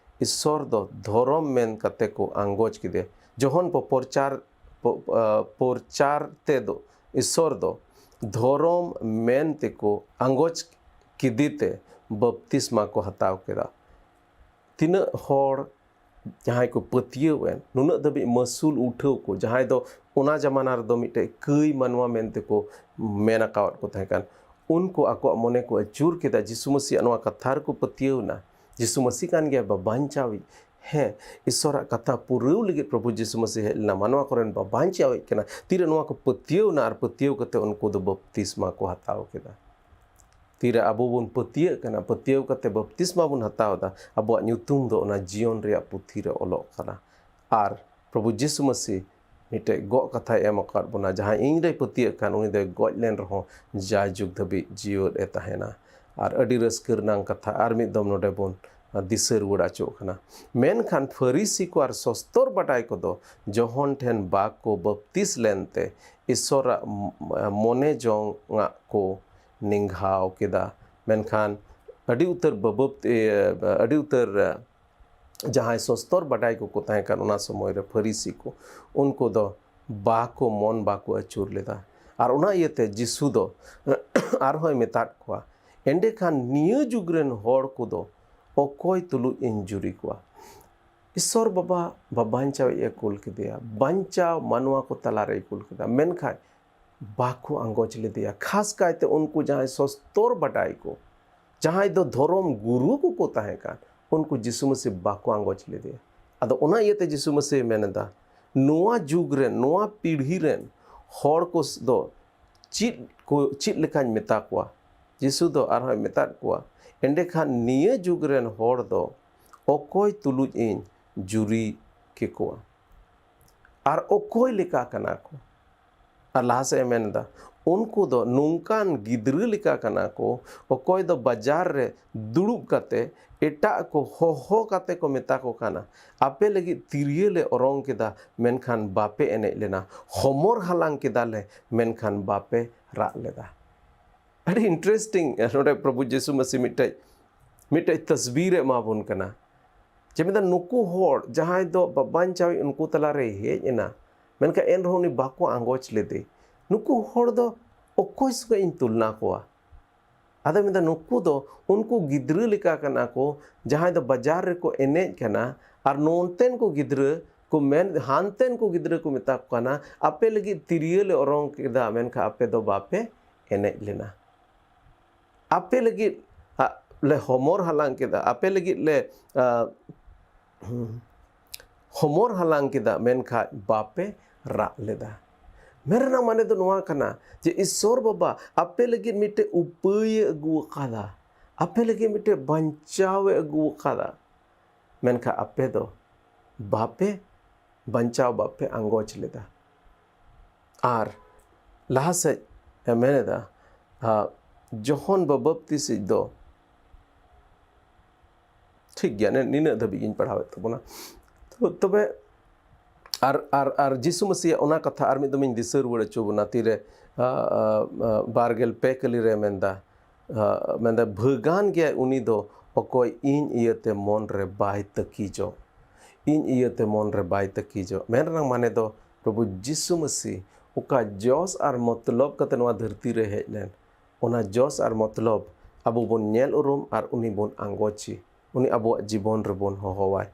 ᱤᱥᱥᱚᱨ ᱫᱚ ᱫᱷᱚᱨᱚᱢ ᱢᱮᱱ ᱠᱟᱛᱮ ᱠᱚ ᱟᱸᱜᱚᱪ ᱠᱮᱫᱮᱭᱟ᱾" ᱡᱚᱦᱚᱱ ᱯᱚ-, ᱯᱨᱚᱪᱟᱨ, ᱯᱚ-, ᱟ, ᱯᱨᱚᱪᱟᱨ ᱛᱮᱫᱚ ᱤᱥᱥᱚᱨ ᱫᱚ ᱫᱷᱚᱨᱚᱢ ᱢᱮᱱ ᱛᱮᱠᱚ ᱟᱸᱜᱚᱪ ᱠᱮᱫᱮ ᱛᱮ ᱵᱟᱯᱛᱤᱥᱢᱟ ᱠᱚ ᱦᱟᱛᱟᱣ ᱠᱮᱫᱟ᱾ ᱛᱤᱱᱟᱹᱜ ᱦᱚᱲ ᱡᱟᱦᱟᱸᱭ ᱠᱚ ᱯᱟᱹᱛᱭᱟᱹᱣ ᱮᱱ, ᱱᱩᱱᱟᱹᱜ ᱫᱷᱟᱹᱵᱤᱡ ᱢᱟᱹᱥᱩᱞ ᱩᱴᱷᱟᱹᱣ ᱠᱚ, ᱡᱟᱦᱟᱸᱭ ᱫᱚ ᱚᱱᱟ ᱡᱟᱢᱟᱱᱟ ᱨᱮᱫᱚ ᱢᱤᱫᱴᱮᱡ ᱠᱟᱹᱭ ᱢᱟᱱᱣᱟ ᱢᱮᱱᱛᱮ ᱠᱚ ᱢᱮᱱ ᱟᱠᱟᱣᱟᱫ ᱠᱚ ᱛᱟᱦᱮᱸ ᱠᱟᱱ, ᱩᱱᱠᱩ ᱟᱠᱚᱣᱟᱜ ᱢᱚᱱᱮ ᱠᱚ ᱟᱹᱪᱩᱨ ᱠᱮᱫᱟ, ᱡᱤᱥᱩ ᱢᱟᱹᱥᱤᱭᱟᱜ ᱱᱚᱣᱟ ᱠᱟᱛᱷᱟ ᱨᱮᱠᱚ ᱯᱟᱹᱛᱭᱟᱹᱣ ᱮᱱᱟ, ᱡᱤᱥᱩ ᱢᱟᱹᱥᱤ ᱠᱟᱱ ᱜᱮᱭᱟ ᱵᱟᱧᱪᱟᱣᱤᱡ᱾ ᱦᱮᱸ, ᱤᱥᱥᱚᱨᱟᱜ ᱠᱟᱛᱷᱟ ᱯᱩᱨᱟᱹᱣ ᱞᱟᱹᱜᱤᱫ ᱯᱨᱚᱵᱷᱩ ᱡᱤᱥᱩ ᱢᱟᱹᱥᱤ ᱦᱮᱡ ᱞᱮᱱᱟ, ᱢᱟᱱᱣᱟ ᱠᱚᱨᱮᱱ ᱵᱟᱧᱪᱟᱣᱤᱡ ᱠᱟᱱᱟ᱾ ᱛᱤᱨᱮ ᱱᱚᱣᱟ ᱠᱚ ᱯᱟᱹᱛᱭᱟᱹᱣ ᱮᱱᱟ ᱟᱨ ᱯᱟᱹᱛᱭᱟᱹᱣ ᱠᱟᱛᱮ ᱩᱱᱠᱩ ᱫᱚ ᱵᱟᱯᱛᱤᱥᱢᱟ ᱠᱚ ᱦᱟᱛᱟᱣ ᱠᱮᱫᱟ᱾ ᱛᱤᱨᱮ ᱟᱵᱚ ᱵᱚᱱ ᱯᱟᱹᱛᱭᱟᱹᱜ ᱠᱟᱱᱟ, ᱯᱟᱹᱛᱭᱟᱹᱣ ᱠᱟᱛᱮ ᱵᱟᱯᱛᱤᱥᱢᱟ ᱵᱚᱱ ᱦᱟᱛᱟᱣ ᱮᱫᱟ, ᱟᱵᱚᱣᱟᱜ ᱧᱩᱛᱩᱢ ᱫᱚ ᱚᱱᱟ ᱡᱤᱭᱚᱱ ᱨᱮᱭᱟᱜ ᱯᱩᱛᱷᱤ ᱨᱮ ᱚᱞᱚᱜ ᱠᱟᱱᱟ᱾ ᱟᱨ ᱯᱨᱚᱵᱷᱩ ᱡᱤᱥᱩ ᱢᱟᱹᱥᱤ ᱢᱤᱫᱴᱮᱡ ᱜᱚᱜ ᱠᱟᱛᱷᱟᱭ ᱮᱢ ᱟᱠᱟᱫ ᱵᱚᱱᱟ, ᱡᱟᱦᱟᱸᱭ ᱤᱧ ᱨᱮᱭ ᱯᱟᱹᱛᱭᱟᱹᱜ ᱠᱷᱟᱱ, ᱩᱱᱤ ᱫᱚᱭ ᱜᱚᱡ ᱞᱮᱱ ᱨᱮᱦᱚᱸ ᱡᱟᱭᱡᱩᱜᱽ ᱫᱷᱟᱹᱵᱤᱡ ᱡᱤᱭᱟᱹᱲ ᱮ ᱛᱟᱦᱮᱱᱟ᱾ ᱟᱨ ᱟᱹᱰᱤ ᱨᱟᱹᱥᱠᱟᱹ ᱨᱮᱱᱟᱜ ᱠᱟᱛᱷᱟ, ᱟᱨ ᱢᱤᱫ ᱫᱚᱢ ᱱᱚᱰᱮ ᱵᱚᱱ ᱫᱤᱥᱟᱹ ᱨᱩᱣᱟᱹᱲ ᱦᱚᱪᱚᱜ ᱠᱟᱱᱟ᱾ ᱢᱮᱱᱠᱷᱟᱱ ᱯᱷᱟᱹᱨᱤᱥᱤ ᱠᱚ ᱟᱨ ᱥᱚᱥᱛᱚᱨ ᱵᱟᱰᱟᱭ ᱠᱚᱫᱚ ᱡᱚᱦᱚᱱ ᱴᱷᱮᱱ ᱵᱟᱠᱚ ᱵᱟᱯᱛᱤᱥ ᱞᱮᱱᱛᱮ ᱤᱥᱚᱨᱟᱜ ᱢᱚᱱᱮ ᱡᱚᱝᱟᱜ ᱠᱚ ᱱᱤᱝᱜᱷᱟᱣ ᱠᱮᱫᱟ᱾ ᱢᱮᱱᱠᱷᱟᱱ ᱟᱹᱰᱤ ᱩᱛᱟᱹᱨ ᱵᱟᱵᱟᱵ-, ᱮ, ᱟᱹᱰᱤ ᱩᱛᱟᱹᱨ, ᱮ, ᱡᱟᱦᱟᱸᱭ ᱥᱚᱥᱛᱚᱨ ᱵᱟᱰᱟᱭ ᱠᱚᱠᱚ ᱛᱟᱦᱮᱸ ᱠᱟᱱ ᱚᱱᱟ ᱥᱚᱢᱚᱭ ᱨᱮ, ᱯᱷᱟᱹᱨᱤᱥᱤ ᱠᱚ, ᱩᱱᱠᱩ ᱫᱚ ᱵᱟᱠᱚ, ᱢᱚᱱ ᱵᱟᱠᱚ ᱟᱹᱪᱩᱨ ᱞᱮᱫᱟ᱾ ᱟᱨ ᱚᱱᱟ ᱤᱭᱟᱹᱛᱮ ᱡᱤᱥᱩ ᱫᱚ ᱟᱨᱦᱚᱸᱭ ᱢᱮᱛᱟᱫ ᱠᱚᱣᱟ, "ᱮᱸᱰᱮᱠᱷᱟᱱ ᱱᱤᱭᱟᱹ ᱡᱩᱜᱽ ᱨᱮᱱ ᱦᱚᱲ ᱠᱚᱫᱚ ᱚᱠᱚᱭ ᱛᱩᱞᱩᱡ ᱤᱧ ᱡᱩᱨᱤ ᱠᱚᱣᱟ?" ᱤᱥᱚᱨ ᱵᱟᱵᱟ ᱵᱟᱧᱪᱟᱣᱤᱡ ᱮ ᱠᱩᱞ ᱠᱮᱫᱮᱭᱟ, ᱵᱟᱧᱪᱟᱣ ᱢᱟᱱᱣᱟ ᱠᱚ ᱛᱟᱞᱟᱨᱮᱭ ᱠᱩᱞ ᱠᱮᱫᱟ, ᱢᱮᱱᱠᱷᱟᱱ ᱵᱟᱠᱚ ᱟᱸᱜᱚᱪ ᱞᱮᱫᱮᱭᱟ᱾ ᱠᱷᱟᱥ ᱠᱟᱭᱛᱮ ᱩᱱᱠᱩ ᱡᱟᱦᱟᱸᱭ ᱥᱚᱥᱛᱚᱨ ᱵᱟᱰᱟᱭ ᱠᱚ, ᱡᱟᱦᱟᱸᱭ ᱫᱚ ᱫᱷᱚᱨᱚᱢ ᱜᱩᱨᱩ ᱠᱚᱠᱚ ᱛᱟᱦᱮᱸ ᱠᱟᱱ, ᱩᱱᱠᱩ ᱡᱤᱥᱩ ᱢᱟᱹᱥᱤ ᱵᱟᱠᱚ ᱟᱸᱜᱚᱪ ᱞᱮᱫᱮᱭᱟ᱾ ᱟᱫᱚ ᱚᱱᱟ ᱤᱭᱟᱹᱛᱮ ᱡᱤᱥᱩ ᱢᱟᱹᱥᱤ ᱢᱮᱱ ᱮᱫᱟ, ᱱᱚᱣᱟ ᱡᱩᱜᱽ ᱨᱮᱱ, ᱱᱚᱣᱟ ᱯᱤᱲᱦᱤ ᱨᱮᱱ ᱦᱚᱲ ᱠᱚ ᱫᱚ ᱪᱮᱫ ᱠᱚ, ᱪᱮᱫ ᱞᱮᱠᱟᱧ ᱢᱮᱛᱟ ᱠᱚᱣᱟ? ᱡᱤᱥᱩ ᱫᱚ ᱟᱨᱦᱚᱸᱭ ᱢᱮᱛᱟᱫ ᱠᱚᱣᱟ, ᱮᱸᱰᱮᱠᱷᱟᱱ ᱱᱤᱭᱟᱹ ᱡᱩᱜᱽ ᱨᱮᱱ ᱦᱚᱲ ᱫᱚ ᱚᱠᱚᱭ ᱛᱩᱞᱩᱡ ᱤᱧ ᱡᱩᱨᱤ ᱠᱮᱠᱚᱣᱟ? ᱟᱨ ᱚᱠᱚᱭ ᱞᱮᱠᱟ ᱠᱟᱱᱟ ᱠᱚ? ᱟᱨ ᱞᱟᱦᱟ ᱥᱮᱫ ᱮ ᱢᱮᱱ ᱮᱫᱟ, ᱩᱱᱠᱩ ᱫᱚ ᱱᱚᱝᱠᱟᱱ ᱜᱤᱫᱽᱨᱟᱹ ᱞᱮᱠᱟ ᱠᱟᱱᱟ ᱠᱚ, ᱚᱠᱚᱭ ᱫᱚ ᱵᱟᱡᱟᱨ ᱨᱮ ᱫᱩᱲᱩᱵ ᱠᱟᱛᱮ ᱮᱴᱟᱜ ᱠᱚ ᱦᱚᱦᱚ ᱠᱟᱛᱮ ᱠᱚ ᱢᱮᱛᱟ ᱠᱚ ᱠᱟᱱᱟ, "ᱟᱯᱮ ᱞᱟᱹᱜᱤᱫ ᱛᱤᱨᱭᱳ ᱞᱮ ᱚᱨᱚᱝ ᱠᱮᱫᱟ, ᱢᱮᱱᱠᱷᱟᱱ ᱵᱟᱯᱮ ᱮᱱᱮᱡ ᱞᱮᱱᱟ, ᱦᱚᱢᱚᱨ ᱦᱟᱞᱟᱝ ᱠᱮᱫᱟ ᱞᱮ, ᱢᱮᱱᱠᱷᱟᱱ ᱵᱟᱯᱮ ᱨᱟᱜ ᱞᱮᱫᱟ᱾" ᱟᱹᱰᱤ interesting ᱱᱚᱰᱮ ᱯᱨᱚᱵᱷᱩ ᱡᱤᱥᱩ ᱢᱟᱹᱥᱤ ᱢᱤᱫᱴᱮᱡ, ᱢᱤᱫᱴᱮᱡ ᱛᱟᱥᱵᱤᱨ ᱮ ᱮᱢᱟ ᱵᱚᱱ ᱠᱟᱱᱟ᱾ ᱡᱮ ᱢᱮᱱᱫᱟ, ᱱᱩᱠᱩ ᱦᱚᱲ ᱡᱟᱦᱟᱸᱭ ᱫᱚ ᱵᱟᱧᱪᱟᱣᱤᱡ ᱩᱱᱠᱩ ᱛᱟᱞᱟᱨᱮᱭ ᱦᱮᱡ ᱮᱱᱟ, ᱢᱮᱱᱠᱷᱟᱱ ᱮᱱ ᱨᱮᱦᱚᱸ ᱩᱱᱤ ᱵᱟᱠᱚ ᱟᱸᱜᱚᱪ ᱞᱮᱫᱮ, ᱱᱩᱠᱩ ᱦᱚᱲ ᱫᱚ ᱚᱠᱚᱭ ᱥᱚᱸᱜᱮ ᱤᱧ ᱛᱩᱞᱱᱟ ᱠᱚᱣᱟ? ᱟᱫᱚ ᱢᱮᱱᱫᱟ, ᱱᱩᱠᱩ ᱫᱚ ᱩᱱᱠᱩ ᱜᱤᱫᱽᱨᱟᱹ ᱞᱮᱠᱟ ᱠᱟᱱᱟ ᱠᱚ, ᱡᱟᱦᱟᱸᱭ ᱫᱚ ᱵᱟᱡᱟᱨ ᱨᱮᱠᱚ ᱮᱱᱮᱡ ᱠᱟᱱᱟ, ᱟᱨ ᱱᱚᱱᱛᱮᱱ ᱠᱚ ᱜᱤᱫᱽᱨᱟᱹ ᱠᱚ ᱢᱮᱱ, ᱦᱟᱱᱛᱮᱱ ᱠᱚ ᱜᱤᱫᱽᱨᱟᱹ ᱠᱚ ᱢᱮᱛᱟ ᱠᱚ ᱠᱟᱱᱟ, "ᱟᱯᱮ ᱞᱟᱹᱜᱤᱫ ᱛᱤᱨᱭᱳ ᱞᱮ ᱚᱨᱚᱝ ᱠᱮᱫᱟ, ᱢᱮᱱᱠᱷᱟᱱ ᱟᱯᱮ ᱫᱚ ᱵᱟᱯᱮ ᱮᱱᱮᱡ ᱞᱮᱱᱟ᱾ ᱟᱯᱮ ᱞᱟᱹᱜᱤᱫ, ᱟ, ᱞᱮ ᱦᱚᱢᱚᱨ ᱦᱟᱞᱟᱝ ᱠᱮᱫᱟ, ᱟᱯᱮ ᱞᱟᱹᱜᱤᱫ ᱞᱮ, ᱟ, ᱦᱚᱢᱚᱨ ᱦᱟᱞᱟᱝ ᱠᱮᱫᱟ, ᱢᱮᱱᱠᱷᱟᱱ ᱵᱟᱯᱮ ᱨᱟᱜ ᱞᱮᱫᱟ᱾" ᱢᱮᱱ ᱨᱮᱱᱟᱜ ᱢᱟᱱᱮ ᱫᱚ ᱱᱚᱣᱟ ᱠᱟᱱᱟ ᱡᱮ ᱤᱥᱚᱨ ᱵᱟᱵᱟ ᱟᱯᱮ ᱞᱟᱹᱜᱤᱫ ᱢᱤᱫᱴᱮᱡ ᱩᱯᱟᱹᱭᱮ ᱟᱹᱜᱩ ᱟᱠᱟᱫᱟ, ᱟᱯᱮ ᱞᱟᱹᱜᱤᱫ ᱢᱤᱫᱴᱮᱡ ᱵᱟᱧᱪᱟᱣᱮ ᱟᱹᱜᱩ ᱟᱠᱟᱫᱟ, ᱢᱮᱱᱠᱷᱟᱱ ᱟᱯᱮ ᱫᱚ ᱵᱟᱯᱮ ᱵᱟᱧᱪᱟᱣ ᱵᱟᱯᱮ ᱟᱸᱜᱚᱪ ᱞᱮᱫᱟ᱾ ᱟᱨ ᱞᱟᱦᱟ ᱥᱮᱫ ᱮ ᱢᱮᱱ ᱮᱫᱟ, ᱟ, ᱡᱚᱦᱚᱱ ᱵᱟᱵᱟᱯᱛᱤᱥᱤᱡ ᱫᱚ, ᱴᱷᱤᱠ ᱜᱮᱭᱟ, ᱱᱤ-, ᱱᱤᱱᱟᱹᱜ ᱫᱷᱟᱹᱵᱤᱡ ᱜᱤᱧ ᱯᱟᱲᱦᱟᱣᱮᱫ ᱛᱟᱵᱚᱱᱟ᱾ ᱛᱚ-, ᱛᱚᱵᱮ ᱟᱨ, ᱟᱨ, ᱟᱨ ᱡᱤᱥᱩ ᱢᱟᱹᱥᱤᱭᱟᱜ ᱚᱱᱟ ᱠᱟᱛᱷᱟ ᱟᱨ ᱢᱤᱫ ᱫᱚᱢᱤᱧ ᱫᱤᱥᱟᱹ ᱨᱩᱣᱟᱹᱲ ᱦᱚᱪᱚ ᱵᱚᱱᱟ, ᱛᱤᱨᱮ, ᱟ, ᱟ, ᱟ, ᱵᱟᱨ ᱜᱮᱞ ᱯᱮ ᱠᱟᱹᱞᱤ ᱨᱮ ᱢᱮᱱᱫᱟ, ᱟ, ᱢᱮᱱᱫᱟ, "ᱵᱷᱟᱹᱜᱟᱱ ᱜᱮᱭᱟᱭ ᱩᱱᱤ ᱫᱚ, ᱚᱠᱚᱭ ᱤᱧ ᱤᱭᱟᱹᱛᱮ ᱢᱚᱱ ᱨᱮ ᱵᱟᱭ ᱛᱟᱹᱠᱤᱡᱚᱜ, ᱤᱧ ᱤᱭᱟᱹᱛᱮ ᱢᱚᱱ ᱨᱮ ᱵᱟᱭ ᱛᱟᱹᱠᱤᱡᱚᱜ᱾" ᱢᱮᱱ ᱨᱮᱱᱟᱜ ᱢᱟᱱᱮ ᱫᱚ, ᱯᱨᱚᱵᱷᱩ ᱡᱤᱥᱩ ᱢᱟᱹᱥᱤ ᱚᱠᱟ ᱡᱚᱥ ᱟᱨ ᱢᱚᱛᱞᱚᱵ ᱠᱟᱛᱮ ᱱᱚᱣᱟ ᱫᱷᱟᱹᱨᱛᱤ ᱨᱮ ᱦᱮᱡ ᱞᱮᱱ, ᱚᱱᱟ ᱡᱚᱥ ᱟᱨ ᱢᱚᱛᱞᱚᱵ ᱟᱵᱚ ᱵᱚᱱ ᱧᱮᱞ ᱩᱨᱩᱢ ᱟᱨ ᱩᱱᱤ ᱵᱚᱱ ᱟᱸᱜᱚᱪᱮ, ᱩᱱᱤ ᱟᱵᱚᱣᱟᱜ ᱡᱤᱵᱚᱱ ᱨᱮᱵᱚᱱ ᱦᱚᱦᱚᱣᱟᱭ᱾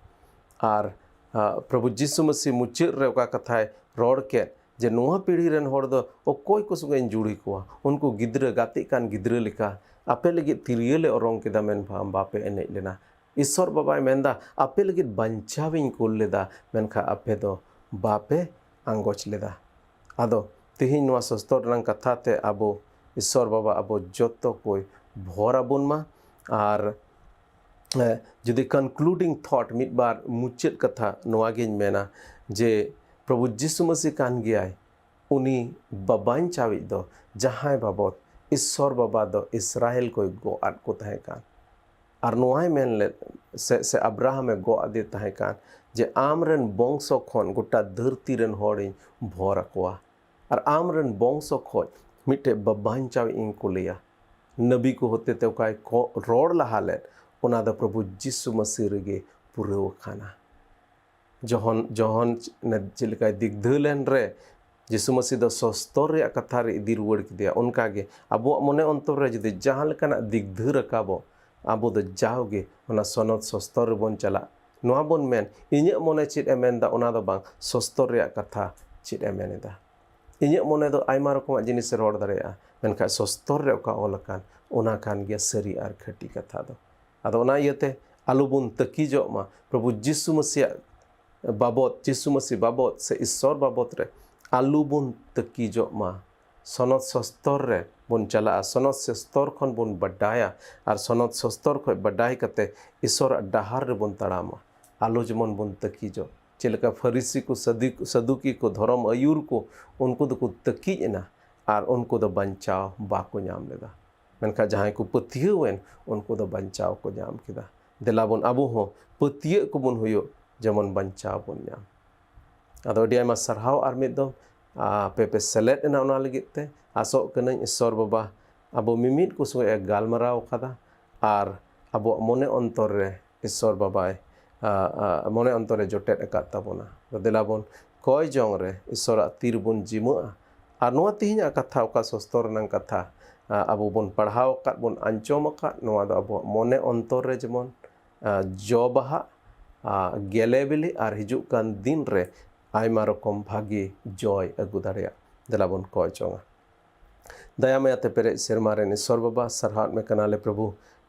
ᱟᱨ, ᱟ, ᱯᱨᱚᱵᱷᱩ ᱡᱤᱥᱩ ᱢᱟᱹᱥᱤ ᱢᱩᱪᱟᱹᱫ ᱨᱮ ᱚᱠᱟ ᱠᱟᱛᱷᱟᱭ ᱨᱚᱲ ᱠᱮᱫ, ᱡᱮ, "ᱱᱚᱣᱟ ᱯᱤᱲᱦᱤ ᱨᱮᱱ ᱦᱚᱲ ᱫᱚ ᱚᱠᱚᱭ ᱠᱚ ᱥᱚᱸᱜᱮᱧ ᱡᱩᱲᱤ ᱠᱚᱣᱟ? ᱩᱱᱠᱩ ᱜᱤᱫᱽᱨᱟᱹ ᱜᱟᱛᱮᱜ ᱠᱟᱱ ᱜᱤᱫᱽᱨᱟᱹ ᱞᱮᱠᱟ ᱟᱯᱮ ᱞᱟᱹᱜᱤᱫ ᱛᱤᱨᱭᱟᱹ ᱞᱮ ᱚᱨᱚᱝ ᱠᱮᱫᱟ, ᱢᱮᱱᱠᱷᱟᱱ ᱵᱟᱯᱮ ᱮᱱᱮᱡ ᱞᱮᱱᱟ᱾ ᱤᱥᱥᱚᱨ ᱵᱟᱵᱟᱭ ᱢᱮᱱᱫᱟ, ᱟᱯᱮ ᱞᱟᱹᱜᱤᱫ ᱵᱟᱧᱪᱟᱣᱤᱧ ᱠᱩᱞ ᱞᱮᱫᱟ, ᱢᱮᱱᱠᱷᱟᱱ ᱟᱯᱮ ᱫᱚ ᱵᱟᱯᱮ ᱟᱸᱜᱚᱪ ᱞᱮᱫᱟ᱾" ᱟᱫᱚ ᱛᱮᱦᱮᱧ ᱱᱚᱣᱟ ᱥᱚᱥᱛᱚᱨ ᱨᱮᱱᱟᱜ ᱠᱟᱛᱷᱟ ᱛᱮ ᱟᱵᱚ ᱤᱥᱥᱚᱨ ᱵᱟᱵᱟ ᱟᱵᱚ ᱡᱚᱛᱚ ᱠᱚᱭ ᱵᱷᱚᱨ ᱟᱵᱚᱱ ᱢᱟ᱾ ᱟᱨ, ᱮ, ᱡᱩᱫᱤ concluding thought, ᱢᱤᱫ ᱵᱟᱨ ᱢᱩᱪᱟᱹᱫ ᱠᱟᱛᱷᱟ ᱱᱚᱣᱟ ᱜᱤᱧ ᱢᱮᱱᱟ ᱡᱮ ᱯᱨᱚᱵᱷᱩ ᱡᱤᱥᱩ ᱢᱟᱹᱥᱤ ᱠᱟᱱ ᱜᱮᱭᱟᱭ ᱩᱱᱤ ᱵᱟᱵᱟᱧᱪᱟᱣᱤᱡ ᱫᱚ, ᱡᱟᱦᱟᱸᱭ ᱵᱟᱵᱚᱛ ᱤᱥᱥᱚᱨ ᱵᱟᱵᱟ ᱫᱚ ᱤᱥᱨᱟᱭᱮᱞ ᱠᱚᱭ ᱜᱚᱜ ᱟᱫ ᱠᱚ ᱛᱟᱦᱮᱸ ᱠᱟᱱ᱾ ᱟᱨ ᱱᱚᱣᱟᱭ ᱢᱮᱱ ᱞᱮᱫ, ᱥᱮ, ᱥᱮ ᱟᱵᱨᱟᱦᱟᱢᱮ ᱜᱚᱜ ᱟᱫᱮ ᱛᱟᱦᱮᱸ ᱠᱟᱱ, ᱡᱮ ᱟᱢ ᱨᱮᱱ ᱵᱚᱝᱥᱚ ᱠᱷᱚᱱ ᱜᱚᱴᱟ ᱫᱷᱟᱹᱨᱛᱤ ᱨᱮᱱ ᱦᱚᱲᱤᱧ ᱵᱷᱚᱨ ᱟᱠᱚᱣᱟ᱾ ᱟᱨ ᱟᱢ ᱨᱮᱱ ᱵᱚᱝᱥᱚ ᱠᱷᱚᱱ ᱢᱤᱫᱴᱮᱡ ᱵᱟᱵᱟᱧᱪᱟᱣᱤᱡ ᱤᱧ ᱠᱩᱞᱮᱭᱟ᱾ ᱱᱟᱵᱤ ᱠᱚ ᱦᱚᱛᱮᱛᱮ ᱚᱠᱟᱭ ᱠᱚ ᱨᱚᱲ ᱞᱟᱦᱟ ᱞᱮᱫ, ᱚᱱᱟ ᱫᱚ ᱯᱨᱚᱵᱷᱩ ᱡᱤᱥᱩ ᱢᱟᱹᱥᱤ ᱨᱮᱜᱮ ᱯᱩᱨᱟᱹᱣ ᱟᱠᱟᱱᱟ᱾ ᱡᱚᱦᱚᱱ, ᱡᱚᱦᱚᱱ ᱪᱮᱫ ᱞᱮᱠᱟᱭ ᱫᱤᱜᱫᱷᱟᱹ ᱞᱮᱱ ᱨᱮ, ᱡᱤᱥᱩ ᱢᱟᱹᱥᱤ ᱫᱚ ᱥᱚᱥᱛᱚᱨ ᱨᱮᱭᱟᱜ ᱠᱟᱛᱷᱟ ᱨᱮ ᱤᱫᱤ ᱨᱩᱣᱟᱹᱲ ᱠᱮᱫᱮᱭᱟ᱾ ᱚᱱᱠᱟᱜᱮ ᱟᱵᱚᱣᱟᱜ ᱢᱚᱱᱮ ᱚᱱᱛᱚᱨ ᱨᱮ ᱡᱩᱫᱤ ᱡᱟᱦᱟᱸ ᱞᱮᱠᱟᱱᱟᱜ ᱫᱤᱜᱫᱷᱟᱹ ᱨᱟᱠᱟᱵᱚᱜ, ᱟᱵᱚ ᱫᱚ ᱡᱟᱣᱜᱮ ᱚᱱᱟ ᱥᱚᱱᱚᱛ ᱥᱚᱥᱛᱚᱨ ᱨᱮᱵᱚᱱ ᱪᱟᱞᱟᱜ᱾ ᱱᱚᱣᱟ ᱵᱚᱱ ᱢᱮᱱ, "ᱤᱧᱟᱹᱜ ᱢᱚᱱᱮ ᱪᱮᱫ ᱮ ᱢᱮᱱᱫᱟ, ᱚᱱᱟ ᱫᱚ ᱵᱟᱝ, ᱥᱚᱥᱛᱚᱨ ᱨᱮᱭᱟᱜ ᱠᱟᱛᱷᱟ ᱪᱮᱫ ᱮ ᱢᱮᱱ ᱮᱫᱟ?" ᱤᱧᱟᱹᱜ ᱢᱚᱱᱮ ᱫᱚ ᱟᱭᱢᱟ ᱨᱚᱠᱚᱢᱟᱜ ᱡᱤᱱᱤᱥᱮ ᱨᱚᱲ ᱫᱟᱲᱮᱭᱟᱜᱼᱟ, ᱢᱮᱱᱠᱷᱟᱱ ᱥᱚᱥᱛᱚᱨ ᱨᱮ ᱚᱠᱟ ᱚᱞ ᱟᱠᱟᱱ, ᱚᱱᱟ ᱠᱟᱱ ᱜᱮᱭᱟ ᱥᱟᱹᱨᱤ ᱟᱨ ᱠᱷᱟᱹᱴᱤ ᱠᱟᱛᱷᱟ ᱫᱚ᱾ ᱟᱫᱚ ᱚᱱᱟ ᱤᱭᱟᱹᱛᱮ ᱟᱞᱚ ᱵᱚᱱ ᱛᱟᱹᱠᱤᱡᱚᱜ ᱢᱟ᱾ ᱯᱨᱚᱵᱷᱩ ᱡᱤᱥᱩ ᱢᱟᱹᱥᱤᱭᱟᱜ ᱵᱟᱵᱚᱛ, ᱡᱤᱥᱩ ᱢᱟᱹᱥᱤ ᱵᱟᱵᱚᱛ ᱥᱮ ᱤᱥᱥᱚᱨ ᱵᱟᱵᱚᱛ ᱨᱮ ᱟᱞᱚ ᱵᱚᱱ ᱛᱟᱹᱠᱤᱡᱚᱜ ᱢᱟ᱾ ᱥᱚᱱᱚᱛ ᱥᱚᱥᱛᱚᱨ ᱨᱮ ᱵᱚᱱ ᱪᱟᱞᱟᱜᱼᱟ, ᱥᱚᱱᱚᱛ ᱥᱚᱥᱛᱚᱨ ᱠᱷᱚᱱ ᱵᱚᱱ ᱵᱟᱰᱟᱭᱟ, ᱟᱨ ᱥᱚᱱᱚᱛ ᱥᱚᱥᱛᱚᱨ ᱠᱷᱚᱱ ᱵᱟᱰᱟᱭ ᱠᱟᱛᱮ ᱤᱥᱥᱚᱨᱟᱜ ᱰᱟᱦᱟᱨ ᱨᱮᱵᱚᱱ ᱛᱟᱲᱟᱢᱟ᱾ ᱟᱞᱚ ᱡᱮᱢᱚᱱ ᱵᱚᱱ ᱛᱟᱹᱠᱤᱡᱚᱜ, ᱪᱮᱫ ᱞᱮᱠᱟ ᱯᱷᱟᱹᱨᱤᱥᱤ ᱠᱚ, ᱥᱟᱫᱩ-, ᱥᱟᱫᱩᱠᱤ ᱠᱚ, ᱫᱷᱚᱨᱚᱢ ᱟᱹᱭᱩᱨ ᱠᱚ, ᱩᱱᱠᱩ ᱫᱚᱠᱚ ᱛᱟᱹᱠᱤᱡ ᱮᱱᱟ ᱟᱨ ᱩᱱᱠᱩ ᱫᱚ ᱵᱟᱧᱪᱟᱣ ᱵᱟᱠᱚ ᱧᱟᱢ ᱞᱮᱫᱟ᱾ ᱢᱮᱱᱠᱷᱟᱱ ᱡᱟᱦᱟᱸᱭ ᱠᱚ ᱯᱟᱹᱛᱭᱟᱹᱣ ᱮᱱ, ᱩᱱᱠᱩ ᱫᱚ ᱵᱟᱧᱪᱟᱣ ᱠᱚ ᱧᱟᱢ ᱠᱮᱫᱟ᱾ ᱫᱮᱞᱟ ᱵᱚᱱ ᱟᱵᱚ ᱦᱚᱸ ᱯᱟᱹᱛᱭᱟᱹᱜ ᱠᱚᱵᱚᱱ ᱦᱩᱭᱩᱜ, ᱡᱮᱢᱚᱱ ᱵᱟᱧᱪᱟᱣ ᱵᱚᱱ ᱧᱟᱢ᱾ ᱟᱫᱚ ᱟᱹᱰᱤ ᱟᱭᱢᱟ ᱥᱟᱨᱦᱟᱣ ᱟᱨ ᱢᱤᱫ ᱫᱚᱢ, ᱟᱯᱮ ᱯᱮ ᱥᱮᱞᱮᱫ ᱮᱱᱟ ᱚᱱᱟ ᱞᱟᱹᱜᱤᱫ ᱛᱮ᱾ ᱟᱥᱚᱜ ᱠᱟᱹᱱᱟᱹᱧ ᱤᱥᱥᱚᱨ ᱵᱟᱵᱟ ᱟᱵᱚ ᱢᱤᱢᱤᱫ ᱠᱚ ᱥᱚᱸᱜᱮ ᱮ ᱜᱟᱞᱢᱟᱨᱟᱣ ᱠᱟᱫᱟ ᱟᱨ ᱟᱵᱚᱣᱟᱜ ᱢᱚᱱᱮ ᱚᱱᱛᱚᱨ ᱨᱮ ᱤᱥᱥᱚᱨ ᱵᱟᱵᱟᱭ, ᱟ, ᱟ, ᱢᱚᱱᱮ ᱚᱱᱛᱚᱨ ᱨᱮ ᱡᱚᱴᱮᱫ ᱟᱠᱟᱫ ᱛᱟᱵᱚᱱᱟ᱾ ᱫᱮᱞᱟ ᱵᱚᱱ ᱠᱚᱭ ᱡᱚᱝ ᱨᱮ ᱤᱥᱥᱚᱨᱟᱜ ᱛᱤ ᱨᱮᱵᱚᱱ ᱡᱤᱢᱟᱹᱜᱼᱟ᱾ ᱟᱨ ᱱᱚᱣᱟ ᱛᱮᱦᱮᱧᱟᱜ ᱠᱟᱛᱷᱟ, ᱚᱠᱟ ᱥᱚᱥᱛᱚᱨ ᱨᱮᱱᱟᱜ ᱠᱟᱛᱷᱟ, ᱟ, ᱟᱵᱚ ᱵᱚᱱ ᱯᱟᱲᱦᱟᱣ ᱟᱠᱟᱫ, ᱵᱚᱱ ᱟᱸᱡᱚᱢ ᱟᱠᱟᱫ, ᱱᱚᱣᱟ ᱫᱚ ᱟᱵᱚᱣᱟᱜ ᱢᱚᱱᱮ ᱚᱱᱛᱚᱨ ᱨᱮ ᱡᱮᱢᱚᱱ, ᱟ, ᱡᱚ ᱵᱟᱦᱟᱜ, ᱟ, ᱜᱮᱞᱮ ᱵᱤᱞᱤ ᱟᱨ ᱦᱤᱡᱩᱜ ᱠᱟᱱ ᱫᱤᱱ ᱨᱮ ᱟᱭᱢᱟ ᱨᱚᱠᱚᱢ ᱵᱷᱟᱹᱜᱤ ᱡᱚᱭ ᱟᱹᱜᱩ ᱫᱟᱲᱮᱭᱟᱜ᱾ ᱫᱮᱞᱟ ᱵᱚᱱ ᱠᱚᱭ ᱡᱚᱝᱟ᱾ ᱫᱟᱭᱟ ᱢᱟᱭᱟ ᱛᱮ ᱯᱮᱨᱮᱡ ᱥᱮᱨᱢᱟ ᱨᱮᱱ ᱤᱥᱥᱚᱨ ᱵᱟᱵᱟ, ᱥᱟᱨᱦᱟᱣ ᱮᱫ ᱢᱮ ᱠᱟᱱᱟᱞᱮ ᱯᱨᱚᱵᱷᱩ,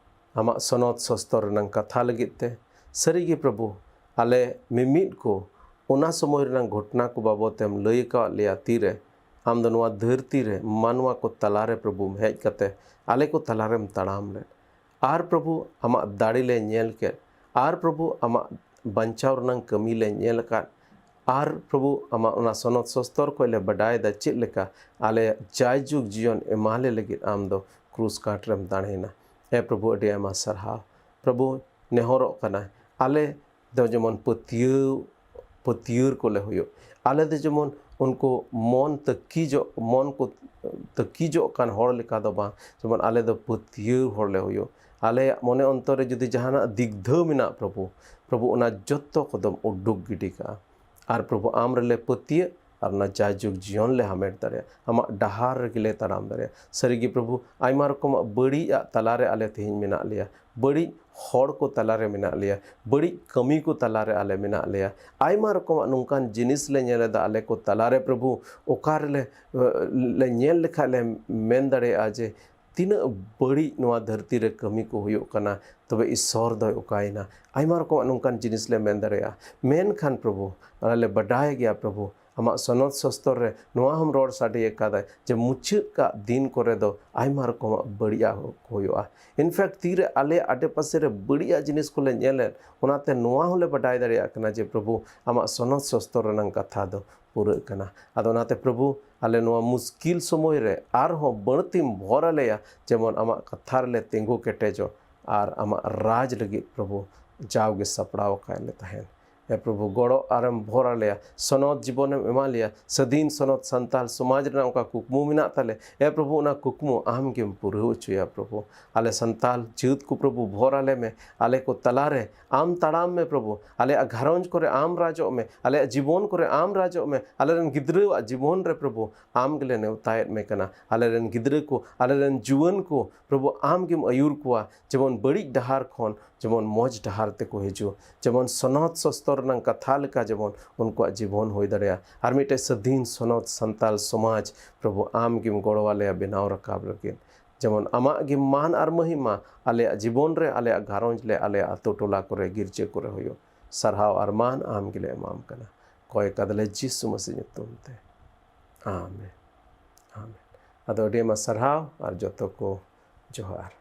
ᱟᱢᱟᱜ ᱥᱚᱱᱚᱛ ᱥᱚᱥᱛᱚᱨ ᱨᱮᱱᱟᱜ ᱠᱟᱛᱷᱟ ᱞᱟᱹᱜᱤᱫ ᱛᱮ᱾ ᱥᱟᱹᱨᱤᱜᱮ ᱯᱨᱚᱵᱷᱩ, ᱟᱞᱮ ᱢᱤᱢᱤᱫ ᱠᱚ ᱚᱱᱟ ᱥᱚᱢᱚᱭ ᱨᱮᱱᱟᱜ ᱜᱷᱚᱴᱚᱱᱟ ᱠᱚ ᱵᱟᱵᱚᱛ ᱮᱢ ᱞᱟᱹᱭ ᱟᱠᱟᱫ ᱞᱮᱭᱟ᱾ ᱛᱤᱨᱮ ᱟᱢ ᱫᱚ ᱱᱚᱣᱟ ᱫᱷᱟᱹᱨᱛᱤ ᱨᱮ ᱢᱟᱱᱣᱟ ᱠᱚ ᱛᱟᱞᱟᱨᱮ ᱯᱨᱚᱵᱷᱩᱢ ᱦᱮᱡ ᱠᱟᱛᱮ ᱟᱞᱮ ᱠᱚ ᱛᱟᱞᱟᱨᱮᱢ ᱛᱟᱲᱟᱢ ᱞᱮᱫ᱾ ᱟᱨ ᱯᱨᱚᱵᱷᱩ, ᱟᱢᱟᱜ ᱫᱟᱲᱮ ᱞᱮ ᱧᱮᱞ ᱠᱮᱫ᱾ ᱟᱨ ᱯᱨᱚᱵᱷᱩ, ᱟᱢᱟᱜ ᱵᱟᱧᱪᱟᱣ ᱨᱮᱱᱟᱜ ᱠᱟᱹᱢᱤ ᱞᱮ ᱧᱮᱞ ᱟᱠᱟᱫ᱾ ᱟᱨ ᱯᱨᱚᱵᱷᱩ, ᱟᱢᱟᱜ ᱚᱱᱟ ᱥᱚᱱᱚᱛ ᱥᱚᱥᱛᱚᱨ ᱠᱷᱚᱱ ᱞᱮ ᱵᱟᱰᱟᱭᱮᱫᱟ ᱪᱮᱫ ᱞᱮᱠᱟ ᱟᱞᱮ ᱡᱟᱭᱡᱩᱜᱽ ᱡᱤᱭᱚᱱ ᱮᱢᱟᱞᱮ ᱞᱟᱹᱜᱤᱫ ᱟᱢ ᱫᱚ ᱠᱨᱩᱥ ᱠᱟᱴ ᱨᱮᱢ ᱫᱟᱲᱮᱭᱮᱱᱟ᱾ ᱮ ᱯᱨᱚᱵᱷᱩ, ᱟᱹᱰᱤ ᱟᱭᱢᱟ ᱥᱟᱨᱦᱟᱣ᱾ ᱯᱨᱚᱵᱷᱩ, ᱱᱮᱦᱚᱨᱚᱜ ᱠᱟᱱᱟ, ᱟᱞᱮ ᱫᱚ ᱡᱮᱢᱚᱱ ᱯᱟᱹᱛᱭᱟᱹᱣ, ᱯᱟᱹᱛᱭᱟᱹᱨ ᱠᱚᱞᱮ ᱦᱩᱭᱩᱜ᱾ ᱟᱞᱮ ᱫᱚ ᱡᱮᱢᱚᱱ ᱩᱱᱠᱩ ᱢᱚᱱ ᱛᱟᱹᱠᱤᱡᱚᱜ, ᱢᱚᱱ ᱠᱚ ᱛᱟᱹᱠᱤᱡᱚᱜ ᱠᱟᱱ ᱦᱚᱲ ᱞᱮᱠᱟ ᱫᱚ ᱵᱟᱝ, ᱡᱮᱢᱚᱱ ᱟᱞᱮ ᱫᱚ ᱯᱟᱹᱛᱭᱟᱹᱣ ᱦᱚᱲ ᱞᱮ ᱦᱩᱭᱩᱜ᱾ ᱟᱞᱮᱭᱟᱜ ᱢᱚᱱᱮ ᱚᱱᱛᱚᱨ ᱨᱮ ᱡᱩᱫᱤ ᱡᱟᱦᱟᱱᱟᱜ ᱫᱤᱜᱫᱷᱟᱹ ᱢᱮᱱᱟᱜ, ᱯᱨᱚᱵᱷᱩ, ᱯᱨᱚᱵᱷᱩ, ᱚᱱᱟ ᱡᱚᱛᱚ ᱠᱚᱫᱚᱢ ᱩᱰᱩᱠ ᱜᱤᱰᱤ ᱠᱟᱜᱼᱟ᱾ ᱟᱨ ᱯᱨᱚᱵᱷᱩ, ᱟᱢ ᱨᱮᱞᱮ ᱯᱟᱹᱛᱭᱟᱹᱜ ᱟᱨ ᱚᱱᱟ ᱡᱟᱭᱡᱩᱜᱽ ᱡᱤᱭᱚᱱ ᱞᱮ ᱦᱟᱢᱮᱴ ᱫᱟᱲᱮᱭᱟᱜᱼᱟ᱾ ᱟᱢᱟᱜ ᱰᱟᱦᱟᱨ ᱨᱮᱜᱮ ᱞᱮ ᱛᱟᱲᱟᱢ ᱫᱟᱲᱮᱭᱟᱜᱼᱟ᱾ ᱥᱟᱹᱨᱤᱜᱮ ᱯᱨᱚᱵᱷᱩ, ᱟᱭᱢᱟ ᱨᱚᱠᱚᱢᱟᱜ ᱵᱟᱹᱲᱤᱡ ᱟᱜ ᱛᱟᱞᱟᱨᱮ ᱟᱞᱮ ᱛᱮᱦᱮᱧ ᱢᱮᱱᱟᱜ ᱞᱮᱭᱟ᱾ ᱵᱟᱹᱲᱤᱡ ᱦᱚᱲ ᱠᱚ ᱛᱟᱞᱟᱨᱮ ᱢᱮᱱᱟᱜ ᱞᱮᱭᱟ᱾ ᱵᱟᱹᱲᱤᱡ ᱠᱟᱹᱢᱤ ᱠᱚ ᱛᱟᱞᱟᱨᱮ ᱟᱞᱮ ᱢᱮᱱᱟᱜ ᱞᱮᱭᱟ᱾ ᱟᱭᱢᱟ ᱨᱚᱠᱚᱢᱟᱜ ᱱᱚᱝᱠᱟᱱ ᱡᱤᱱᱤᱥ ᱞᱮ ᱧᱮᱞ ᱮᱫᱟ ᱟᱞᱮ ᱠᱚ ᱛᱟᱞᱟᱨᱮ ᱯᱨᱚᱵᱷᱩ, ᱚᱠᱟ ᱨᱮᱞᱮ, ᱞᱮ ᱧᱮᱞ ᱞᱮᱠᱷᱟᱡ ᱞᱮ ᱢᱮᱱ ᱫᱟᱲᱮᱭᱟᱜᱼᱟ ᱡᱮ ᱛᱤᱱᱟᱹᱜ ᱵᱟᱹᱲᱤᱡ ᱱᱚᱣᱟ ᱫᱷᱟᱹᱨᱛᱤ ᱨᱮ ᱠᱟᱹᱢᱤ ᱠᱚ ᱦᱩᱭᱩᱜ ᱠᱟᱱᱟ, ᱛᱚᱵᱮ ᱤᱥᱥᱚᱨ ᱫᱚᱭ ᱚᱠᱟᱭᱮᱱᱟ? ᱟᱭᱢᱟ ᱨᱚᱠᱚᱢᱟᱜ ᱱᱚᱝᱠᱟᱱ ᱡᱤᱱᱤᱥ ᱞᱮ ᱢᱮᱱ ᱫᱟᱲᱮᱭᱟᱜᱼᱟ᱾ ᱢᱮᱱᱠᱷᱟᱱ ᱯᱨᱚᱵᱷᱩ, ᱟᱞᱮ ᱞᱮ ᱵᱟᱰᱟᱭ ᱜᱮᱭᱟ ᱯᱨᱚᱵᱷᱩ, ᱟᱢᱟᱜ ᱥᱚᱱᱚᱛ ᱥᱚᱥᱛᱚᱨ ᱨᱮ ᱱᱚᱣᱟ ᱦᱚᱸᱢ ᱨᱚᱲ ᱥᱟᱰᱮ ᱟᱠᱟᱫᱟ ᱡᱮ ᱢᱩᱪᱟᱹᱫ ᱠᱟᱜ ᱫᱤᱱ ᱠᱚᱨᱮ ᱫᱚ ᱟᱭᱢᱟ ᱨᱚᱠᱚᱢᱟᱜ ᱵᱟᱹᱲᱤᱡᱟᱜ ᱦᱩᱭᱩᱜᱼᱟ᱾ In fact, ᱛᱤᱨᱮ ᱟᱞᱮ ᱟᱰᱮᱯᱟᱥᱮ ᱨᱮ ᱵᱟᱹᱲᱤᱡᱟᱜ ᱡᱤᱱᱤᱥ ᱠᱚᱞᱮ ᱧᱮᱞᱮᱫ, ᱚᱱᱟᱛᱮ ᱱᱚᱣᱟ ᱦᱚᱸᱞᱮ ᱵᱟᱰᱟᱭ ᱫᱟᱲᱮᱭᱟᱜ ᱠᱟᱱᱟ ᱡᱮ ᱯᱨᱚᱵᱷᱩ, ᱟᱢᱟᱜ ᱥᱚᱱᱚᱛ ᱥᱚᱥᱛᱚᱨ ᱨᱮᱱᱟᱜ ᱠᱟᱛᱷᱟ ᱫᱚ ᱯᱩᱨᱟᱹᱜ ᱠᱟᱱᱟ᱾ ᱟᱫᱚ ᱚᱱᱟᱛᱮ ᱯᱨᱚᱵᱷᱩ, ᱟᱞᱮ ᱱᱚᱣᱟ ᱢᱩᱥᱠᱤᱞ ᱥᱚᱢᱚᱭ ᱨᱮ ᱟᱨᱦᱚᱸ ᱵᱟᱹᱲᱛᱤᱢ ᱵᱷᱚᱨ ᱟᱞᱮᱭᱟ, ᱡᱮᱢᱚᱱ ᱟᱢᱟᱜ ᱠᱟᱛᱷᱟ ᱨᱮᱞᱮ ᱛᱤᱸᱜᱩ ᱠᱮᱴᱮᱡᱚᱜ ᱟᱨ ᱟᱢᱟᱜ ᱨᱟᱡᱽ ᱞᱟᱹᱜᱤᱫ ᱯᱨᱚᱵᱷᱩ ᱡᱟᱣᱜᱮ ᱥᱟᱯᱲᱟᱣ ᱟᱠᱟᱫ ᱞᱮ ᱛᱟᱦᱮᱱ᱾ ᱮ ᱯᱨᱚᱵᱷᱩ, ᱜᱚᱲᱚ ᱟᱨᱮᱢ ᱵᱷᱚᱨ ᱟᱞᱮᱭᱟ, ᱥᱚᱱᱚᱛ ᱡᱤᱵᱚᱱᱮᱢ ᱮᱢᱟ ᱞᱮᱭᱟ, ᱥᱟᱹᱫᱷᱤᱱ ᱥᱚᱱᱚᱛ ᱥᱟᱱᱛᱟᱞ ᱥᱚᱢᱟᱡᱽ ᱨᱮᱱᱟᱜ ᱚᱱᱠᱟ ᱠᱩᱠᱢᱩ ᱢᱮᱱᱟᱜ ᱛᱟᱞᱮ᱾ ᱮ ᱯᱨᱚᱵᱷᱩ, ᱚᱱᱟ ᱠᱩᱠᱢᱩ ᱟᱢ ᱜᱮᱢ ᱯᱩᱨᱟᱹᱣ ᱦᱚᱪᱚᱭᱟ ᱯᱨᱚᱵᱷᱩ᱾ ᱟᱞᱮ ᱥᱟᱱᱛᱟᱞ ᱡᱟᱹᱛ ᱠᱚ ᱯᱨᱚᱵᱷᱩ ᱵᱷᱚᱨ ᱟᱞᱮ ᱢᱮ, ᱟᱞᱮ ᱠᱚ ᱛᱟᱞᱟᱨᱮ ᱟᱢ ᱛᱟᱲᱟᱢ ᱢᱮ ᱯᱨᱚᱵᱷᱩ, ᱟᱞᱮᱭᱟᱜ ᱜᱷᱟᱨᱚᱸᱡᱽ ᱠᱚᱨᱮ ᱟᱢ ᱨᱟᱡᱚᱜ ᱢᱮ, ᱟᱞᱮᱭᱟᱜ ᱡᱤᱵᱚᱱ ᱠᱚᱨᱮ ᱟᱢ ᱨᱟᱡᱚᱜ ᱢᱮ, ᱟᱞᱮᱨᱮᱱ ᱜᱤᱫᱽᱨᱟᱹᱣᱟᱜ ᱡᱤᱵᱚᱱ ᱨᱮ ᱯᱨᱚᱵᱷᱩ ᱟᱢ ᱜᱮᱞᱮ ᱱᱮᱣᱛᱟᱭᱮᱫ ᱢᱮ ᱠᱟᱱᱟ᱾ ᱟᱞᱮᱨᱮᱱ ᱜᱤᱫᱽᱨᱟᱹ ᱠᱚ, ᱟᱞᱮᱨᱮᱱ ᱡᱩᱣᱟᱹᱱ ᱠᱚ ᱯᱨᱚᱵᱷᱩ ᱟᱢ ᱜᱮᱢ ᱟᱹᱭᱩᱨ ᱠᱚᱣᱟ, ᱡᱮᱢᱚᱱ ᱵᱟᱹᱲᱤᱡ ᱰᱟᱦᱟᱨ ᱠᱷᱚᱱ ᱡᱮᱢᱚᱱ ᱢᱚᱡᱽ ᱰᱟᱦᱟᱨ ᱛᱮᱠᱚ ᱦᱤᱡᱩᱜ, ᱡᱮᱢᱚᱱ ᱥᱚᱱᱚᱛ ᱥᱚᱥᱛᱚᱨ ᱨᱮᱱᱟᱜ ᱠᱟᱛᱷᱟ ᱞᱮᱠᱟ ᱡᱮᱢᱚᱱ ᱩᱱᱠᱩᱣᱟᱜ ᱡᱤᱵᱚᱱ ᱦᱩᱭ ᱫᱟᱲᱮᱭᱟᱜᱼᱟ᱾ ᱟᱨ ᱢᱤᱫᱴᱮᱡ ᱥᱟᱹᱫᱷᱤᱱ ᱥᱚᱱᱚᱛ ᱥᱟᱱᱛᱟᱞ ᱥᱚᱢᱟᱡᱽ ᱯᱨᱚᱵᱷᱩ ᱟᱢ ᱜᱮᱢ ᱜᱚᱲᱚ ᱟᱞᱮᱭᱟ ᱵᱮᱱᱟᱣ ᱨᱟᱠᱟᱵ ᱞᱟᱹᱜᱤᱫ, ᱡᱮᱢᱚᱱ ᱟᱢᱟᱜ ᱜᱮ ᱢᱟᱱ ᱟᱨ ᱢᱟᱹᱦᱤᱢᱟ ᱟᱞᱮᱭᱟᱜ ᱡᱤᱵᱚᱱ ᱨᱮ, ᱟᱞᱮᱭᱟᱜ ᱜᱷᱟᱨᱚᱸᱡᱽ ᱞᱮ, ᱟᱞᱮᱭᱟᱜ ᱟᱛᱳ ᱴᱚᱞᱟ ᱠᱚᱨᱮ, ᱜᱤᱨᱡᱟᱹ ᱠᱚᱨᱮ ᱦᱩᱭᱩᱜ᱾ ᱥᱟᱨᱦᱟᱣ ᱟᱨ ᱢᱟᱱ ᱟᱢ ᱜᱮᱞᱮ ᱮᱢᱟᱢ ᱠᱟᱱᱟ᱾ ᱠᱚᱭ ᱠᱟᱫᱟᱞᱮ ᱡᱤᱥᱩ ᱢᱟᱹᱥᱤ ᱧᱩᱛᱩᱢ ᱛᱮ᱾ ᱟᱢᱮᱱ᱾ ᱟᱢᱮᱱ᱾ ᱟᱫᱚ ᱟᱹᱰᱤ ᱟᱭᱢᱟ ᱥᱟᱨᱦᱟᱣ ᱟᱨ ᱡᱚᱛᱚ ᱠᱚ ᱡᱚᱦᱟᱨ᱾